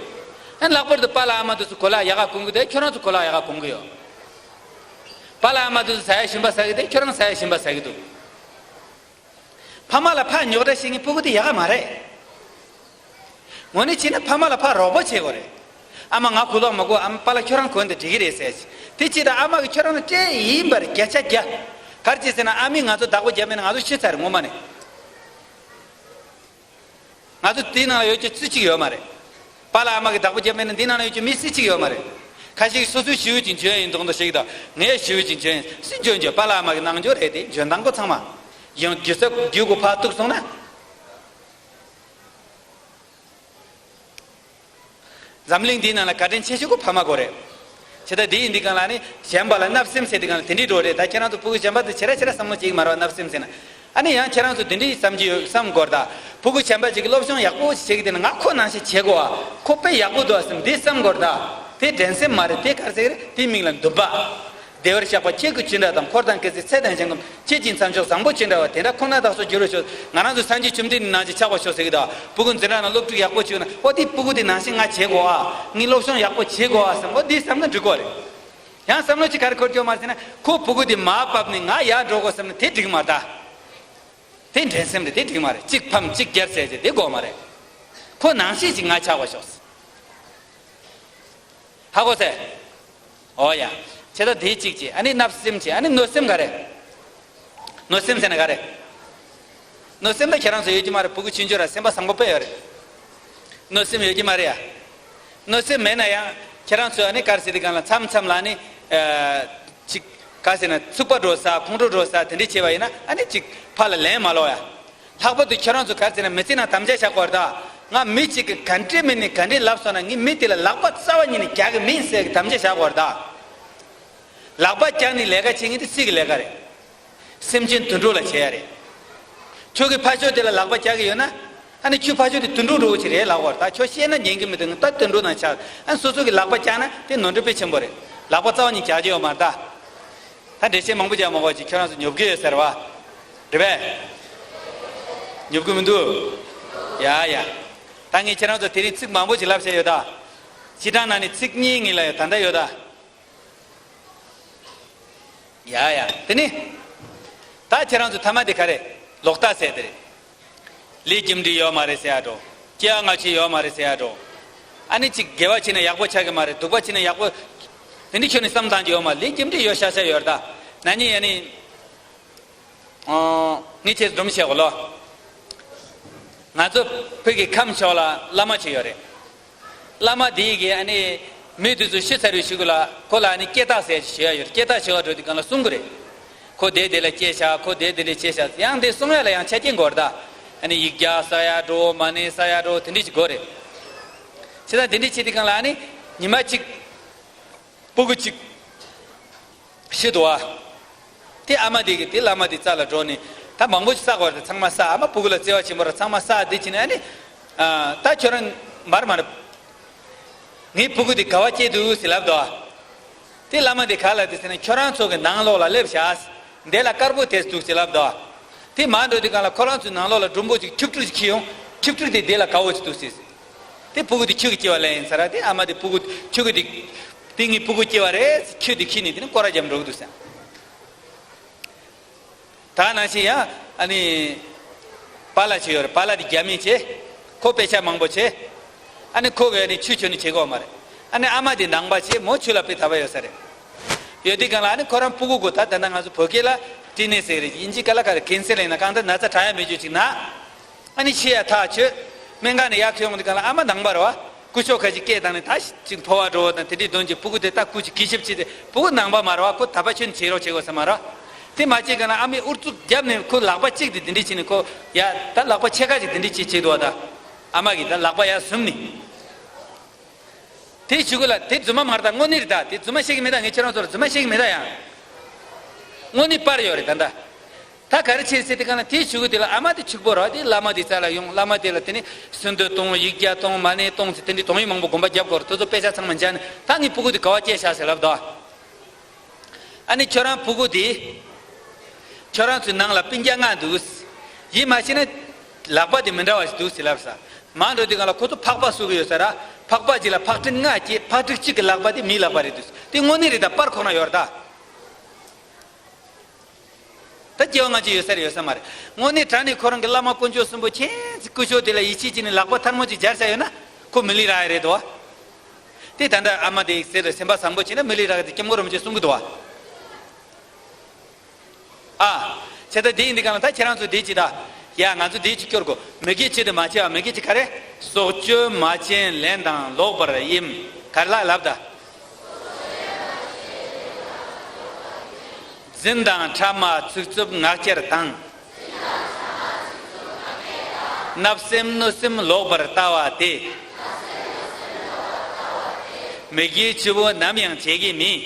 ཨ་ནི་ལྷག་པར་དུ་པཱ་ལགས་ཨ་མ་དེ་ཚོ་གོ་ལག་ཡག་ག་གོན་གི་འདུག་ཁྱོད་རང་ཚོ་གོ་ལག་ཡག་ག་གོན་གི་ཡོད། པཱ་ལགས་ཨ་མ་དེ་ཚོ་ཟ་ཡ་ཞིམ་པ་ཟ་གི་འདུག་ཁྱོད་རང་ཟ་ཡ་ཞིམ་པ་ཟ་གི་འདུག་ཕ་མ་ལ་ཕར་རྙོག་དྲ་བཤད་མཁན་ཕྲུ་གུ་དེ་ཡག་ག་མ་རེད། དངོས་གནས་བྱས་ན་ཕ་མ་ལ་ཕར་རོགས་པ་བྱེད་དགོས་རེད། ཨ་མ་ང་གོས་ལོག་མ་དགོས། ཨ་མ་པཱ་ལགས་ཁྱོད་རང་གོན་དེ་འགྲིག་གི་རེད་ཟེར། དེ་བྱས་ད་ཨ་མ་གིས་ཁྱོད་རང་ལ་སྤྲད་ཡིན་པར་བརྒྱ་ཆ་བརྒྱ། ག་རེ་བྱས་ཟེར་ན་ཨ་མས་ང་ཚོ་བདག་པོ་བརྒྱབ་མེད་ན་ང་ཚོ་ཤི་ཚར་རེད་ངོ་མ་ནས། ང་ཚོ་དེའི་ནང་ལ་ཡོད་རྒྱུ་སུ་གཅིག་ཡོད་མ་རེད། པཱ་ལགས་ཨ་མ་གིས་བདག་པོ་བརྒྱབ་མེད་ན་འདི་ནང་ལ་ཡོད་རྒྱུ་མི་སུ་གཅིག་ཡོད་མ་རེད། ཁ་ཤས་སོ་སོའི་ཞི་བའི་ཅིག་འཇོན་ཡིན་མདོག་མདོག་ཞིག་དང་། ངས་ཞི་བའི་ཅིག་འཇོན་ཡིན་སྲིད་འཇོན་འཇོན་པ་ལ་མ་གི་ནང་འཇོག་རེད་དེ། འཇོན་ཐང་པོ་ཚང་མ་ཡང་རྒྱུ་ཚབ་རྒྱུ་གུ་ཕར་གཏུགས་སོང་ན། འཛམ་གླིང་འདིའི་ནང་ལ་བཀའ་དྲིན་ཆེ་ཤོས་ཀྱི་ཕ་མ་ཀོ་རེད། བྱས་ད་འདི་ཡིན་འདི་གང་ལ་ནི་གཞན་པ་ལ་བརྣབ་སེམས་ཟེར་འདི་གང་ལ་དེ་འདྲའི་འགྲོ་རེད། ད་ཁྱེད་རང་ཚོ་ཕྲུ་གུ་གཞན་པ་དེ་ཆེ་ར་ཆེ་ར་བསམ་བློ་ཅིག་མ་ར་བ་བརྣབ་སེམས་ཟེར་ན། ཨ་ནི་ཡང་ཁྱེད་རང་ཚོ་དེ་འདྲའི་བསམ་གྱི་ཡོད་བསམ་དགོས་ར་ད། ཕྲུ་གུ་གཞན་པ་ཅིག་གི་སློབ་སྦྱོང་ཡག་པོ་ཞིག་བྱེད་ཀྱི་དེ་ན་ང་ཁོ་ནང་བཞིན་བྱེད་དགོས་ཨ། ཁོ་དཔེ་ཡག་པོ་འདུག་ཨ་བསམ་འདི་བསམ་དགོས་ར་ད། དེ་འགྲན་སེམས་མ་རེད། དེ་ག་རེ་ཟེར་གི་རེད། དེའི་མིང་ལ་འདུན་པ། བདེ་བར་གཤེགས་པ་ཁྱེད་སྐུ་ཅི་འདྲ་དང་། འཁོར་དང་བཀའ་སྲིད་ཚེ་དང་གཞན་ཀུན། ཁྱེད་ཀྱི་མཚན་མཆོག་བཟང་པོ་ཅི་འདྲ་བ། དེ་འདྲ་ཁོ་ན་བདག་སོགས་འགྱུར་བར་ཤོག་ང་རང་ཚོ་སངས་རྒྱས་བཅོམ་ལྡན་འདས་ནང་བཞིན་ཆགས་པར་ཤོག་ཟེར་གི་འདུག་ཕྲུ་གུ་འཛིན་གྲྭ་ནང་སློབ་ཕྲུག་ཡག་པོ་བྱུང་ན། ཨོ་དེ་ཕྲུ་གུ་དེ་ནང་བཞིན་ང་བྱེད་དགོས་ཨ། ངས་སློབ་སྦྱོང་ཡག་པོ་བྱེད་དགོས་ཨ་བསམ། ཨོ་དེ་བསམ་ན་འགྲིག་གོ་རེད། ཡང་བསམ་བློ་ཅིག་ག་རེ་འཁོར་སྐྱོ་མ་ཟེར་ན། ཁོ་ཕྲུ་གུ་དེ་མར་བབས་ནས་ང་ཡར་འགྲོ་དགོས་བསམ་ན་དེ་འགྲིག་མ་རེད་ད། དེ་འགྲན་སེམས་རེད། དེ་འགྲིག་མ་རེད། གཅིག་ཕམ་གཅིག་རྒྱལ་ཟེར་ཅིག་དེ་དགོས་མ་རེད། ཁོ་ནང་བཞིན་ཅིག་ང་ཆགས་པར་ཤོག་ཧ་གོ་ཟེར། ཨོ་ཡ། བྱས་ད་དེ་གཅིག་བྱས། ཨ་ནི་བརྣབ་སེམས་བྱས། ཨ་ནི་གནོད་སེམས་ག་རེ། གནོད་སེམས་ཟེར་ན་ག་རེ། གནོད་སེམས་ད་ཁྱེད་རང་ཚོ་ཡོད་ཀྱི་མ་རེད། ཕྲུ་གུ་ཆུང་ཆུང་ར་སེམས་པ་བཟང་པོ་དཔེ་ཡོད་རེད། གནོད་སེམས་ཡོད་ཀྱི་མ་རེད་ཡ། གནོད་སེམས་མེད་ན་ཡང་ཁྱེད་རང་ཚོ་ཨ་ནི་ག་རེ་ཟེར་དེ་གང་ལ་མཚམས་མཚམས་ལ་ཨ་ནི། ཨ། ཅིག་ག་ཟེར་ན་ཚུགས་པ་འགྲོ་ས་ཁོང་ཁྲོ་འགྲོ་ས་དེ་འདྲས་བྱས་པ་ཡིན་ན་ཨ་ནི་ཅིག་ཕར་ལ་ལན་མ་སློག་ཡ། ལྷག་པར་དུ་ཁྱོད་རང་ཚོ་ག་རེ་ཟེར་ན་མི་ཚེ་ནང་དམ་བཅའ་བཞག་དགོས་རེད་ད། ང་མི་གཅིག་གིས་ག་འདྲས་མིན་ནས་ག་འདྲས་ལབ་སོང་ན་ངས་མི་དེ་ལ་ལག་པ་རྩ་བ་ཉིད་ནས་རྒྱག་གི་མིན་ཟེར་གི་དམ་བཅའ་བཞག་དགོས་རེད་ད། ལག་པ་རྒྱག་ནས་ལས་ཀ་བྱེད་མཁན་དེ་སྲིད་ཀྱི་ལས་ཀ་རེད། སེམས་ཅན་དུད་འགྲོ་ལ་བྱེད་ཡ་རེད། ཁྱོད་ཀྱི་ཕ་ཕྱོགས་དེ་ལ་ལག་པ་རྒྱག་གི་ཡོད་ན། ཨ་ནི་ཁྱོད་ཕ་ཕྱོགས་དེ་དུད་འགྲོ་འགྲོ་གི་རེད་ལབ་དགོས་རེད་ད། ཁྱོད་བཤད་ན་ཉན་གི་མི་འདུག་ད་དུད་འགྲོ་ནང་ཆགས། ཨ་ནི་སོ་སོ་གི་ལག་པ་བརྐྱངས་ན་དེ་ནོར་འཁྲུལ་དཔེ་ཆེན་པོ་རེད། ལག་པ་རྩ་བ་ཉིད་རྒྱག་རྒྱུ་ཡོད་མ་རེད་ད། ད་འགྲེལ་བཤད་མང་པོ་རྒྱག་མ་དགོས་ཅིག་ཁྱོད་རང་ཚོ་ཉོབ་གི་ཡོད་ཟེར་བ། རེད་པས། ཉོབ་གི་མི་འདུག་ཡ་ཡ། ད་ངས་ཁྱེད་རང་ཚོ་དེ་རིང་ཚིག་མང་པོ་ཅིག་ལབ་བྱས་ཡོད་ད། སྤྱིར་བཏང་ནང་ནས་ཚིག་གཉིས་ངེད་ལ་ཡོད་ད་ལྟ་ཡོད་ད། ཡ་ཡ། དེ་ནི། ད་ཁྱེད་རང་ཚོ་ཐ་མ་དེ་ག་རེ། ལོག་ལྟ་ཟེར་དེ་རེད། ལས་རྒྱུ་འབྲས་ཡོད་མ་རེད་ཟེར་ཡ་འགྲོ། སྐྱེ་བ་སྔ་ཕྱི་ཡོད་མ་རེད་ཟེར་ཡ་འགྲོ། ཨ་ནི་གཅིག་དགེ་བ་བྱས་ན་ཡག་པོ་ཆགས་ཀྱི་མ་རེད། སྡིག་པ་བྱས་ན་ཡག་པོ། དེ་འདྲ་ཁྱོན་ནས་བསམ་བཏང་རྒྱུ་ཡོད་མ་རེད། ལས་རྒྱུ་འབྲས་ཡོད་ཤ་ཤ་ཡོད་རེད་ད། ན་ནིང་ཡ་ནི། ཨོ། ངས་ཁྱེད་སྒྲུང་བཤད་གོ་ལོ། ང་ཚོ་བོད་ཀྱི་ཁམས་ཕྱོགས་ལ་བླ་མ་ཅིག་ཡོད་རེད། བླ་མ་དེ་གིས་ཨ་ནི་མི་དེ་ཚོ་ཤི་ཚར་བའི་གཞུག་གུ་ལ་ཁོ་ལ་ཨ་ནི་སྐྱེ་རྟགས་ཟེར་ཞུ་ཡ་ཡོད་རེད། སྐྱེ་རྟགས་ཞུ་བ་འགྲོ་དུས་སྒང་ལ་གསུང་གི་རེད། ཁོ་དེ་དེ་ལ་སྐྱེས་ཤག་ཁོ་དེ་དེ་ལ་སྐྱེས་ཤག་ཡང་དེ་གསུང་ཡ་ལ་ཡང་ཆ་རྐྱེན་དགོས་རེད་ད། ཨ་ནི་ཡིག་བརྒྱ་ཟ་ཡ་འགྲོ། མ་ཎི་ཟ་ཡ་འགྲོ། དེ་འདྲ་ཅིག་དགོས་རེད། བྱས་ཙང་དེ་འདྲ་བྱེད་དུས་སྒང་ལ་ཨ་ནི་ཉི་མ་གཅིག་ཕྲུ་གུ་གཅིག་ཤི་འདུག་བ། དེ་ཨ་མ་དེ་གིས་དེ་བླ་མ་དེ་རྩ་ལ་འགྲོ་ནས། ད་མང་པོ་ཞིག་བསགས་པ་རེད། ཚང་མ་བསགས། ཨ་མ་ཕྲུ་གུ་ལ་བརྩེ་བ་ཆེན་པོ་ར་ཚང་མ་བསགས། དེ་བྱས་ནས་ཨ་ནི། ཨ། ད་ཁྱོད་རང་མར་མར། ངའི་ཕྲུ་གུ་དེ་ག་བ་སྐྱེས་འདུག་ཟེར་ལབ་འདུག་བ། དེ་བླ་མ་དེ་ག་ལ་དེ་ཟེར་ན་ཁྱོད་རང་ཚོ་གི་ནང་ལོགས་ལ་སླེབས་ཤག་འདི་ལ་དཀར་པོ་དེ་འདུག་ཟེར་ལབ་འདུག་བ། དེ་མར་འགྲོ་དུས་སྒང་ལ་ཁོ་རང་ཚོའི་ནང་ལོགས་ལ་སྒྲོམ་བུ་ཅིག་ཁྱུག་ཀྲུག་ཅིག་འཁྱེར་ཡོང་། ཁྱུག་ཀྲུག་དེ་དེ་ལ་དགའ་བོ་ཅིག་འདུག་ཟེར། དེ་ཕྲུ་གུ་དེ་ཁྱོད་ཀྱི་སྐྱེ་བ་ལེན་ཡིན་ས་ར། དེ་ཨ་མ་དེ་ཕྲུ་གུ་ཁྱོད་ཀྱི་དེ་དེ་ངའི་ཕྲུ་གུ་སྐྱེ་བ་རེད། ཁྱོད་དེ་ཁྱེར་ནས་དེ་ནས་སྐོར་ར་རྒྱབ་འགྲོ་གི་འདུག་ཟེར། ད་ནང་བཞིན་ཡང་ཨ་ནི་པཱ་ལགས་ཅིག་ཡོད་རེད། པཱ་ལགས་དེ་རྒྱ་མི་བྱས། ཁོ་དཔེ་ཆ་མང་པོ་བྱས། ཨ་ནི་ཁོ་གིས་ཨ་ནི་ཆོས་ཁྱོན་ནས་བྱེད་ཀྱི་ཡོད་མ་རེད། ཨ་ནི་ཨ་མ་དེ་ནང་པ་བྱས། མོ་ཆོས་ལ་དཔེ་དད་པ་ཡོད་ས་རེད། ཡོད་དུས་སྒང་ལ་ཨ་ནི་ཁོ་རང་ཕྲུ་གུ་གོ་ད་ད་ནང་ང་ཚོ་བོད་སྐད་ལ་ཏི་ནེ་ཟེར་རེད། དབྱིན་ཇི་སྐད་ལ་ག་རེ་ཀན་སེལ་ཡིན་ན་གང་ལྟར་ན་ཚ་དྲག་ཡ་མེད་རྒྱུ་ཅིག་ན། ཨ་ནི་ཤི་ཡ་ཐག་ཆོད། སྨན་ཁང་ནས་ཡར་ཐོན་ཡོང་དུས་སྒང་ལ་ཨ་མ་ནང་པ་རེད་བ། སྐུ་ཞབས་ཁ་ཅིག་སྐད་བཏང་ནས་ད་ཅིག་འཕོ་བ་འགྲོ་བ་དང་དེ་འདྲའི་དོན་གྱིས་ཕྲུ་གུ་དེ་ད་སྐུ་ཅིག་གུས་ཞབས་བྱེད་དེ། ཕྲུ་གུ་ནང་པ་མ་རེད་བ། ཁོ་དད་པ་ཁྱོན་བྱེད་རོགས་བྱེད་དགོས་ས་མ་རེད་བ། དེ་མ་བྱེད་ག་ན་ཨ་མས་ཨུ་ཚུགས་བརྒྱབ་ནས་ཁོ་ལག་པ་གཅིག་དེ་དེ་འདྲའི་བྱས་ནས་ཁོ་ཡ་ད་ལག་པ་ཕྱེད་ཀ་ཅིག་དེ་འདྲའི་བྱེད་བྱེད་འདུག་བ། ད་ཨ་མ་གིས་ད་ལག་པ་ཡར་ཟུམ་ནས། དེ་གཞུག་གུ་ལ་དེ་རྫུན་མ་མ་རེད། ད་དངོས་གནས་རེད། ད་དེ་རྫུན་མ་བཤད་ཀྱི་མེད། ད་ངས་ཁྱེད་རང་ཚོར་རྫུན་མ་བཤད་ཀྱི་མེད། ད་ཡང་དངོས་གནས་པར་ཡོད་རེད་ད་ད། ད་ག་རེ་བྱེད་ཟེར་དུས་སྒང་ལ་དེའི་གཞུག་གུ་དེ་ལ་ཨ་མ་དེ་ཕྱུག་པོ་རེད་བ། དེ་བླ་མ་དེའི་རྩ་ལ་ཡོང་། བླ་མ་དེ་ལ་དེ་ནས་སུན་ཏོ་གཏོང་། ཡིག་བརྒྱ་གཏོང་། མ་ཎི་གཏོང་ཟེར་དེ་འདྲའི་དོན་ཡིག་མང་པོ་དགོན་པ་རྒྱབ་དགོས་རེད། དེ་ཚོ་དཔེ་ཆ་ཚང་མ་མཇལ་ནས་ད་ངའི་ཕྲུ་གུ་དེ་ག་བ་སྐྱེས་ཤག་ཟེར་ལབ་འདུག་ཨ་ནི་ཁྱོད་རང་ཕྲུ་གུ་དེ་ཁྱོད་རང་ཚོའི་ནང་ལ་སྤུན་ཀྱག་ལྔ་འདུག་ཡིན་མ་ཤེས་ན་ལག་པ་དེ་མི་འདྲ་བ་ཞིག་འདུག་ཟེར་ལབ་ས། མར་འགྲོ་དུས་སྒང་ལ་ཁོ་ཚོ་ཕག་པ་བཟོ་གི་ཡོད་ས་ར། ཕག་པ་གཅིག་ལ་ཕག་ཕྲུག་ལྔ་སྐྱེས། ཕག་ཕྲུག་གཅིག་གི་ལག་པ་དེ་མིའི་ལག་པ་རེད་འདུག་དེ་དངོས་གནས་རེད། ད་པར་ཁོ་ན་ཡོད་རེད་ད། ད་སྐྱེ་བ་སྔ་ཕྱི་ཡོད་ས་རེད་ཡོད་ས་མ་རེད། དངོས་གནས་དྲང་གནས་ཁོ་རང་གི་བླ་མ་དཀོན་མཆོག་གསུམ་པོ་མཁྱེན་ཅིག་སྐུ་ཞབས་དེ་ལ་ཡིད་ཆེས་བྱས་ནས་ལག་པ་ཐལ་མོ་ཅིག་སྦྱར་བཞག་ཡོད་ན་ཁོ་མི་ལུས་རག་ཡ་རེད་དོ། དེ་ད་ལྟ་ཨ་མ་དེ་ཟེར་རེད། སེམས་པ་བཟང་པོ་བྱས་ན་མི་ལུས་རག་གི་རེད། སྐྱབས་མགོན་རིན་པོ་ཆེས་གསུང་གི་འདུག་བ། ཨ། བྱས་ད་དེ་ཡིན་དུས་སྒང་ལ་ད་ཁྱེད་རང་ཚོ་དེ་ཅི་ད། ཡ་ང་ཚོ་དེ་ཅི་སྐྱོར་དགོས། མི་དགེ་བཅུ་དེ་མ་བྱས་པ། མི་དགེ་བཅུ་ག་རེ། སྲོག་གཅོད། མ་བྱིན། ལེན་དང་ལོག་པར་གཡེམ། ག་རེ་ལབ་ལབ་ད། འཛིན་དང་ཕྲ་མ་ཚིག་རྩུབ་ངག་འཁྱལ་དང་། བརྣབ་སེམས་གནོད་སེམས་ལོག་པར་ལྟ་བ་སྟེ། མི་དགེ་བཅུ་པོ་ནམ་ཡང་བྱེད་ཀྱི་མིན།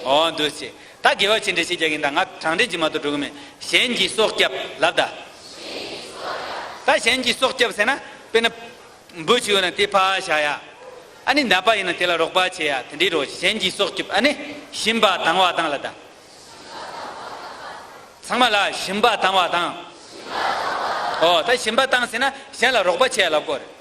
འོ་འདུག་སེ། ད་དགེ་བ་ཅི་འདྲ་ཞིག་རྒྱག་གིན་ད་ང་དྲང་དྲན་གྱིས་མ་གཏོགས་འགྲོ་གི་མེད། གཞན་གྱིས་སྲོག་བསྐྱབས་ལབ་ད། ད་གཞན་གྱིས་སྲོག་བསྐྱབས་ཟེར་ན་དཔེར་ན། འབུ་ཅིག་ཡོད་ན་དེ་ཕར་བཞག་ཡ། ཨ་ནི་ནད་པ་ཡིན་ན་དེ་ལ་རོགས་པ་བྱེད་ཡ་དེ་འདྲའི་རོགས་གཞན་གྱིས་སྲོག་སྐྱོབ། ཨ་ནི་སྦྱིན་པ་དང་བ་དང་ལ་དང་། ཚང་མ་ལ་སྦྱིན་པ་དང་བ་དང་། ཨོ་ད་སྦྱིན་པ་དང་ཟེར་ན་གཞན་ལ་རོགས་པ་བྱེད་ཡ་ལབ་དགོས་རེད།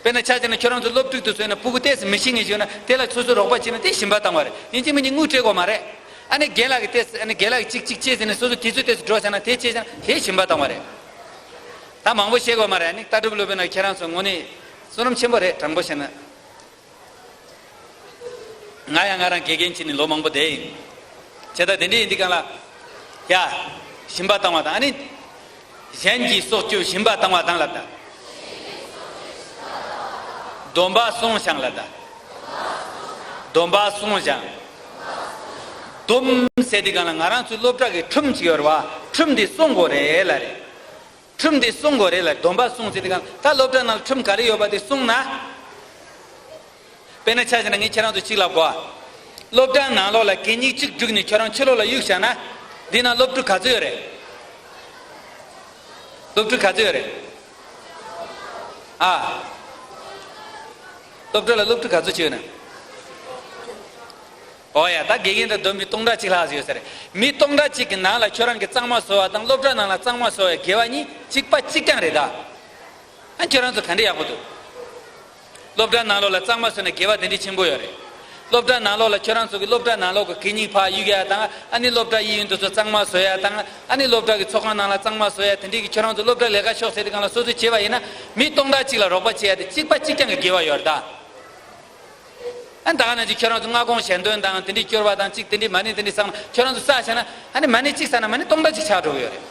དཔེར་ན་ཆ་བཞག་ན་ཁྱོད་རང་ཚོ་སློབ་ཕྲུག་ཏུ་བཟོས་ན་ཕྲུ་གུ་ཏོག་ཙམ་མི་ཤེས་མཁན་ཞིག་ཡོད་ན་དེ་ལ་སོ་སོས་རོགས་པ་བྱེད་ན་དེ་སྦྱིན་པ་བཏང་བ་རེད། ཡིན་གཅིག་མིན་གཅིག་དངུལ་སྤྲད་དགོས་མ་རེད། ཨ་ནི་རྒན་ལགས་ཀྱིས་ཏོག་ཙམ་ཨ་ནི་རྒན་ལགས་ཀྱིས་གཅིག་གཅིག་བྱས་ཟེར་ནས་སོ་སོ་དུས་ཚོད་ཏོག་ཙམ་འགྲོ་བྱས་ན་དེ་བྱས་ན་དེ་སྦྱིན་པ་བཏང་བ་རེད། ད་མང་པོ་བཤད་དགོས་མ་རེད། ཨ་ནི་ལྟ་གྲུབ་སློབ་དཔོན་ལགས་ཁྱེད་རང་ཚོ་དངོས་གནས་བསོད་ནམས་ཆེན་པོ་རེད། དྲང་པོ་བཤད་ན། ང་ཡང་ང་རང་དགེ་རྒན་བྱས་ནས་ལོ་མང་པོ་བསྡད་ཡིན། བྱས་ཙང་དེ་འདྲ་ཡིན་དུས་སྒང་ལ། ཡ། སྦྱིན་པ་བཏང་བ་དང་ཨ་ནི། གཞན་གྱིས་སྲོག་སྐྱོབ་སྦྱིན་པ་བཏང་བ་དང་ལབ་ད། སྡོམ་པ་བསྲུང་ཞིང་ལབ་ད། སྡོམ་པ་བསྲུང་ཞིང་། སྡོམ་ཟེར་དུས་སྒང་ལ་ང་རང་ཚོའི་སློབ་གྲྭ་གི་ཁྲིམས་ཅིག་ཡོད་རེད་བ། ཁྲིམས་འདི་བསྲུང་དགོས་རེད་ལབ་རེད། ཁྲིམས་འདི་བསྲུང་དགོས་རེད་ལབ། སྡོམ་པ་བསྲུང་ཟེར་དུས་སྒང་ད་སློབ་གྲྭ་ནང་ལ་ཁྲིམས་ག་རེ་ཡོད་པ་དེ་བསྲུངས་ན། དཔེར་ན་ཆ་བཞག་ན་ངས་ཁྱེད་རང་ཚོ་གཅིག་ལབ་གོ། སློབ་གྲྭ་ནང་ལོགས་ལ་གད་སྙིགས་གཅིག་བསྒྲུགས་ནས་ཁྱོད་རང་ཕྱི་ལོགས་ལ་གཡུགས་བཞག་ན། འདི་ན་སློབ་ཕྲུག་ག་ཚོད་ཡོད་རེད། སློབ་ཕྲུག་ག་ཚོད་ཡོད་རེད། ཨ། སློབ་གྲྭ་ལ་སློབ་ཕྲུག་ག་ཚོད་ཅིག་ཡོད་ན། ཨོ་ཡ། ད་དགེ་རྒན་དང་སྡོམ་པའི་སྟོང་ཕྲག་གཅིག་ལྷག་ཙམ་ཡོད་ས་རེད། མི་སྟོང་ཕྲག་གཅིག་གི་ནང་ལ་ཁྱོད་རང་གིས་གཙང་མ་བཟོ་བ་དང་སློབ་གྲྭ་ནང་ལ་གཙང་མ་བཟོ་བའི་དགེ་བ་གཉིས་གཅིག་པ་གཅིག་རྐྱང་རེད་ད། ཨ་ཁྱོད་རང་ཚོ་ག་འདྲ་ཡག་པོ་འདུག་སློབ་གྲྭ་ནང་ལོགས་ལ་གཙང་མ་བཟོས་ན་དགེ་བ་དེ་འདྲ་ཆེན་པོ་ཡོད་རེད། སློབ་གྲྭ་ནང་ལོགས་ལ་ཁྱོད་རང་ཚོ་གི་སློབ་གྲྭ་ནང་ལོགས་གི་གད་སྙིགས་ཕར་གཡུག་ཡ་དང་། ཨ་ནི་སློབ་གྲྭ་གཡས་གཡོན་དེ་ཚོ་གཙང་མ་བཟོ་ཡ་དང་། ཨ་ནི་སློབ་གྲྭ་གི་ཚོགས་ཁང་ནང་ལ་གཙང་མ་བཟོ་ཡ་དེ་འདྲའི་གི་ཁྱོད་རང་ཚོ་སློབ་གྲྭ་ལས་ཀ་ཤོག་ཟེར་དུས་སྒང་ལ་སོ་སོས་བྱས་པ་ཡིན་ན། མི་སྟོང་ཕྲག་གཅིག་ལ་རོགས་པ་བྱེད་ཡ་དེ་གཅིག་པ་གཅིག་རྐྱང་གི་དགེ་བ་ཡོད་རེད་ད། ཨ་ད་ག་ནང་བཞིན་ཁྱོད་རང་ཚོ་སྔ་དགོང་ཞལ་འདོན་དང་དེ་འདྲའི་སྐྱོར་བ་དང་གཅིག་དེ་འདྲའི་མ་ཎི་དེ་འདྲའི་བསགས་ན་ཁྱོད་རང་ཚོ་བསགས་བྱས་ན་ཨ་ནི་མ་ཎི་གཅིག་བསགས་ན་མ་ཎི་སྟོང་ཕྲག་གཅིག་ཆགས་འགྲོ་གི་ཡོད་རེད།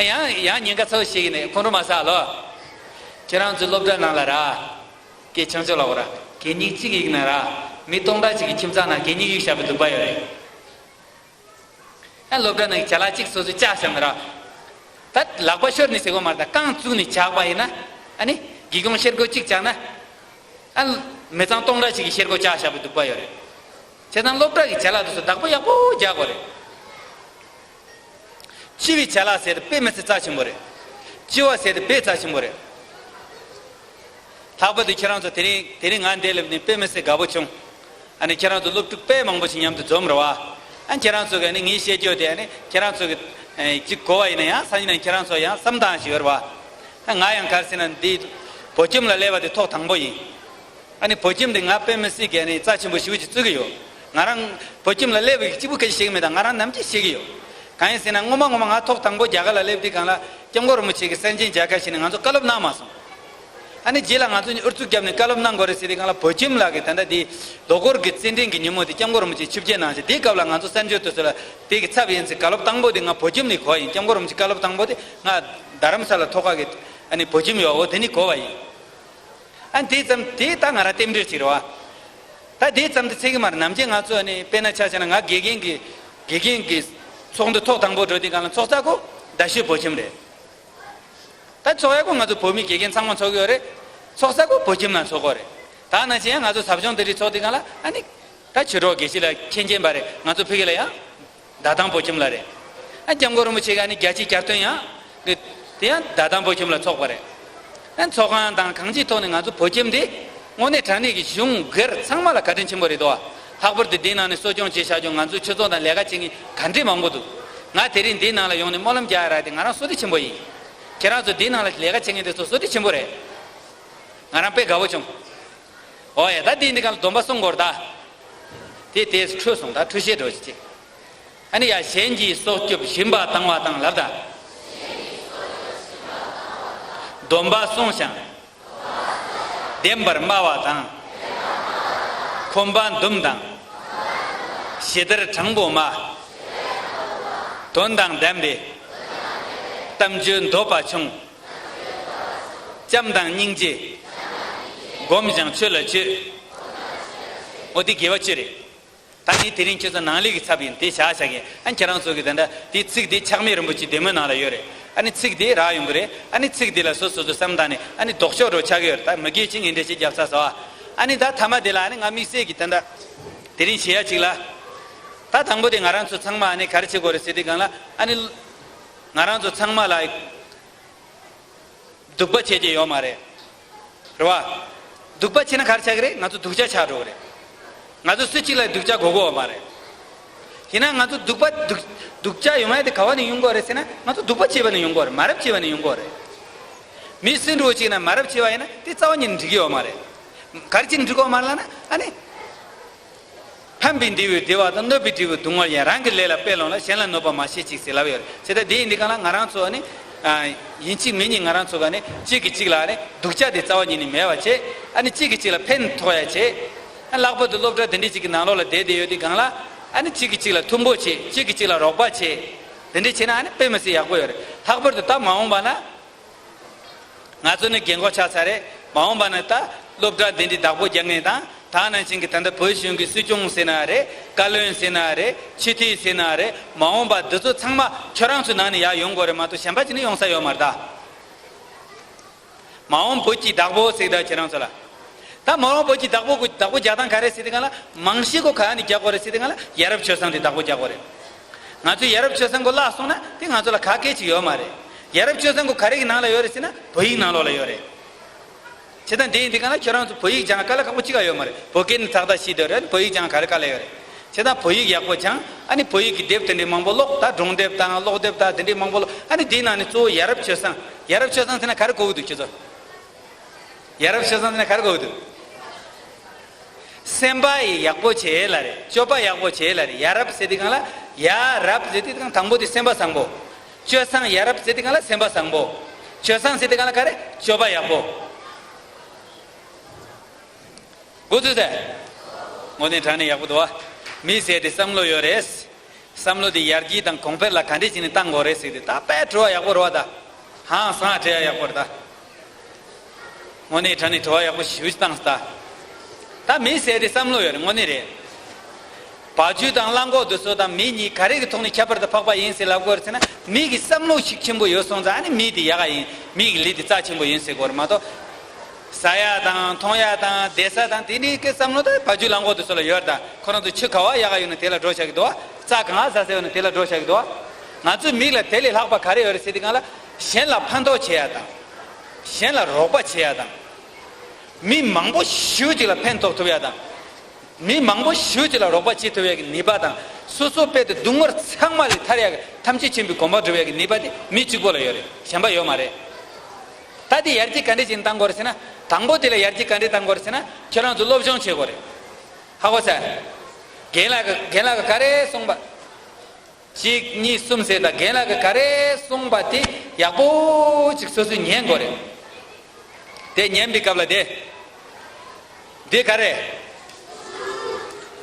ཡང་ཡང་ཉེན་ཁ་ཚ་བོ་ཞིག་ནས་ཁོང་ཁྲོ་མ་ཟ་ལོ། ཁྱེད་རང་ཚོའི་སློབ་གྲྭ་ནང་ལ་ར། སྐད་ཆང་ཆོག་ལ་འོ་ར། གད་སྙིགས་གཅིག་ཡིན་ན་ར། མི་སྟོང་ཕྲག་གཅིག་གི་ཁྱིམ་ཚང་ནང་གད་སྙིགས་གཡུག་བཞག་པའི་སྡུག་པ་ཡོད་རེད། ཨ་སློབ་གྲྭ་ནང་གི་ཅ་ལག་གཅིག་སོ་སོས་བཅག་བཞག་ན་ར། ད་ལག་པ་ཤོར་ནས་ཟེར་དགོས་མ་རེད་ད། རྐང་བཙུགས་ནས་བཅག་པ་ཡིན་ན། ཨ་ནི་སྒེའུ་ཁུང་ཤེལ་སྒོ་གཅིག་བཅག་ན། ཨ་མི་ཚང་སྟོང་ཕྲག་གཅིག་གི་ཤེལ་སྒོ་བཅག་བཞག་པའི་སྡུག་པ་ཡོད་རེད། བྱས་ཙང་སློབ་གྲྭ་གི་ཅ་ལག་དེ་ཚོ་བདག་པོ་ཡག་པོ་རྒྱག་དགོས་རེད། ལྕི་བའི་ཅ་ལག་ཟེར་དེ་དཔེ་མི་སྲིད་རྩ་ཆེན་པོ་རེད། ལྕི་བ་ཟེར་དེ་དཔེ་རྩ་ཆེན་པོ་རེད། ལྷག་པར་དུ་ཁྱེད་རང་ཚོ་དེ་རིང་དེ་རིང་ང་འདིར་སླེབས་ནས་དཔེ་མི་སྲིད་དགའ་པོ་བྱུང་། ཨ་ནི་ཁྱེད་རང་ཚོ་སློབ་ཕྲུག་དཔེ་མང་པོ་ཞིག་མཉམ་དུ་འཛོམས་རེད་བ། ཨ་ཁྱེད་རང་ཚོ་གི་ཨ་ནི་ངས་བཤད་རྒྱུ་དེ་ཨ་ནི་ཁྱེད་རང་ཚོ་གི་ཨེ་གཅིག་གོ་བ་ཡིན་ན་ཡང་སང་ཉིན་ནས་ཁྱེད་རང་ཚོ་ཡང་བསམ་སྟངས་ཤིག་ཡོད་རེད་བ། ཨ་ང་ཡང་ག་རེ་ཟེར་ན་འདི་བོད་ཁྱིམ་ལ་སླེབས་པ་དེ་ཐོག་དང་པོ་ཡིན། ཨ་ནི་བོད་ཁྱིམ་དེ་ང་དཔེ་མི་སྲིད་ཀྱི་ཨ་ནི་རྩ་ཆེན་པོ་ཞེ་པོ་ཅིག་བརྩི་གི་ཡོད། ང་རང་བོད་ཁྱིམ་ལ་སླེབས་པའི་གཅིག་པུ་སྐད་ཆ་བཤད་ཀྱི་མེད་ད། ང་རང་ནམ་རྒྱུན་བཤད་ཀྱི་ཡོད། གང་ཡིན་ཟེར་ན་སྔོན་མ་སྔོན་མ་ང་ཐོག་དང་པོ་རྒྱ་གར་ལ་སླེབས་དུས་སྒང་ལ་སྐྱབས་མགོན་རིན་པོ་ཆེ་གིས་སེམས་ཅན་མཇལ་ཁ་ཞུས་ནས་ང་ཚོ་བཀའ་སློབ་གནང་མ་སོང་། ཨ་ནི་རྗེས་ལ་ང་ཚོ་ནི་ཨུ་ཚུགས་བརྒྱབ་ནས་བཀའ་སློབ་གནང་དགོས་རེད་ཟེར་དུས་སྒང་ལ་བོད་ཁྱིམ་ལ་གི་ད་ལྟ་དེ་ལོ་འཁོར་གྱི་རྩེད་འགྲན་གྱི་ཉིན་མོ་དེ་སྐྱབས་མགོན་རིན་པོ་ཆེ་ཆིབས་བསྒྱུར་གནང་ཞིང་དེའི་སྐབས་ལ་ང་ཚོ་གསར་འབྱོར་དེ་ཚོ་ལ་དེ་གི་ཚབ་ཡིན་ཟེར་བཀའ་སློབ་དང་པོ་དེ་ང་བོད་ཁྱིམ་ནས་གོ་བ་ཡིན། སྐྱབས་མགོན་རིན་པོ་ཆེ་བཀའ་སློབ་དང་པོ་དེ་ང་རྡ་རམ་ས་ལ་ཐོག་ཁ་གི་ཨ་ནི་བོད་ཁྱིམ་ཡོད་འོ་དེ་ནས་གོ་བ་ཡིན། ཨ་ནི་དེ་ཙམ་དེ་ད་ང་རང་རྟེན་འབྲེལ་ཅིག་རེད་བ། ད་དེ་ཙམ་དུ་ཚད་ཀྱི་མ་རེད། ནམ་རྒྱུན་ང་ཚོ་ཨ་ནི་དཔེར་ན་ཆ་བཞག་ན་ང་དགེ་རྒན་གྱི་དགེ་རྒན་གྱི་ཚོགས་འདུ་ཐོག་དང་པོ་འགྲོ་དུས་སྒང་ལ་ཚོགས་ས་ཁོ་རྡ་ཤོད་བོད་ཁྱིམ་རེད། ད་ཚོགས་ཡ་ཁོ་ང་ཚོ་བོད་མི་དགེ་རྒན་ཚང་མ་ཚོགས་ཀྱི་ཡོད་རེད། ཚོགས་ས་ཁོ་བོད་ཁྱིམ་ནང་ཚོགས་ཀྱི་ཡོད་རེད། ད་ནང་བཞིན་ཡང་ང་ཚོ་ཟབ་སྦྱོང་དེ་རིགས་ཚོགས་དུས་སྒང་ལ་ཨ་ནི་ད་ཆོས་གྲོགས་དགེ་བཤེས་ལགས་མཁྱེན་མཁྱེན་པ་རེད། ང་ཚོ་ཕ་གི་ལ་ཡང་། རྡ་ཐང་བོད་ཁྱིམ་ལ་རེད། ཨ་སྐྱབས་མགོན་རིན་པོ་ཆེ་ག་ནི་རྒྱལ་སྤྱིའི་གྱ་སྟོན་ཡང་། དེ་ཡང་རྡ་ཐང་བོད་ཁྱིམ་ལ་ཚོགས་པ་རེད། ཨ་ཚོགས་ཁང་དང་གང་ཅིའི་ཐོག་ནས་ང་ཚོ་བོད་ཁྱིམ་འདི་དངོས་གནས་དྲང་གནས་ཀྱི་གཞུང་སྒེར་ཚང་མ་ལ་བཀའ་དྲིན་ཆེན་པོ་རེད་དོ། ལྷག་པར་དུ་འདིའི་ནང་ནས་གསོ་སྐྱོང་བྱེད་བཞག་རྒྱུ་ང་ཚོའི་ཆོས་ཚོགས་དང་ལས་ཀ་བྱེད་མཁན་ག་འདྲས་མང་པོ་འདུག་ང་དེ་རིང་འདིའི་ནང་ལ་ཡོང་ནས་སྨོན་ལམ་རྒྱག་ཡ་རག་དེ་ང་རང་བསོད་བདེ་ཆེན་པོ་ཡིན། ཁྱེད་རང་ཚོ་འདིའི་ནང་ལ་ལས་ཀ་བྱེད་མཁན་དེ་ཚོ་བསོད་བདེ་ཆེན་པོ་རེད། ང་རང་དཔེ་དགའ་པོ་བྱུང་། ཨོ་ཡ། ད་འདི་འདི་ག་ལ་སྡོམ་པ་བསྲུང་དགོས་རེད་ད། དེ་དེ་འཕྲོས་སོང་ད་འཕྲོས་བཤད་འགྲོ་ཅི་ཅི། ཨ་ནི་ཡ་གཞན་གྱིས་སྲོག་སྐྱོབ་སྦྱིན་པ་བཏང་བ་དང་ལབ་ད། སྡོམ་པ་བསྲུང་ཞིང་། བདེན་པར་སྨྲ་བ་དང་། འཁོན་པ་འདུམ་དང་། ཞི་བདེར་དྲང་པོ་སྨྲ། དོན་དང་ལྡན་པའི། གཏམ་བརྗོད་འདོད་པ་ཆུང་། བྱམས་དང་སྙིང་རྗེ། སྒོམ་ཞིང་ཆོས་ལ་སྤྱོད། འོ་དེ་དགེ་བ་བཅུ་རེད། ད་ནི་དེ་རིང་ཁྱོད་ཚོ་ནང་ལས་ཀྱི་ཚབ་ཡིན་དེ་བཞག་བཞག་གིན། ཨ་ཁྱེད་རང་ཚོ་གི་དེ་འདྲ་དེ་ཚིག་དེ་ཆགས་མེད་རིན་པོ་ཆེ་བདེ་མོའི་ནང་ལ་ཡོད་རེད། ཨ་ནི་ཚིག་དེ་རག་ཡོང་གི་རེད། ཨ་ནི་ཚིག་དེ་ལ་སོ་སོ་ཚོ་བསམ་བཏང་ནས་ཨ་ནི་ལྡོག་ཕྱོགས་འགྲོ་ཆགས་ཀྱི་ཡོད་རེད། ད་མི་དགེ་ཅིག་ངན་འདྲ་ཞིག་རྒྱབ་ཚར་སོང་། ཨ་ནི་ད་ཐ་མ་དེ་ལ་ཨ་ནི་ང་དམིགས་བསལ་གྱི་དེ་འདྲ་དེ་རིང་བྱེད་ཡ་ཅིག་ལ། ད་དང་པོ་དེ་ང་རང་ཚོ་ཚང་མ་ཨ་ནི་ག་རེ་བྱེད་དགོས་རེད་ཟེར་དུས་སྒང་ལ། ཨ་ནི་ང་རང་ཚོ་ཚང་མ་ལ་སྡུག་པ་བྱེད་ཀྱི་ཡོད་མ་རེད། རེད་བ། སྡུག་པ་བྱེད་ན་ག་རེ་ཆགས་ཀྱི་རེད། ང་ཚོ་སྡུག་ཅག་ཆགས་འགྲོ་གི་རེད། ང་ཚོ་སུ་གཅིག་ལ་སྡུག་ཅག་དགོས་ཀྱི་ཡོད་མ་རེད། ཡིན་ན་ང་ཚོ་སྡུག་པ་སྡུག་སྡུག་ཅག་ཡོང་ཡ་དེ་ག་བ་ནས་ཡོང་གི་ཡོད་རེད་ཟེར་ན། ང་ཚོ་སྡུག་པ་བྱས་པ་ནས་ཡོང་གི་ཡོད་རེད། མ་རབས་བྱས་པ་ནས་ཡོང་གི་ཡོད་རེད། མི་སུ་འདྲ་བོ་ཅིག་ན་མ་རབས་བྱས་པ་ཡིན་ན་དེ་རྩ་བ་ཉིད་ནས་འགྲིག་གི་ཡོད་མ་རེད། ག་རེ་བྱས་ནས་འགྲིག་གི་ཡོད་མ་རེད་ལབ་ན། ཨ་ནི། ཕན་པའི་འབྲས་བུའི་བདེ་བ་དང་། གནོད་པའི་འབྲས་བུའི་སྡུག་བསྔལ་ཡང་། རང་གི་ལས་ལ་དཔེ་ལོངས་ལ། གཞན་ལ་གནོད་པ་མ་བྱེད་ཅིག་ཟེར་ལབ་ཡོད་རེད། བྱས་ཙང་དེ་ཡིན་དུས་སྒང་ལ་ང་རང་ཚོ་ནི། ཨ། ཡིན་གཅིག་མིན་གཉིས་ང་རང་ཚོ་ག་ནི་གཅིག་གིས་གཅིག་ལ་ནི་སྡུག་ཅག་དེ་རྩ་བ་ཉིད་ནས་མེད་པ་བྱེད། ཨ་ནི་གཅིག་གིས་གཅིག་ལ་ཕན་ཐོགས་ཡ་བྱེད། ཨ། ལྷག་པར་དུ་སློབ་གྲྭ་དེ་འདྲའི་ཅིག་གི་ནང་ལོགས་ལ་བསྡད་བསྡད་ཡོད་དུས་སྒང་ལ། ཨ་ནི་གཅིག་གིས་གཅིག་ལ་མཐུན་པོ་བྱེད། གཅིག་གིས་གཅིག་ལ་རོགས་པ་བྱེད། དེ་འདྲ་བྱེད་ན་ཨ་ནི་དཔེ་མི་སྲིད་ཡག་པོ་ཡོད་རེད། ལྷག་པར་དུ་ད་མ་འོངས་པ་ན། ང་ཚོ་ནི་རྒན་གོག་ཆགས་ཚར་རེད། མ་འོངས་པ་ན་ད་སློབ་གྲྭ་འདི་འདྲའི་བདག་པོ་རྒྱག་མཁན་དང་། ད་ནང་བཞིན་གྱི་ད་ལྟ་བོད་གཞུང་གི་སྲིད་སྐྱོང་ཟེར་ན་རེད། བཀའ་བློན་ཟེར་ན་རེད། སྤྱི་འཐུས་ཟེར་ན་རེད། མ་འོངས་པ་འདི་ཚོ་ཚང་མ་ཁྱོད་རང་ཚོའི་ནང་ནས་ཡར་ཡོང་དགོས་རེད་མ་གཏོགས་གཞན་པ་ཅིག་ནས་ཡོང་ས་ཡོད་མ་རེད་ད། མ་འོངས་བོད་ཀྱི་བདག་པོ་ཟེར་གི་ད་ཁྱེད་རང་ཚོ་ལ། ད་མ་འོངས་བོད་ཀྱི་བདག་པོ་གི་བདག་པོ་རྒྱག་སྟངས་ག་རེ་ཟེར་དུས་སྒང་ལ། རྨང་གཞི་གོ་ག་ནས་རྒྱག་དགོས་རེད་ཟེར་དུས་སྒང་ལ། ཡ་རབས་སྤྱོད་བཟང་དེ་བདག་པོ་རྒྱག་དགོས་རེད། ང་ཚོས་ཡ་རབས་སྤྱོད་བཟང་གོ་བརླག་སོང་ན་དེ་ང་ཚོ་ལ་ག་གེ་ཅིག་ཡོད་མ་རེད། ཡ་རབས་སྤྱོད་བཟང་གོ་ག་རེ་གི་ནང་ལ་ཡོད་རེད་ཟེར་ན། བོད་ཡིག་ནང་ལོགས་ལ་ཡོད་རེད། བྱས་ཙང་དེ་ཡིན་དུས་སྒང་ལ་ཁྱོད་རང་ཚོ་བོད་ཡིག་སྦྱང་དཀའ་ལས་ཁག་པོ་ཅི་ག་ཡོད་མ་རེད། བོད་སྐད་ནི་ཏག་ཏག་ཤེས་བསྡད་རེད། བོད་ཡིག་སྦྱང་ག་རེ་དཀའ་ལས་ཡོད་རེད། བྱས་ཙང་བོད་ཡིག་ཡག་པོ་སྦྱང་། ཨ་ནི་བོད་ཡིག་གི་དེབ་དེ་འདྲའི་མང་པོ་ཀློག་ད། སྒྲུང་དེབ་དང་ཀློག་དེབ་དང་དེ་འདྲའི་མང་པོ་ཀློག་ཨ་ནི་དེའི་ནང་ནས་གཙོ་བོ་ཡ་རབས་སྤྱོད་བཟང་། ཡ་རབས་སྤྱོད་བཟང་ཟེར་ན་ག་རེ་གོ་གི་འདུག་ཁྱོད་ཚོ། ཡ་རབས་སྤྱོད་བཟང་ཟེར་ན་ག་རེ་གོ་གི་འདུག་སེམས་པ་ཡི་ཡག་པོ་བྱེད་ལ་རེད། སྤྱོད་པ་ཡག་པོ་བྱེད་ལ་རེད། ཡ་རབས་ཟེར་དུས་སྒང་ལ། ཡ་རབས་ཟེར་དུས་སྒང་དང་པོ་དེ་སེམས་པ་བཟང་པོ། སྤྱོད་བཟང་། ཡ་རབས་ཟེར་དུས་སྒང་ལ་སེམས་པ་བཟང་པོ། སྤྱོད་བཟང་ཟེར་དུས་སྒང་ལ་ག་རེ། སྤྱོད་པ་ཡག་པོ། འགོ་ཚུགས་ཟེར། དངོས་གནས་དྲང་གནས་ཡག་པོ་འདུག་བ། མི་ཟེར་དེ་བསམ་བློ་ཡོད་རེད། བསམ་བློ་དེ་ཡར་རྒྱས་དང་གོང་འཕེལ་ལ་ག་འདྲས་བྱས་ནས་བཏང་དགོས་རེད་ཟེར་དུས། ད་དཔེ་དྲི་བ་ཡག་པོ་རེད་བ་ད། ཧང་སང་དྲི་བ་ཡག་པོ་རེད་ད། དངོས་གནས་དྲང་གནས་དྲི་བ་ཡག་པོ་ཞེ་པོ་ཅིག་བཏང་སོང་ད། ད་མི་ཟེར་དེ་བསམ་བློ་ཡོད་རེད། དངོས་གནས་རེད། བ་ཕྱུགས་དང་གླང་གོག་དེ་ཚོ་དང་མི་གཉིས་ག་རེ་གི་ཐོག་ནས་ཁྱད་པར་དུ་འཕགས་པ་ཡིན་ཟེར་ལབ་དགོས་རེད་ཟེར་ན། མི་གི་བསམ་བློ་ཤུགས་ཆེན་པོ་ཡོད་སོང་ཙང་ཨ་ནི་མི་དེ་ཡག་ག་ཡིན། མི་གི་ལུས་དེ་རྩ་ཆེན་པོ་ཡིན་ཟེར་དགོས་རེད་མ་གཏོགས། ཟ་ཡ་དང་འཐུང་ཡ་དང་བསྡད་ས་དང་དེ་འདྲའི་གི་བསམ་བློ་ད་བ་ཕྱུགས་གླང་གོག་དེ་ཚོ་ལ་ཡོད་རེད་ད། ཁོ་རང་ཚོ་ཆུ་ག་བ་ཡག་ག་ཡོད་ན་དེ་ལ་འགྲོ་བཞག་གི་འདུག་བ། རྩྭ་གང་ག་ཟ་ས་ཡོད་ན་དེ་ལ་འགྲོ་བཞག་གི་འདུག་བ། ང་ཚོའི་མི་ལ་དེ་ལས་ལྷག་པ་ག་རེ་ཡོད་རེད་ཟེར་དུས་སྒང་ལ། གཞན་ལ་ཕན་ཐོགས་བྱེད་ཡ་དང་། གཞན་ལ་རོགས་པ་བྱེད་ཡ་དང་། མི་མང་པོ་ཞེ་པོ་ཅིག་ལ་ཕན་ཐོགས་ཐུབ་ཡ་དང་། མི་མང་པོ་ཞེ་པོ་ཅིག་ལ་རོགས་པ་བྱེད་ཐུབ་ཡ་གི་ནུས་པ་དང་། སོ་སོ་དཔལ་དུ་སྡུག་བསྔལ་ཚང་མ་ལས་ཐར་ཡ་གི་ཐམས་ཅད་མཁྱེན་པའི་གོ་འཕང་སྒྲུབ་ཡ་གི་ནུས་པ་དེ་མི་གཅིག་པོ་ལ་ཡོད་རེད། གཞན་པ་ཡོད་མ་རེད། ད་དེ་ཡར་རྒྱས་ག་འདྲས་བྱས་ནས་བཏང་དགོས་རེད་ཟེར་ན། དང་པོ་དེ་ལ་ཡར་རྒྱས་ག་འདྲས་བཏང་དགོས་རེད་ཟེར་ན། ཁྱོད་རང་ཚོ་སློབ་སྦྱོང་བྱེད་དགོས་རེད། ཧ་གོ་ས། རྒན་ལགས་ཀྱི་རྒན་ལགས་ཀྱི་ག་རེ་གསུངས་པ། གཅིག་གཉིས་གསུམ་ཟེར་ད། རྒན་ལགས་ཀྱིས་ག་རེ་གསུངས་པ་དེ་ཡག་པོ་ཅིག་སོ་སོས་ཉན་དགོས་རེད། དེ་ཉན་པའི་སྐབས་ལ་དེ། འདི་ག་རེ།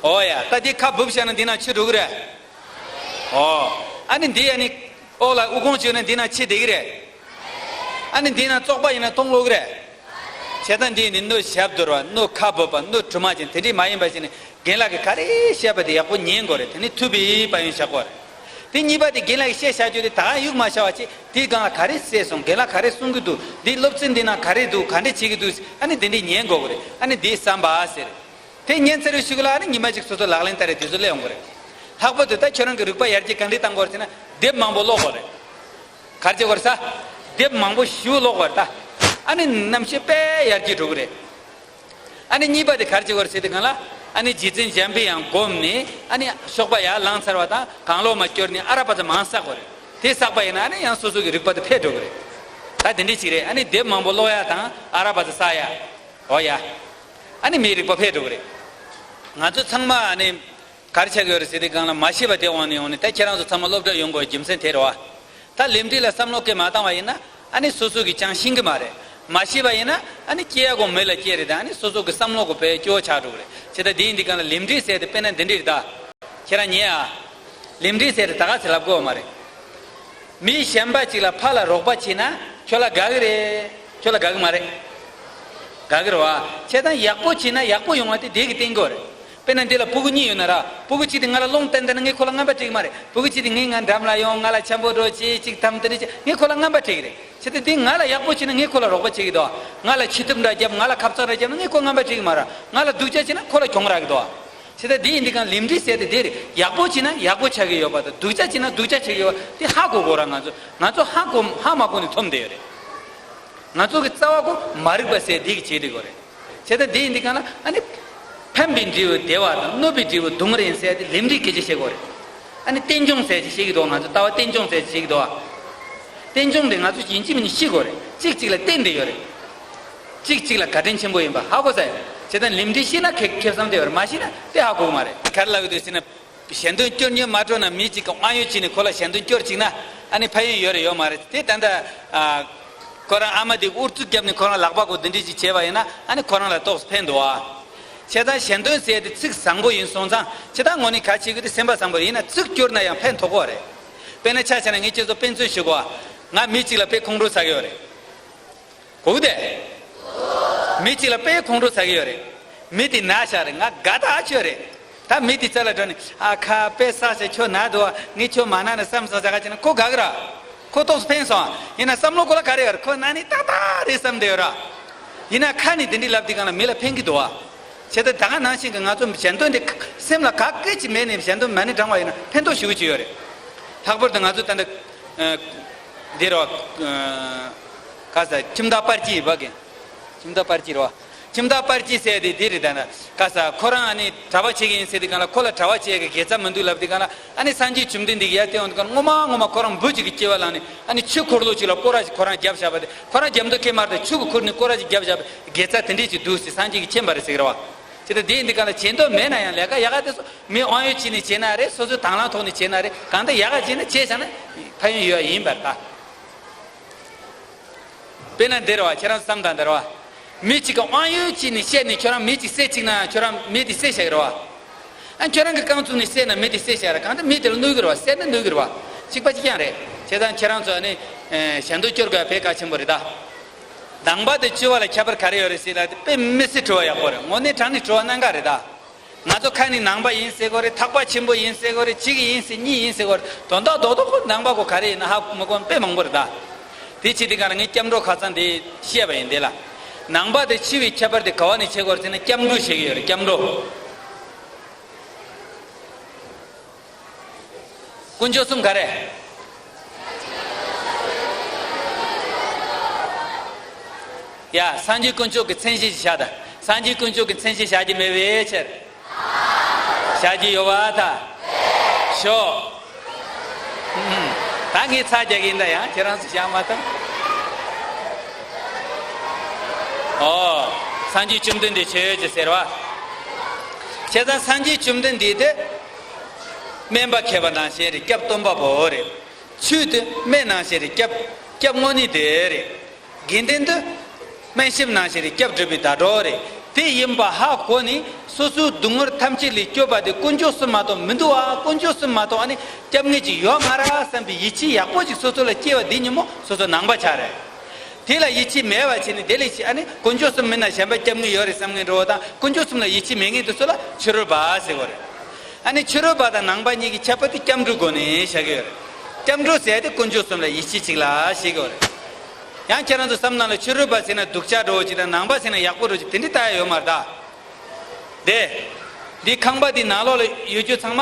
ཨོ་ཡ། ད་འདི་ཁ་སྦུབ་བཞག་ན་འདི་ན་ཆུ་འགྲོ་གི་རེད། ཨོ། ཨ་ནི་འདི་ཨ་ནི་ཨོ་ལ་དབུ་ཁུང་བྱུགས་ན་འདི་ན་ཆུ་བསྡད་ཀྱི་རེད། ཨ་ནི་འདི་ན་བཙོག་པ་ཡིན་ན་གཏོང་ལོག་གི་རེད། བྱས་ཙང་འདི་ནི་སྣོད་ཞབས་རྡོལ་བ། སྣོད་ཁ་སྦུབ་པ། སྣོད་གྲིབ་མ་ཅན་དེ་འདྲས་མ་ཡིན་པ་ཞིག་ནི། རྒན་ལགས་ཀྱིས་ག་རེ་བཤད་པ་དེ་ཡག་པོ་ཉན་དགོས་རེད། དེ་ནི་ཐུབ་པའི་དཔལ་ཡོན་བཞག་དགོས་རེད། དེ་གཉིས་པ་དེ་རྒན་ལགས་ཀྱིས་བཤད་བཞག་རྒྱུ་དེ་ད་ག་ཡུག་མ་བཞག་པ་བྱས། དེའི་སྒང་ལ་ག་རེ་བཤད་སོང་། རྒན་ལགས་ག་རེ་གསུང་གི་འདུག་འདི་སློབ་ཚན་འདི་ནང་ག་རེ་འདུག་ག་འདྲ་བྱེད་ཀྱི་འདུག་ཨ་ནི་དེ་འདྲས་ཉན་དགོས་ཀྱི་རེད། ཨ་ནི་འདི་བསམ་པ་ཟེར། དེ་ཉན་ཚར་བའི་གཞུག་ལ་ཨ་ནི་ཉི་མ་གཅིག་སོ་སོ་ལག་ལེན་བསྟར་རེས་དུས་ཚོད་སླེབས་ཡོང་གི་རེད། ལྷག་པར་དུ་ད་ཁྱོད་རང་གི་རིག་པ་ཡར་རྒྱས་གང་འདྲས་བཏང་དགོས་རེད་ཟེར་ན། དེབ་མང་པོ་ཀློག་དགོས་རེད། ག་རེ་བྱེད་དགོས་རེད་ཟེར། དེབ་མང་པོ་ཞེ་པོ་ཀློག་དགོས་རེད་ད། ཨ་ནི་རྣམ་ཤེས་དཔེ་ཡར་རྒྱས་འགྲོ་གི་རེད། ཨ་ནི་གཉིས་པ་དེ་ག་རེ་བྱེད་དགོས་རེད་ཟེར་དུས་སྒང་ལ། ཨ་ནི་རྗེ་བཙུན་འཇམ་པའི་དབྱངས་བསྒོམས་ནས། ཨ་ནི་གཤོག་པ་ཡར་ལངས་ཚར་བ་དང་གང་བློ་མ་སྐྱོར་ནས་ཨ་ར་པ་ཙ་མང་བསག་དགོས་རེད། དེ་བསགས་པ་ཡིན་ན་ཨ་ནི་ཡང་སོ་སོ་གི་རིག་པ་དེ་འཕེལ་འགྲོ་གི་རེད། ད་དེ་འདྲས་ཅིག་རེད། ཨ་ནི་དེབ་མང་པོ་ཀློག་ཡ་དང་ཨ་ར་པ་ཙ་བསག་ཡ། འོ་ཡ། ཨ་ནི་མིའི་རིག་པ་འཕེལ་འགྲོ་གི་རེད། ང་ཚོ་ཚང་མ་ཨ་ནི། ག་རེ་ཆགས་ཀྱི་ཡོད་རེད་ཟེར་དུས་སྒང་ལ། མ་ཤེས་པ་དེ་དབང་ནས་ཡོང་ནས། ད་ཁྱེད་རང་ཚོ་ཚང་མ་སློབ་གྲྭ་ཡོང་དགོས་རྒྱུ་མཚན་དེ་རེད་བ། ད་ལས་འབྲས་ལ་བསམ་བློ་བསྐྱེད་མ་བཏང་བ་ཡིན་ན། ཨ་ནི་སོ་སོ་གིས་ཅང་ཤེས་ཀྱི་མ་རེད། མ་ཤེས་པ་ཡིན་ན་ཨ་ནི་སྐྱེ་ཡ་གོ་མེད་ལ་སྐྱེ་རེད་ད། ཨ་ནི་སོ་སོ་གི་བསམ་བློ་གོ་བས་སྐྱོ་བོ་ཆགས་འགྲོ་གི་རེད། བྱས་ཙང་དེ་ཡིན་དུས་སྒང་ལ་ལས་འབྲས་ཟེར་དེ་དཔེར་ན་འདི་འདྲས་རེད་ད། ཁྱེད་རང་ཉན་ཨ། ལས་འབྲས་ཟེར་དེ་ད་ག་ཚོད་ལབ་དགོས་མ་རེད། མི་གཞན་པ་ཅིག་ལ་ཕར་ལ་རོགས་པ་བྱས་ན་ཁྱོད་ལ་དགའ་གི་རེད། ཁྱོད་ལ་དགའ་གི་མ་རེད། དགའ་གི་རེད་བ། བྱས་ཙང་ཡག་པོ་བྱས་ན་ཡག་པོ་ཡོང་བ་དེ་དེ་གི་སྟེང་གོ་རེད། དཔེར་ན་འདི་ལ་སྤུ་གུ་གཉིས་ཡོད་ན་ར། སྤུ་གུ་གཅིག་དེ་ང་ལ་སློང་བསྟན་བསྡད་ན་ངས་ཁོ་ལ་རྔམ་པ་སྤྲད་ཀྱི་མ་རེད། སྤུ་གུ་གཅིག་དེ་ངས་ང་འགྲམ་ལ་ཡོང་། ང་ལ་འཆམ་པོ་འགྲོ་བྱེད། ཅིག་དམ་དེ་འདྲ་བྱེད། ངས་ཁོ་ལ་རྔམ་པ་སྤྲད་ཀྱི་རེད། བྱས་ཏེ་འདི་ང་ལ་ཡག་པོ་བྱས་ན་ངས་ཁོ་ལ་རོགས་པ་བྱེད་ཀྱི་འདུག་ང་ལ་ཆེ་ཐུབ་འདྲ་བརྒྱབ། ང་ལ་ཁབ་གཙང་འདྲ་བརྒྱབ་ན་ངས་ཁོ་རྔམ་པ་སྤྲད་ཀྱི་མ་རེད། ང་ལ་སྡུག་ཅག་བྱས་ན་ཁོ་ལ་གྱོང་རག་གི་འདུག་བྱས་ཏེ་འདི་ཡིན་དུས་གང་ལིམ་ཁྲིད་ཟེར་དེ་འདི་རེད། ཡག་པོ་བྱས་ན་ཡག་པོ་ཆགས་ཀྱི་ཡོད་པ་དང་། སྡུག་ཅག་བྱས་ན་སྡུག་ཅག་ཆགས་ཀྱི་ཡོད་པ་དེ་ཧ་གོ་དགོས་ར། ང་ཚོ་ང་ཚོ་ཧ་གོ་ཧ་མ་གོ་ནས་འཐོམ་བསྡད་ཡོད་རེད། ང་ཚོ་གི་རྩ་བ་ཁོ་མ་རིག་པ་ཟེར་འདི་གི་བྱེད་དེ་དགོས་རེད། བྱས་ཙང་འདི་ཡིན་དུས་གང་ལ་ཨ་ནི། ཕན་པའི་འབྲས་བུ་བདེ་བ་དང་གནོད་པའི་འབྲས་བུ་སྡུག་བསྔལ་ཡིན་ཟེར་ཏེ་ལིམ་ཁྲིད་སྐད་ཆ་བཤད་དགོས་རེད། ཨ་ནི་རྟེན་འབྱུང་ཟེར་ཅིག་བཤད་ཀྱི་འདུག་ང་ཚོ་ལྟ་བ་རྟེན་འབྱུང་ཟེར་ཅིག་བཤད་ཀྱི་འདུག་རྟེན་འབྱུང་དེ་ང་ཚོ་ཡིན་གཅིག་མིན་གཅིག་ཤེས་དགོས་རེད། གཅིག་གཅིག་ལ་བརྟེན་བསྡད་ཡོད་རེད། གཅིག་གཅིག་ལ་བརྒྱ་དྲན་ཆེན་པོ་ཡིན་པ་ཧ་གོ་ས་ཡོད་རེད། བྱས་ཙང་ལིམ་ཁྲིད་ཤེས་ན་ཁེ་ཁེ་བསམ་བསྡད་ཡོད་རེད། མ་ཤེས་ན་དེ་ཧ་གོ་གི་མ་རེད། ག་རེ་ལབ་ཀྱི་འདུག་ཟེར་ན། ཞལ་འདོན་སྐྱོར་སྙིང་མ་སྤྲོ་ན། མི་གཅིག་གི་དབང་ཡོད་བྱས་ནས་ཁོ་ལ་ཞལ་འདོན་སྐྱོར་བཅུག་ན་ཨ་ནི་ཕན་ཡོན་ཡོད་རེད་ཡོད་མ་རེད། དེ་ད་ལྟ་ཨ། ཁོ་རང་ཨ་མ་དེ་ཨུ་ཚུགས་བརྒྱབ་ནས་ཁོ་རང་ལག་པ་སྐོར་འདི་འདྲས་ཅིག་བྱས་པ་ཡིན་ན་ཨ་ནི་ཁོ་རང་ལ་ཏོག་ཙམ་ཕན་འདུག་ཨ། བྱས་ཙང་ཞལ་འདོན་ཟེར་དེ་ཚིག་བཟང་པོ་ཡིན་སོང་ཙང་། བྱས་ཙང་དངོས་གནས་གལ་ཆེ་གི་དེ་སེམས་པ་བཟང་པོ་ཡིན་ན་ཚིག་སྐྱོར་ན་ཡང་ཕན་ཐོགས་ཀྱི་རེད། དཔེར་ན་ཆ་བཞག་ན་ངས་ཁྱེད་ཚོ་དཔེ་མཚོན་ཞུ་གོ་ཨ། ང་མི་གཅིག་ལ་དཔེ་ཁོང་ཁྲོ་ཟ་གི་ཡོད་རེད། གོ་གི་དེ། མི་གཅིག་ལ་དཔེ་ཁོང་ཁྲོ་ཟ་གི་ཡོད་རེད། མི་དེ་ན་བཞག་རེད། ང་དགའ་ཐག་ཆོད་རེད། ད་མི་དེ་རྩ་ལ་འགྲོ་ནས་ཨ་ཁ་དཔེ་བསགས་བྱས་ཁྱོད་ན་འདུག་བ། ངས་ཁྱོད་མ་ན་ན་བསམ་སོང་ཟེར་ག་བྱས་ན་ཁོ་དགའ་གི་ར། ཁོ་ཏོག་ཙམ་ཕན་སོང་། ཡིན་ན་བསམ་བློ་ཁོ་ལ་ག་རེ་ཡོད་རེད། ཁོ་ན་ནི་ཏག་ཏག་རེད་བསམ་བསྡད་ཡོད་ར། ཡིན་ན་ཁ་ནས་དེ་འདྲའི་ལབ་དུས་སྒང་ལ་མི་ལ་ཕན་གི་འདུག་བ། བྱས་ཙང་ད་ག་ནང་བཞིན་གྱི་ང་ཚོ་ཞལ་འདོན་དེ་སེམས་ལ་ག་སྐད་ཅིག་མེད་ནས་ཞལ་འདོན་མ་ཎི་བགྲངས་པ་ཡིན་ན་ཕན་ཐོགས་ཞེ་པོ་ཅིག་ཡོད་རེད། ལྷག་པར་དུ་ང་ཚོ་ད་ལྟ་འདི་རེད་བ། ག་ས་ཁྱིམ་བདག་པར་སྐྱིད་བ་གི། ཁྱིམ་བདག་པར་སྐྱིད་རེད་བ། ཁྱིམ་བདག་པར་སྐྱིད་ཟེར་དེ་འདི་རེད། ད་ན་ག་ས་ཁོ་རང་ཨ་ནི་གྲྭ་པ་བྱེད་ཀྱི་ཡིན་ཟེར་དུས་སྒང་ལ་ཁོ་ལ་གྲྭ་པ་བྱེད་ཀྱི་དགེ་རྩ་མི་འདུག་ལབ་དུས་སྒང་ལ། ཨ་ནི་སངས་རྒྱས་བཅོམ་ལྡན་འདས་ཀྱིས་ཡར་བལྟས་ཡོང་དུས་སྒང་ལ་སྔོན་མ་སྔོན་མ་ཁོ་རང་འབུ་ཅིག་གི་སྐྱེ་བ་བླངས་ནས་ཨ་ནི་ཆུ་འཁོར་ལོ་ཅིག་ལ་སྐོར་ར་ཅིག་ཁོ་རང་བརྒྱབ་བཞག་པ་དེ། ཁོ་རང་རྒྱབ་མདོག་ཁྱད་མ་རེད། ཆུ་གི་ཁུར་ནས་སྐོར་ར་ཅིག་བརྒྱབ་བཞག་པ་དགེ་རྩ་དེ་འདྲས་ཅིག་འདུག་ཟེར་སངས་རྒྱས་ཀྱིས་མཁྱེན་པ་རེད་ཟེར་གི་རེད་བ། ཅི་ད་དེ་འདི་ག་ལ་བྱེད་འདོད་མེད་ན་ཡང་ལས་ཀ་ཡག་ག་དེ་ཚོ་མི་དབང་ཡོད་བྱས་ནས་བྱས་ན་རེད། སོ་སོའི་དང་བླངས་ཐོག་ནས་བྱས་ན་རེད། གང་ལྟར་ཡག་ག་བྱས་ན་བྱས་བཞག་ན་ཕན་ཡོན་ཡོད་ཡིན་པར་ད། དཔེར་ན་འདིར་བ་ཁྱེད་རང་བསམ་དང་འདིར་བ། མི་གཅིག་གི་དབང་ཡོད་བྱས་ནས་བཤད་ནས་ཁྱོད་རང་མི་གཅིག་བསད་ཅིག་ན་ཁྱོད་རང་མི་དེ་བསད་བཞག་གི་རེད་བ། ཨ་ཁྱོད་རང་གི་རྐང་བཙུགས་ནས་བསད་ན་མི་དེ་བསད་བཞག་ར། གང་ལྟར་མི་དེ་ལ་གནོད་གི་རེད་བ། བསད་ན་གནོད་གི་རེད་བ། གཅིག་པ་གཅིག་རྐྱང་རེད། བྱས་ཙང་ཁྱེད་རང་ཚོ་ཨ་ནི་ཞལ་འདོན་སྐྱོར་དགོས་པའི་གལ་ཆེན་པོ་རེད་ད། ནང་པ་དང་ཕྱི་པ་ལ་ཁྱད་པར་ག་རེ་ཡོད་རེད་ཟེར་ལ་དཔེ་མི་སྲིད་དྲི་བ་ཡག་པོ་རེད། དངོས་གནས་དྲང་གནས་དྲི་བ་གནད་འགག་རེད་ད། ང་ཚོ་ཁ་ནས་ནང་པ་ཡིན་ཟེར་གོ་རེད། ཐེག་པ་ཆེན་པོ་ཡིན་ཟེར་གོ་རེད། གཅིག་ཡིན་ཟེར་གཉིས་ཡིན་ཟེར་གོ་རེད། དོན་དག་རྡོག་རྡོག་པོ་ནང་པ་གོ་ག་རེ་ཡིན་ན་ཧ་མི་གོ་དཔེ་མང་པོ་རེད་ད། དེ་བྱེད་དུས་ག་ལ་ངས་སྐྱབས་འགྲོ་ཁ་སང་དེ་བཤད་པ་ཡིན། དེ་ལ་ནང་པ་དང་ཕྱི་པའི་ཁྱད་པར་དེ་ག་བ་ནས་ཕྱེ་དགོས་རེད་ཟེར་ན་སྐྱབས་འགྲོ་བྱེད་ཀྱི་ཡོད་རེད། སྐྱབས་འགྲོ། དཀོན་མཆོག་གསུམ་ག་རེ། ཡ། སངས་རྒྱས་དཀོན་མཆོག་གི་མཚན་གཞི་ཞིག་བཞག་དང་། སངས་རྒྱས་དཀོན་མཆོག་གི་མཚན་གཞི་བཞག་རྒྱུ་མེད་པའི་ཕྱིར། བཞག་རྒྱུ་ཡོད་པར་ཐལ། ཞོག་ད་ངས་ཚ་རྒྱག་གི་ཡིན་ད། ཡང་ཁྱེད་རང་ཚོ་བཞག་མ་ཐུབ། ཨོ། སངས་རྒྱས་བཅོམ་ལྡན་འདས་ཆོས་ཀྱི་ཟེར་བ། བྱས་ཙང་སངས་རྒྱས་བཅོམ་ལྡན་འདས་དེ། སྨན་པ་མཁས་པ་ནང་བཞིན་རེད། སྐྱབས་སྟོན་པ་པོ་རེད། ཆོས་དེ་སྨན་ནང་བཞིན་རེད། སྐྱབས་སྐྱབས་དངོས་གནས་དེ་རེད། དགེ་འདུན་དེ་སྨན་ཞབས་ནང་བཞིན་རེད། སྐྱབས་སྒྲུབ་པའི་ཟླ་གྲོགས་རེད། དེ་ཡིན་པ་ཧ་གོ་ནས་སོ་སོའི་སྡུག་བསྔལ་ཐམས་ཅད་ལས་སྐྱོབ་པ་དེ་དཀོན་མཆོག་གསུམ་མ་གཏོགས་མི་འདུག་ཨ། དཀོན་མཆོག་གསུམ་མ་གཏོགས་ཨ་ནི་སྐྱབས་ངེས་ཅིག་ཡོད་མ་རེད་བསམ་པའི་ཡིད་ཆེས་ཡག་པོ་ཅིག་སོ་སོ་ལ་སྐྱེ་བ་དེ་ཉིན་མོ་སོ་སོ་ནང་པ་ཆགས་རེད། དེ་ལ་ཡིད་ཆེས་མེད་པ་བྱས་ནས་དེ་ལས་ཅི་ཨ་ནི་དཀོན་མཆོག་གསུམ་མིན་ན་གཞན་པ་སྐྱབས་ངེས་ཡོད་རེད་བསམ་མཁན་འགྲོ་བ་དང་། དཀོན་མཆོག་གསུམ་ལ་ཡིད་ཆེས་མེད་མཁན་དེ་ཚོ་ལ་ཕྱི་རོལ་པ་ཟེར་གོ་རེད། ཨ་ནི་ཕྱི་རོལ་པ་དང་ནང་པ་གཉིས་ཀྱི་ཁྱད་པར་དེ་སྐྱབས་འགྲོའི་སྒོ་ནས་བཤད་ཀྱི་ཡོད་རེད། སྐྱབས་འགྲོ་ཟེར་དེ་དཀོན་མཆོག་གསུམ་ལ་ཡིད་ཆེས་ཅིག་ལ་བཤད་ཀྱི་ཡོད་རེད། ཡང་ཁྱེད་རང་ཚོ་བསམ་ནང་ལ་ཕྱི་རོལ་པ་ཟེར་ན་སྡུག་ཅག་འགྲོ་བ་ཅིག་དང་། ནང་པ་ཟེར་ན་ཡག་པོ་འགྲོ་ཅིག་དེ་འདྲའི་ལྟ་ཡ་ཡོད་མ་རེད་ད། དེ། འདི་ཁང་པ་འདི་ནང་ལོགས་ལ་ཡོད་རྒྱུ་ཚང་མ།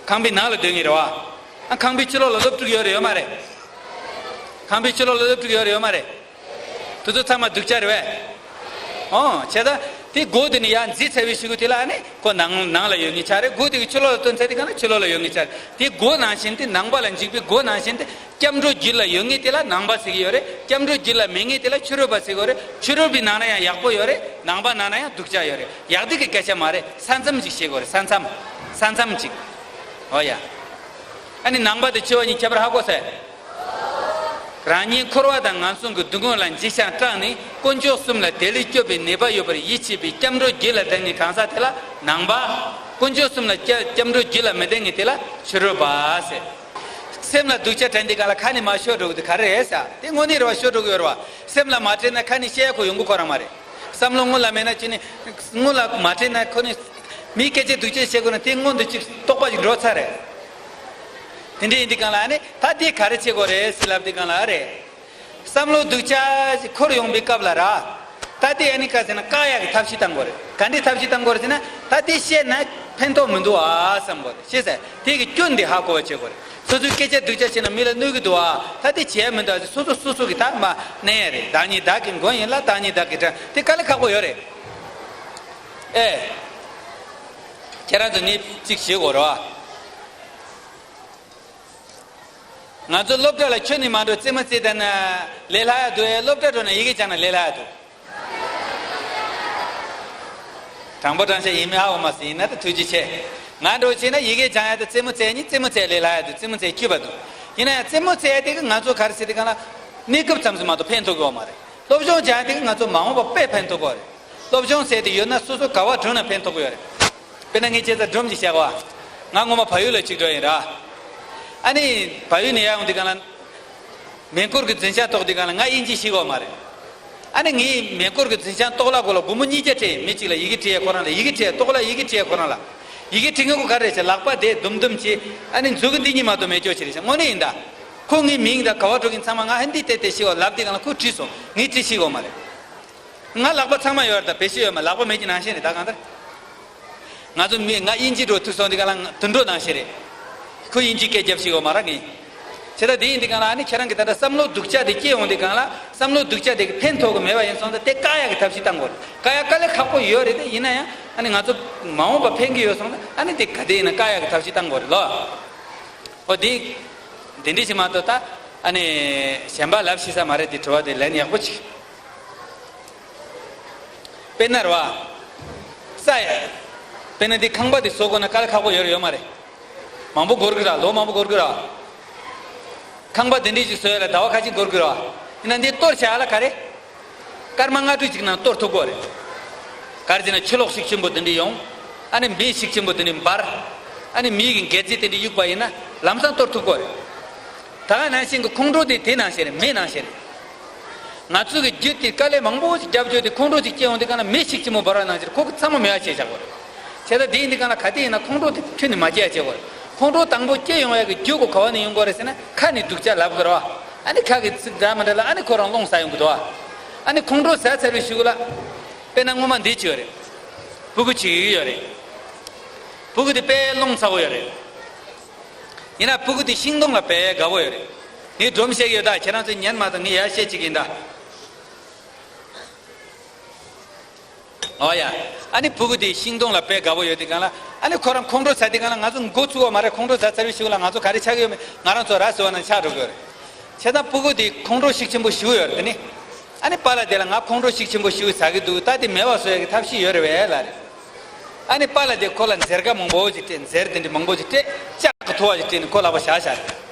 ཁང་པའི་ནང་ལ་སྡོད་ངེས་རེད་བ། ཨ་ཁང་པའི་ཕྱི་ལོགས་ལ་སློབ་ཕྲུག་ཡོད་རེད་ཡོད་མ་རེད། ཁང་པའི་ཕྱི་ལོགས་ལ་སློབ་ཕྲུག་ཡོད་རེད་ཡོད་མ་རེད། དེ་ཚོ་ཚང་མ་སྡུག་ཅག་རེད་བས། ཨོ། བྱས་ཙང་དེ་སྒོ་དེ་ནས་ཡར་འཛེགས་ཚར་བའི་གཞུག་གུ་དེ་ལ་ཨ་ནི་ཁོ་ནང་ནང་ལ་ཡོད་ངེས་ཆགས་རེད། སྒོ་དེ་གི་ཕྱི་ལོགས་ལ་ཐོན་ཚར་དུས་གང་ལ་ཕྱི་ལོགས་ལ་ཡོད་ངེས་ཆགས་རེད། དེ་སྒོ་ནང་བཞིན་དེ་ནང་པ་ལ་འཇུག་པའི་སྒོ་ནང་བཞིན་དེ། སྐྱབས་འགྲོ་རྒྱུད་ལ་ཡོད་ངེས་དེ་ལ་ནང་པ་ཟེར་གྱི་ཡོད་རེད། སྐྱབས་འགྲོ་རྒྱུད་ལ་མེད་ངེས་དེ་ལ་ཕྱི་རོལ་པ་ཟེར་གྱི་ཡོད་རེད། ཕྱི་རོལ་པའི་ནང་ན་ཡང་ཡག་པོ་ཡོད་རེད། ནང་པ་ནང་ན་ཡང་སྡུག་ཅག་ཡོད་རེད། ཡག་སྡུག་གི་སྐད་ཆ་མ་རེད། ས་མཚམས་ཅིག་བཤད་དགོས་རེད། ས་མཚམས། ས་མཚམས་ཅིག་ཨོ་ཡ། ཨ་ནི་ནང་པ་དང་ཕྱི་པ་གཉིས་ཁྱད་པར་ཧ་གོ་ས། རང་ཉིད་འཁོར་བ་དང་ངན་སོང་གི་སྡུག་བསྔལ་ལ་འཇིགས་ཤིང་སྐྲག་ནས་དཀོན་མཆོག་གསུམ་ལ་དེ་ལས་སྐྱོབ་པའི་ནུས་པ་ཡོད་པར་ཡིད་ཆེས་པའི་སྐྱབས་འགྲོ་རྒྱུད་ལ་ལྡན་ངེས་གང་ཟག་དེ་ལ་ནང་པ། དཀོན་མཆོག་གསུམ་ལ་སྐྱབས་སྐྱབས་འགྲོ་རྒྱུད་ལ་མི་ལྡན་ངེས་དེ་ལ་ཕྱི་རོལ་པ་ཟེར། སེམས་ལ་སྡུག་ཅག་དྲན་དུས་གང་ལ་ཁ་ནས་མར་ཤོར་འགྲོ་གི་དེ་ག་རེ་རེད་ཟེར། དེ་དངོས་གནས་རེད་བ། ཤོར་འགྲོ་གི་ཡོད་རེད་བ། སེམས་ལ་མ་དྲན་ན་ཁ་ནས་བཤད་ཡ་ཁོ་ཡོང་གི་ཁོ་རང་མ་རེད། བསམ་བློ་སྔོན་ལ་མེད་ན་ཅི་ནས། སྔོན་ལ་མ་དྲན་ན་ཁོ་ནི། མིའི་སྐད་ཆ་སྡུག་ཅག་བཤད་དགོས་ན་དེ་སྔོན་དུ་ཅིག་རྟོག་པ་ཞིག་འགྲོ་ཚར་རེད། དེ་འདྲ་ཡིན་དུས་སྒང་ལ་ཨ་ནི་ད་དེ་ག་རེ་བྱེད་དགོས་རེད་ཟེར་ལབ་དུས་སྒང་ལ་ཨ་རེད། བསམ་བློ་སྡུག་ཅག་ཅིག་འཁོར་ཡོང་པའི་སྐབས་ལ་ར། ད་དེ་ཨ་ནི་ག་ཟེར་ན་བཀག་ཡག་གི་ཐབས་ཤེས་བཏང་དགོས་རེད། ག་འདྲའི་ཐབས་ཤེས་བཏང་དགོས་རེད་ཟེར་ན། ད་དེ་བཤད་ན་ཕན་ཐོགས་མི་འདུག་ཨ་བསམ་དགོས་རེད། ཤེས་ཟེར་དེ་གི་སྐྱོན་འདི་ཧ་གོ་བ་བྱེད་དགོས་རེད། སོ་སོའི་སྐད་ཆ་སྡུག་ཅག་བྱས་ན་མི་ལ་གནོད་ཀྱི་འདུག་ཨ། ད་དེ་བྱས་མི་འདུག་ཨ། སོ་སོ་སོ་སོ་གི་ད་མ་གནས་ཡ་རེད། བདག་ཉིད་བདག་གི་མགོན་ཡིན་ལ། བདག་ཉིད་བདག་གི་དགྲ། དེ་དཀའ་ལས་ཁག་པོ་ཡོད་རེད། ཨེ། ཁྱེད་རང་ཚོ་ངས་གཅིག་ཞུ་དགོས་རེད་བ། ང་ཚོ་སློབ་གྲྭ་ལ་ཁྱོན་ནས་མ་འགྲོ་རྩེད་མོ་རྩེ་བསྡད་ན་ལས་སླ་ཡ་འདུག་ཨེ། སློབ་གྲྭ་འགྲོ་ན་ཡི་གེ་སྦྱང་ན་ལས་སླ་ཡ་འདུག་དྲང་པོ་དྲང་བཞག་ཡིན་མིན་ཧ་གོ་མ་སོང་། ཡིན་ན་ད་ཐུགས་རྗེ་ཆེ། ང་འདྲ་བོ་བྱས་ན་ཡི་གེ་སྦྱང་ཡ་དང་རྩེད་མོ་རྩེ་གཉིས། རྩེད་མོ་རྩེ་ལས་སླ་ཡ་འདུག་རྩེད་མོ་རྩེ་སྐྱིད་པ་འདུག་ཡིན་ན་ཡང་རྩེད་མོ་རྩེ་ཡ་དེ་གི་ང་ཚོ་ག་རེ་ཟེར་དེ་གང་ལ། གནས་སྐབས་ཙམ་ཞིག་མ་གཏོགས་ཕན་ཐོགས་ཀྱི་ཡོད་མ་རེད། སློབ་སྦྱོང་སྦྱང་ཡ་དེ་གི་ང་ཚོ་མ་འོངས་པ་དཔེ་ཕན་ཐོགས་ཀྱི་ཡོད་རེད། སློབ་སྦྱོང་ཟེར་དེ་ཡོད་ན་སོ་སོ་ག་བ་འགྲོ་ན་ཕན་ཐོགས་ཀྱི་ཡོད་རེད། དཔེར་ན་ངས་བྱས་ཙང་སྒྲོམ་གྱི་བཤད་པ། ང་སྔོན་མ་བལ་ཡུལ་ལ་གཅིག་འགྲོ་ཡིན་ར། ཨ་ནི་བལ་ཡུལ་ནས་ཡར་ཡོང་དུས་སྒང་ལ། མེ་འཁོར་གྱི་འཛིན་བྱང་གཏོགས་དུས་སྒང་ལ་ང་དབྱིན་ཇི་ཤེས་ཀྱི་ཡོད་མ་རེད། ཨ་ནི་ངས་མེ་འཁོར་གྱི་འཛིན་བྱང་གཏོགས་ལ་གོ་ལ་སྒོར་མོ་ཉིས་བརྒྱ་སྤྲད། མི་གཅིག་ལ་ཡི་གེ་འབྲི་ཡས་ཁོ་རང་ལ་ཡི་གེ་འབྲི་ཡས། གཏོགས་ལ་ཡི་གེ་འབྲི་ཡས་ཁོ་རང་ལ། ཡི་གེ་འབྲི་མཁན་ཁོ་ག་རེ་རེད་ཟེར། ལག་པ་དེ་དུམ་དུམ་བྱས། ཨ་ནི་མཛུབ་གུ་འདི་གཉིས་མ་གཏོགས་མེད་ཅོག་ཅིག་རེད་ཤག་དངོས་གནས་ཡིན་ད། ཁོ་ངའི་མིང་དང་ག་བ་འགྲོ་གིན་ཚང་མ་ང་ཧན་དི་ཏེ་ཏེ་ཤེས་པ་ལབ་དེ་གང་ལ་ཁོས་བྲིས་སོང་། ངས་བྲིས་ཤེས་གོ་མ་རེད། ང་ལག་པ་ཚང་མ་ཡོད་རེད། ད་བེད་སྤྱོད་ཡོད་མ། ལག་པ་མེད་ཀྱི་ནང་བཞིན་རེད་ད་གང་ལྟར། ང་ཚོ་མི་ང་དབྱིན་ཇི་འགྲོ་ཐུག་སོང་དེ་གང་ལ་དུད་འགྲོ་ནང་བཞིན་རེད། ཁོས་དབྱིན་ཇི་སྐད་རྒྱབ་ཤེས་གོ་མ་རེད་ངས། བྱས་ད་དེ་ཡིན་དེ་གང་ལ་ཨ་ནི་ཁྱེད་རང་གི་ད་ལྟ་བསམ་བློ་སྡུག་ཅག་དེ་སྐྱེ་ཡོང་དེ་གང་ལ་བསམ་བློ་སྡུག་ཅག་དེ་གི་ཕན་ཐོགས་གི་མེད་པ་ཡིན་སོང་ཙང་དེ་བཀག་ཡག་གི་ཐབས་ཤེས་བཏང་དགོས་རེད། བཀག་ཡག་དཀའ་ལས་ཁག་པོ་ཡོད་རེད། དེ་ཡིན་ན་ཡང་ཨ་ནི་ང་ཚོ་མ་འོངས་པ་ཕན་གི་ཡོད་སོང་ཙང་ཨ་ནི་དེ་ག་དེ་ཡིན་ན་བཀག་ཡག་གི་ཐབས་ཤེས་བཏང་དགོས་རེད་ལོ། ཨོ་དེ། དེ་འདྲ་ཞིག་མ་གཏོགས་ད་ཨ་ནི་གཞན་པ་ལབ་ཤེས་ས་མ་རེད། དེ་དྲི་བ་དེ་ལན་ཡག་པོ་ཅིག་དཔེར་ན་རེད་བ། ས་ཡ། དཔེར་ན་འདི་ཁང་པ་འདི་བཟོ་དགོས་ན་དཀའ་ལས་ཁག་པོ་ཡོད་རེད་ཡོད་མ་རེད། མང་པོ་འགོར་གི་ར། ལོ་མང་པོ་འགོར་གི་ར། ཁང་པ་འདི་འདྲ་ཞིག་བཟོ་ཡ་ལ་ཟླ་བ་ཁ་ཅིག་འགོར་གི་ར། ཡིན་ན་འདི་གཏོར་བྱ་ཡ་ལ་ག་རེ། སྐར་མ་ལྔ་དྲུག་ཅིག་ནང་གཏོར་ཐུབ་ཀྱི་རེད། ག་རེ་ཟེར་ན་ཆུ་ལོག་ཤུགས་ཆེན་པོ་འདི་འདྲ་ཡོང་། ཨ་ནི་མེ་ཤུགས་ཆེན་པོ་འདི་འདྲ་འབར། ཨ་ནི་མེ་གི་འགད་རྫས་དེ་འདྲ་གཡུག་པ་ཡིན་ན་ལམ་སང་གཏོར་ཐུབ་ཀྱི་རེད། ད་ག་ནང་བཞིན་གྱི་ཁོང་ཁྲོ་དེ་དེ་ནང་བཞིན་རེད། མེ་ནང་བཞིན་རེད། ང་ཚོ་གི་རྒྱུད་དེ་དཀའ་ལས་མང་པོ་ཞིག་རྒྱབ་བྱས་ཏེ་ཁོང་ཁྲོ་ཅིག་སྐྱེ་ཡོང་དུས་གང་ལ་མེ་ཤུགས་ཆེན་པོ་འབར་བ་ནང་བཞིན་ཁོ་གི་ཚང་མ་མེད་པ་བྱས་བཞག་པ་རེད། བྱས་ཙང་དེ་ཡིན་དུས་གང་ལ་ག་དེ་ཡིན་ན་ཁོང་ཁྲོ་དེ་ཁྱོན་ནས་མ་སྐྱེ་ཡ་བྱེད་དགོས་རེད། ཁོང་ཁྲོ་དང་པོ་སྐྱེ་ཡོང་ཡ་གི་རྒྱུ་གོ་ག་བ་ནས་ཡོང་དགོས་རེད་ཟེར་ན་ཁ་ནས་སྡུག་ཅག་ལབ་དགོས་རེད་བ། ཨ་ནི་ཁ་གི་ཚིག་འདྲ་མི་འདྲ་ལ་ཨ་ནི་ཁོ་རང་རླུང་ཟ་ཡོང་གི་འདུག་བ། ཨ་ནི་ཁོང་ཁྲོ་ཟ་ཚར་བའི་གཞུག་ལ། དཔེར་ན་སྔོན་མ་འདི་ཅིག་ཡོད་རེད། ཕྲུ་གུ་ཅིག་ཡོད་རེད། ཕྲུ་གུ་དེ་དཔེ་རླུང་ཚ་བོ་ཡོད་རེད། ཡིན་ན་ཕྲུ་གུ་དེ་ཤིང་སྡོང་ལ་དཔེ་དགའ་བོ་ཡོད་རེད། ངས་སྒྲོམ་བཤད་ཀྱི་ཡོད་ད། ཁྱེད་རང་ཚོས་ཉན་མ་སོང་། ངས་ཡར་བཤད་ཅིག་ཡིན་ད། ཨོ་ཡ། ཨ་ནི་ཕྲུ་གུ་དེ་ཤིང་སྡོང་ལ་དཔེ་དགའ་བོ་ཡོད་དེ་གང་ལ། ཨ་ནི་ཁོ་རང་ཁོང་ཁྲོ་ཟ་དེ་གང་ལ་ང་ཚོ་མགོ་ཚུགས་པ་མ་རེད། ཁོང་ཁྲོ་ཟ་ཚར་བའི་གཞུག་ལ་ང་ཚོ་ག་རེ་ཆགས་ཀྱི་ཡོད་མེད་ང་རང་ཚོ་ར་ཟེར་བ་ན་ཆགས་འགྲོ་གི་ཡོད་རེད། བྱས་ཙང་ཕྲུ་གུ་དེ་ཁོང་ཁྲོ་ཤུགས་ཆེན་པོ་ཞེ་པོ་ཡོད་རེད་དེ་ནི། ཨ་ནི་པཱ་ལགས་དེ་ལ་ང་ཁོང་ཁྲོ་ཤུགས་ཆེན་པོ་ཞེ་པོ་ཟ་གི་འདུག་ད་དེ་མེད་པ་བཟོ་ཡ་གི་ཐབས་ཤེས་ཡོད་རེད་བས་ལབ་རེད། ཨ་ནི་པཱ་ལགས་དེ་ཁོ་ལ་འཛེར་ཀ་མང་པོ་ཞིག་སྤྲད། འཛེར་དེ་འདྲ་མང་པོ་ཞིག་སྤྲད། ལྕགས་ཀྱི་ཐོ་བ་ཞིག་སྤྲད་ནས་ཁོ་ལག་པ་བཞག་བཞག་རེད།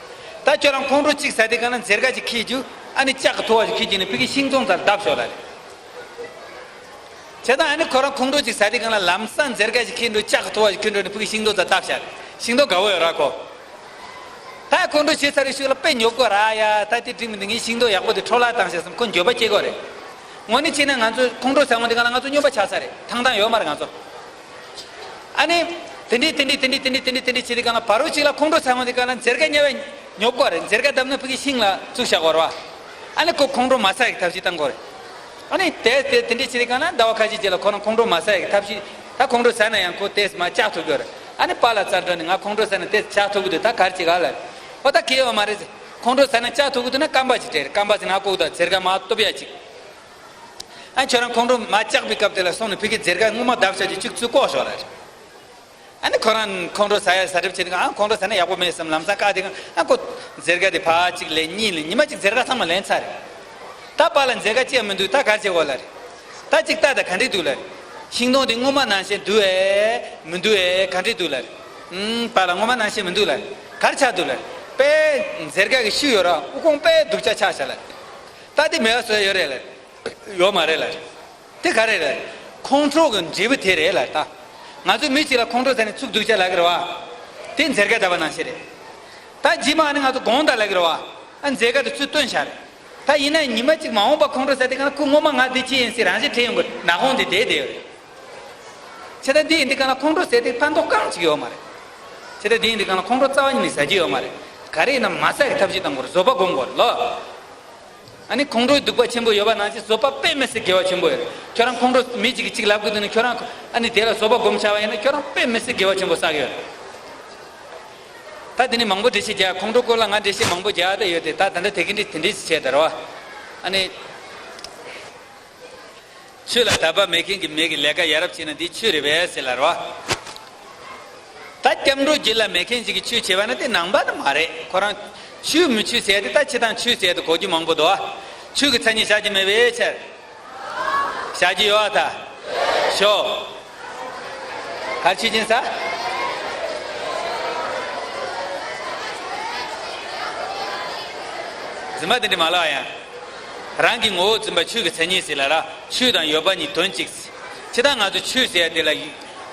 ད་ཁྱོད་རང་ཁོང་ཁྲོ་གཅིག་ཟ་དེ་གང་ན་འཛེར་ཀ་ཅིག་ཁྱེར་རྒྱུ། ཨ་ནི་ལྕགས་ཀྱི་ཐོ་བ་ཞིག་ཁྱེར་རྒྱུ་ནི་ཕ་གི་ཤིང་སྡོང་རྩར་བརྡབས་ཤོག་ལབ་རེད། བྱས་ཙང་ཨ་ནི་ཁོ་རང་ཁོང་ཁྲོ་ཅིག་ཟ་དེ་གང་ལ་ལམ་སང་འཛེར་ཀ་ཅིག་ཁྱེར་འགྲོ། ལྕགས་ཀྱི་ཐོ་བ་ཞིག་ཁྱེར་འགྲོ་ནི་ཕ་གི་ཤིང་སྡོང་རྩར་བརྡབས་ཤག་ཤིང་སྡོང་དགའ་བོ་ཡོད་ར་ཁོ། ད་ཁོང་ཁྲོ་ཞེ་ཚར་རེ་ཤུགས་ལ་དཔེ་ཉོབ་གོ་ར། ཡ་ད་དེ་འགྲིག་མི་འདུག་ངས་ཤིང་སྡོང་ཡག་པོ་དེ་འཕྲོ་བརླག་བཏང་ཤག་བསམ་ཁོ་འགྱོད་པ་སྐྱེ་གོ་རེད། དངོས་གནས་བྱས་ན་ང་ཚོ་ཁོང་ཁྲོ་ཟ་འོང་དེ་གང་ལ་ང་ཚོ་སྨྱོན་པ་ཆགས་ཚར་རེད། ཐང་ཐང་ཡོད་མ་རེད་ང་ཚོ། ཨ་ནི། དེ་འདྲས་དེ་འདྲས་དེ་འདྲས་དེ་འདྲས་དེ་འདྲས་དེ་འདྲས་བྱེད་དེ་གང་ལ་བར་རོ་གཅིག་ལ་ཁོང་ཁྲོ་ཟ་འོང་དེ་གང་ལ་འཛེར་ཀ་ཉེ་བའི་ཉོབ་གོ་རེད། འཛེར་ཀ་བརྡབ་ན་ཕ་གི་ཤིང་ལ་བཙུགས་བཞག་གོ་རེད་བ། ཨ་ནི་ཁོ་ཁོང་ཁྲོ་མ་ཟ་ཡག་ཐབས་ཤེས་བཏང་གོ་རེད། ཨ་ནི་དེ་དེ་དེ་འདྲས་བྱེད་དེ་གང་ལ་ཟླ་བ་ཁ་ཤས་རྗེས་ལ་ཁོ་རང་ཁོང་ཁྲོ་མ་ཟ་ཡག་ཐབས་ཤེས། ད་ཁོང་ཁྲོ་ཟ་ན་ཡང་ཁོ་དེས་མ་ལྕགས་ཐུག་གི་ཡོད་རེད། ཨ་ནི་པཱ་ལགས་རྩར་འགྲོ་ནས་ང་ཁོང་ཁྲོ་ཟ་ན་དེས་ལྕགས་ཐུག་གི་འདུག་ད་ག་རེ་བྱེད་ག་ལབ་རེད། ཨོ་ད་གལ་ཡོད་མ་རེད་ཟེར། ཁོང་ཁྲོ་ཟ་ན་ལྕགས་ཐུག་གི་འདུག་ན་སྐམ་པ་ཅིག་སྤྲད་རེད། སྐམ་པ་ཅིག་ནང་བཀོག་དང་འཛེར་ཀ་མར་གཏུབ་ཡ་ཅིག་ཨ་ཁྱོད་རང་ཁོང་ཁྲོ་མ་ལྕགས་པའི་སྐབས་དེ་ལ་སོང་ནས་ཕ་གི་འཛེར་ཀ་སྔོན་མ་བརྡབས་བྱས་ཏེ་གཅིག་ཚུར་བཀོག་ཤོག་ལབ་རེད། ཨ་ནི་ཁོ་རང་ཁོང་ཁྲོ་ཟ་ཡ་ཟ་གྲབས་བྱེད་དུས་ཨ་ཁོང་ཁྲོ་ཟ་ན་ཡག་པོ་མེད་བསམ་ལམ་སང་བཀག་དེ་ཨ་ཁོ་འཛེར་ཀ་དེ་ཕར་གཅིག་ལེན་གཉིས་ལེན། ཉི་མ་གཅིག་འཛེར་ཀ་ཚང་མ་ལེན་ཚར་རེད། ད་པཱ་ལགས་འཛེར་ཀ་ཅི་ཡང་མི་འདུག་ད་ག་རེ་བྱེད་དགོས་ལབ་རེད། ད་གཅིག་ལྟ་ད་ག་འདྲས་འདུག་ལབ་རེད། ཤིང་སྡོང་དེ་སྔོན་མ་ནང་བཞིན་འདུག་ཨེ་མི་འདུག་ཨེ་ག་འདྲས་འདུག་ལབ་རེད། ཨུམ་པཱ་ལགས་སྔོན་མ་ནང་བཞིན་མི་འདུག་ལབ་རེད། ག་རེ་ཆགས་འདུག་ལབ་རེད། དཔེ་འཛེར་ཀ་གི་ཤུལ་ཡོད་ར་དབུགས་ཕུང་དཔེ་སྡུག་ཅག་ཆགས་བཞག་ལབ་རེད། ད་དེ་མེད་པ་བཟོ་ཡ་ཡོད་རེད་ལབ་རེད། ཡོད་མ་རེད་ལབ་རེད། དེ་ག་རེ་རེད། ཁོང་ཁྲོ་གི་འབྲས་བུ་དེ་རེད་ལབ་རེད་ད། ང་ཚོ་མི་གཅིག་ལ་ཁོང་ཁྲོ་ཟ་ནས་ཚུར་སྡུག་ཅག་ལབ་གི་རེད་བ། དེ་འཛེར་ཀ་བརྡབས་པ་ནང་བཞིན་རེད། ད་རྗེས་མ་ཨ་ནི་ང་ཚོ་དགོངས་དག་ལབ་གི་རེད་བ། ཨ་འཛེར་ཀ་དེ་ཚུར་བཏོན་བཞག་རེད། ད་ཡིན་ན་ཉི་མ་གཅིག་མ་འོངས་པ་ཁོང་ཁྲོ་ཟ་དེ་གང་ཁོ་སྔོན་མ་ང་འདི་ཅི་ཡིན་ཟེར་རང་བཞིན་དྲན་ཡོང་གི་ནག་ཁོང་དེ་བསྡད་བསྡད་ཡོད་རེད། བྱས་ཙང་འདི་ཡིན་དུས་གང་ལ་ཁོང་ཁྲོ་ཟེར་དེ་ཕན་ཐོགས་གང་ཅིག་ཡོད་མ་རེད། བྱས་ཙང་འདི་ཡིན་དུས་གང་ལ་ཁོང་ཁྲོ་རྩ་བ་ཉིད་ནས་ཟ་རྒྱུ་ཡོད་མ་རེད། ག་རེ་ཡིན་ན་མ་ཟ་གི་ཐབས་ཤེས་གཏོང་དགོས་རེད། བཟོད་པ་སྒོམ་དགོས་རེད་ལོ། ཨ་ནི་ཁོང་ཁྲོའི་སྡུག་པ་ཆེན་པོ་ཡོད་པ་ནང་བཞིན་བཟོད་པ་དཔེ་མི་སྲིད་དགེ་བ་ཆེན་པོ་ཡོད་རེད། ཁྱོད་རང་ཁོང་ཁྲོ་མི་གཅིག་གིས་གཅིག་ལབ་གི་འདུག་ན་ཁྱོད་རང་ཨ་ནི་དེ་ལ་བཟོད་པ་སྒོམ་བྱ་བ་ཡིན་ན་ཁྱོད་རང་དཔེ་མི་སྲིད་དགེ་བ་ཆེན་པོ་བསགས་ཡོད་རེད། ད་དེ་ནི་མང་པོ་འགྲེལ་བཤད་རྒྱག་ཁོང་ཁྲོ་སྐོར་ལ་ང་འགྲེལ་བཤད་མང་པོ་རྒྱག་ད་ཡོད་དེ། ད་ད་ལྟ་དེ་གི་འདྲི་དེ་འདྲི་བྱས་ད་རོ། ཨ་ནི། ཆོས་ལ་དད་པ་མེད་མཁན་གྱི་མི་གིས་ལས་ཀ་ཡ་རབས་བྱས་ན་འདི་ཆོས་རེད་པས་ཟེར་ལ་རོ། ད་སྐྱབས་འགྲོ་རྒྱུད་ལ་མེད་མཁན་ཞིག་གིས་ཆོས་བྱས་པ་ན་དེ་ནང་པ་ནི་མ་རེད། ཁོ་རང་ཆོས་མི་ཆོས་ཟེར་དེ་ད་ཆོས་དང་ཆོས་ཟེར་དེ་གོ་རྒྱུ་མང་པོ་འདུག་ཨ། ཆོས་ཀྱི་མཚན་ཉིད་བཞག་རྒྱུ་མེད་པའི་ཕྱིར། བཞག་རྒྱུ་ཡོད་ཨ་ད། ཞོ། གར་ཆོས་སྦྱིན་ས། རྫུན་མ་དེ་འདྲ་མ་ལབ་ཡང་། རང་གི་ངོ་བོ་འཛིན་པ་ཆོས་ཀྱི་མཚན་ཉིད་ཟེར་ལ་ར། ཆོས་དང་ཡོད་པ་གཉིས་དོན་གཅིག་ཟེར། ཇི་ལྟར་ང་ཚོ་ཆོས་ཟེར་ཡ་དེ་ལ།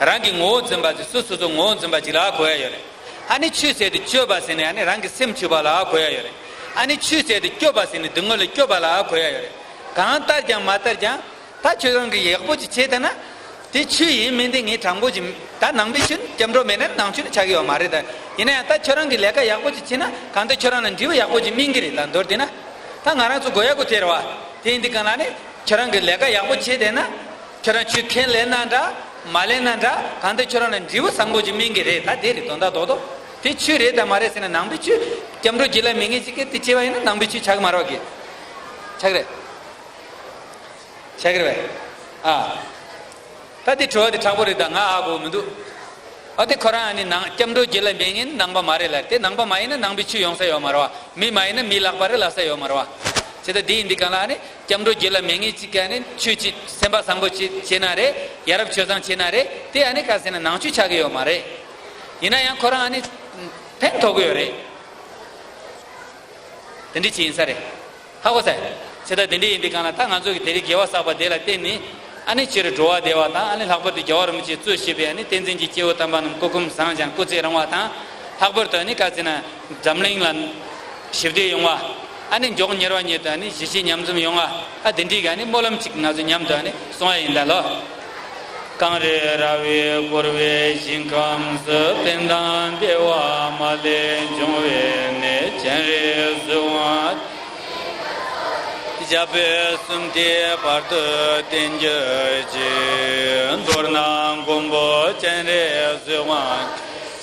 རང་གི་ངོ་བོ་འཛིན་པ་དེ་སོ་སོ་སོ་ངོ་བོ་འཛིན་པ་ཅིག་ལ་གོ་ཡ་ཡོད་རེད། ཨ་ནི་ཆོས་ཟེར་དེ་སྤྱོད་པ་ཟེར་ནས་ཨ་ནི་རང་གི་སེམས་སྤྱོད་པ་ལ་གོ་ཡ་ཡོད་རེད། ཨ་ནི་ཆོས་ཟེར་དེ་སྐྱོབ་པ་ཟེར་ནས་སྡུག་བསྔལ་ལས་སྐྱོབ་པ་ལ་གོ་ཡ་ཡོད་རེད། གང་ལྟར་ཀྱང་མ་ལྟར་ཀྱང་། ད་ཁྱོད་རང་གིས་ཡག་པོ་ཅིག་བྱས་བསྡད་ན། དེ་ཆོས་ཡིན་མིན་དེ་ངས་དྲང་པོ་ཅིག་ད་ནང་པའི་ཆོས་ནི་སྐྱབས་འགྲོ་མེད་ན་ནང་ཆོས་ནི་ཆགས་ཀྱི་ཡོད་མ་རེད་ད། ཡིན་ན་ཡང་ད་ཁྱོད་རང་གིས་ལས་ཀ་ཡག་པོ་ཅིག་བྱས་ན་གང་ལྟར་ཁྱོད་རང་ལ་འབྲས་བུ་ཡག་པོ་ཅིག་སྨིན་གྱི་རེད་ད། མདོར་བསྡུས་ན། ད་ང་རང་ཚོ་དགོས་ཡག་པོ་དེ་རེད་བ། དེ་ཡིན་དུས་གང་ལ་ནི་ཁྱོད་རང་གིས་ལས་ཀ་ཡག་པོ་བྱས་བསྡད་ན། ཁྱོད་རང་ཆོས་ཁས་ལེན་ན་འདྲ། མ་ལེན་ན་འདྲ། གང་ལྟར་ཁྱོད་རང་ལ་འབྲས་བུ་བཟང་པོ་ཅིག་སྨིན་གྱི་རེད་ད། དེ་རེད་དོན་དག་རྡོག་རྡོག་དེ་ཆོས་རེད་དམ་མ་རེད་ཟེར་ན་ནང་པའི་ཆོས། སྐྱབས་འགྲོ་རྒྱུད་ལ་མེད་མཁན་ཅིག་གིས་དེ་བྱས་པ་ཡིན་ན་ནང་པའི་ཆོས་ཆགས་ཀྱི་མ་རེད་བ་གི། ཆགས་རེད། ཆགས་ཀྱི་རེད་པས། ཨ། ད་དེ་དྲི་བ་དེ་དྲང་པོ་རེད་ད། ང་ཧ་གོ་མི་འདུག་ཨ་དེ་ཁོ་རང་ཨ་ནི་ནང་སྐྱབས་འགྲོ་རྒྱུད་ལ་མེད་མཁན་ནང་པ་མ་རེད་ལ། དེ་ནང་པ་མ་ཡིན་ན་ནང་པའི་ཆོས་ཡོང་ས་ཡོད་མ་རེད་བ། མི་མ་ཡིན་ན་མི་ལྷག་པ་རེད་ལབ་ས་ཡོད་མ་རེད་བ། བྱས་ཙང་དེ་ཡིན་དུས་གང་ལ་ཨ་ནི་སྐྱབས་འགྲོ་རྒྱུད་ལ་མེད་མཁན་ཅིག་གིས་ཨ་ནི་ཆོས་ཅིག་སེམས་པ་བཟང་པོ་ཅིག་བྱས་ན་རེད། ཡ་རབས་སྤྱོད་བཟང་བྱས་ན་རེད། དེ་ཨ་ནི་ག་ཟེར་ན་ནང་ཆོས་ཆགས་ཀྱི་ཡོད་མ་རེད། ཡིན་ན་ཡང་ཁོ་རང་ཨ་ནི་ཕན་ཐོགས་ཀྱི་ཡོད་རེད། དེ་འདྲ་ཅིག་ཡིན་ས་རེད། ཧ་གོ་སོང་། བྱས་ཙང་དེ་འདྲ་ཡིན་དུས་གང་ལ་ད་ང་ཚོ་གི་དེ་རིང་དགེ་བ་བསགས་པ་དེ་ལ་བརྟེན་ནས་ཨ་ནི་སྤྱིར་འགྲོ་བ་བདེ་བ་དང་། ཨ་ནི་ལྷག་པར་དུ་རྒྱལ་བ་རིན་པོ་ཆེས་གཙོས་བྱས་པའི་ཨ་ནི་བསྟན་འཛིན་གྱི་སྐྱེས་བུ་དམ་པ་རྣམས་སྐུ་ཁམས་བཟང་ཞིང་སྐུ་ཚེ་རིང་བ་དང་། ལྷག་པར་དུ་ཨ་ནི་ག་ཟེར་ན་འཛམ་གླིང་ལ་ཞི་བདེ་ཡོང་བ། ཨ་ནི་མགྱོགས་མྱུར་བ་ཉིད་དུ་ཨ་ནི་གཞིས་བྱེས་མཉམ་འཛོམས་ཡོང་བ། ཨ་དེ་འདྲའི་གི་ཨ་ནི་སྨོན་ལམ་ཅིག་ང་ཚོ་མཉམ་དུ་ཨ་ནི་གསུང་བ་ཡིན་ད་ལོ། གངས་རི་ར་བས་བསྐོར་བའི་ཞིང་ཁམས་སུ། བསྟན་དང་བདེ་བ་མ་ལུས་འབྱུང་བའི་གནས། སྤྱན་རས་གཟིགས་དབང་ཞབས་པད་གསུམ་མཐའི་བར་དུ་བརྟན་གྱུར་ཅིག་མདོར་ན་མགོན་པོ་སྤྱན་རས་གཟིགས་དབང་།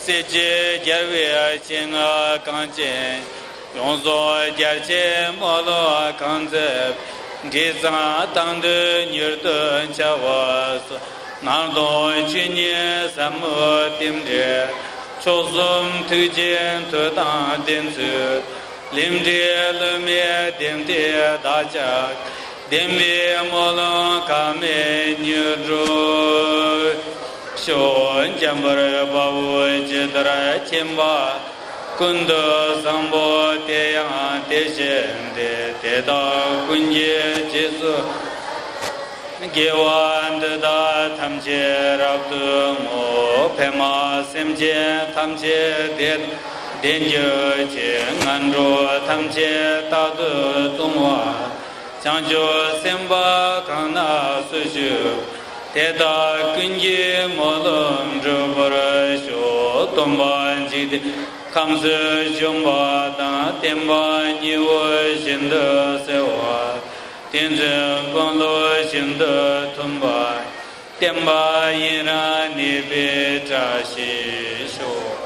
སྲས་བཅས་རྒྱལ་བའི་སྤྱན་སྔར་གངས་ཅན། ཡོངས་རྫོགས་རྒྱལ་བྱེད་སྨོན་ལམ་གང་མཛད། དྲི་བཟང་དང་དུ་མྱུར་དུ་འཆར་བར་ཤོག་ངག་དང་ཆོས་ཉིད་ཟབ་མོའི་རྟེན་འབྲེལ། མཆོག་གསུམ་ཐུགས་རྗེའི་མཐུ་དང་ལྡན་ཚུལ། ལས་འབྲས་བསླུ་མེད་བདེན་མཐའི་བདག་ཅག་བདེན་པའི་སྨོན་ལམ་གང་མེད་མྱུར་འགྲུབ་ཤོག་འཇམ་དཔལ་དཔའ་བོས་ཇི་ལྟར་མཁྱེན་པ། ཀུན་ཏུ་བཟང་པོ་དེ་ཡང་དེ་བཞིན་ཏེ། དེ་དག་ཀུན་གྱི་རྗེས་སུ། དགེ་བ་འདི་དག་ཐམས་ཅད་རབ་ཏུ་བསྔོ། ཕན་པ་སེམས་ཅན་ཐམས་ཅད་དེ་དག་ལྡན་གྱུར་ཅིག་ངན་འགྲོ་ཐམས་ཅད་རྟག་ཏུ་སྲུང་བ། བྱང་ཆུབ་སེམས་དཔའ་གང་ན་སུ་བཞུགས། དེ་དག་ཀུན་གྱི་སྨོན་ལམ་འགྲུབ་པར་ཤོག་སྟོན་པ་འཇིག་རྟེན་ཁམས་སུ་བྱོན་པ་དང་། བསྟན་པ་ཉི་འོད་བཞིན་དུ་གསལ་བ། བསྟན་འཛིན་དཔོན་སློབ་བཞིན་དུ་མཐུན་པ། བསྟན་པ་ཡུན་རིང་གནས་པའི་བཀྲ་ཤིས་ཤོག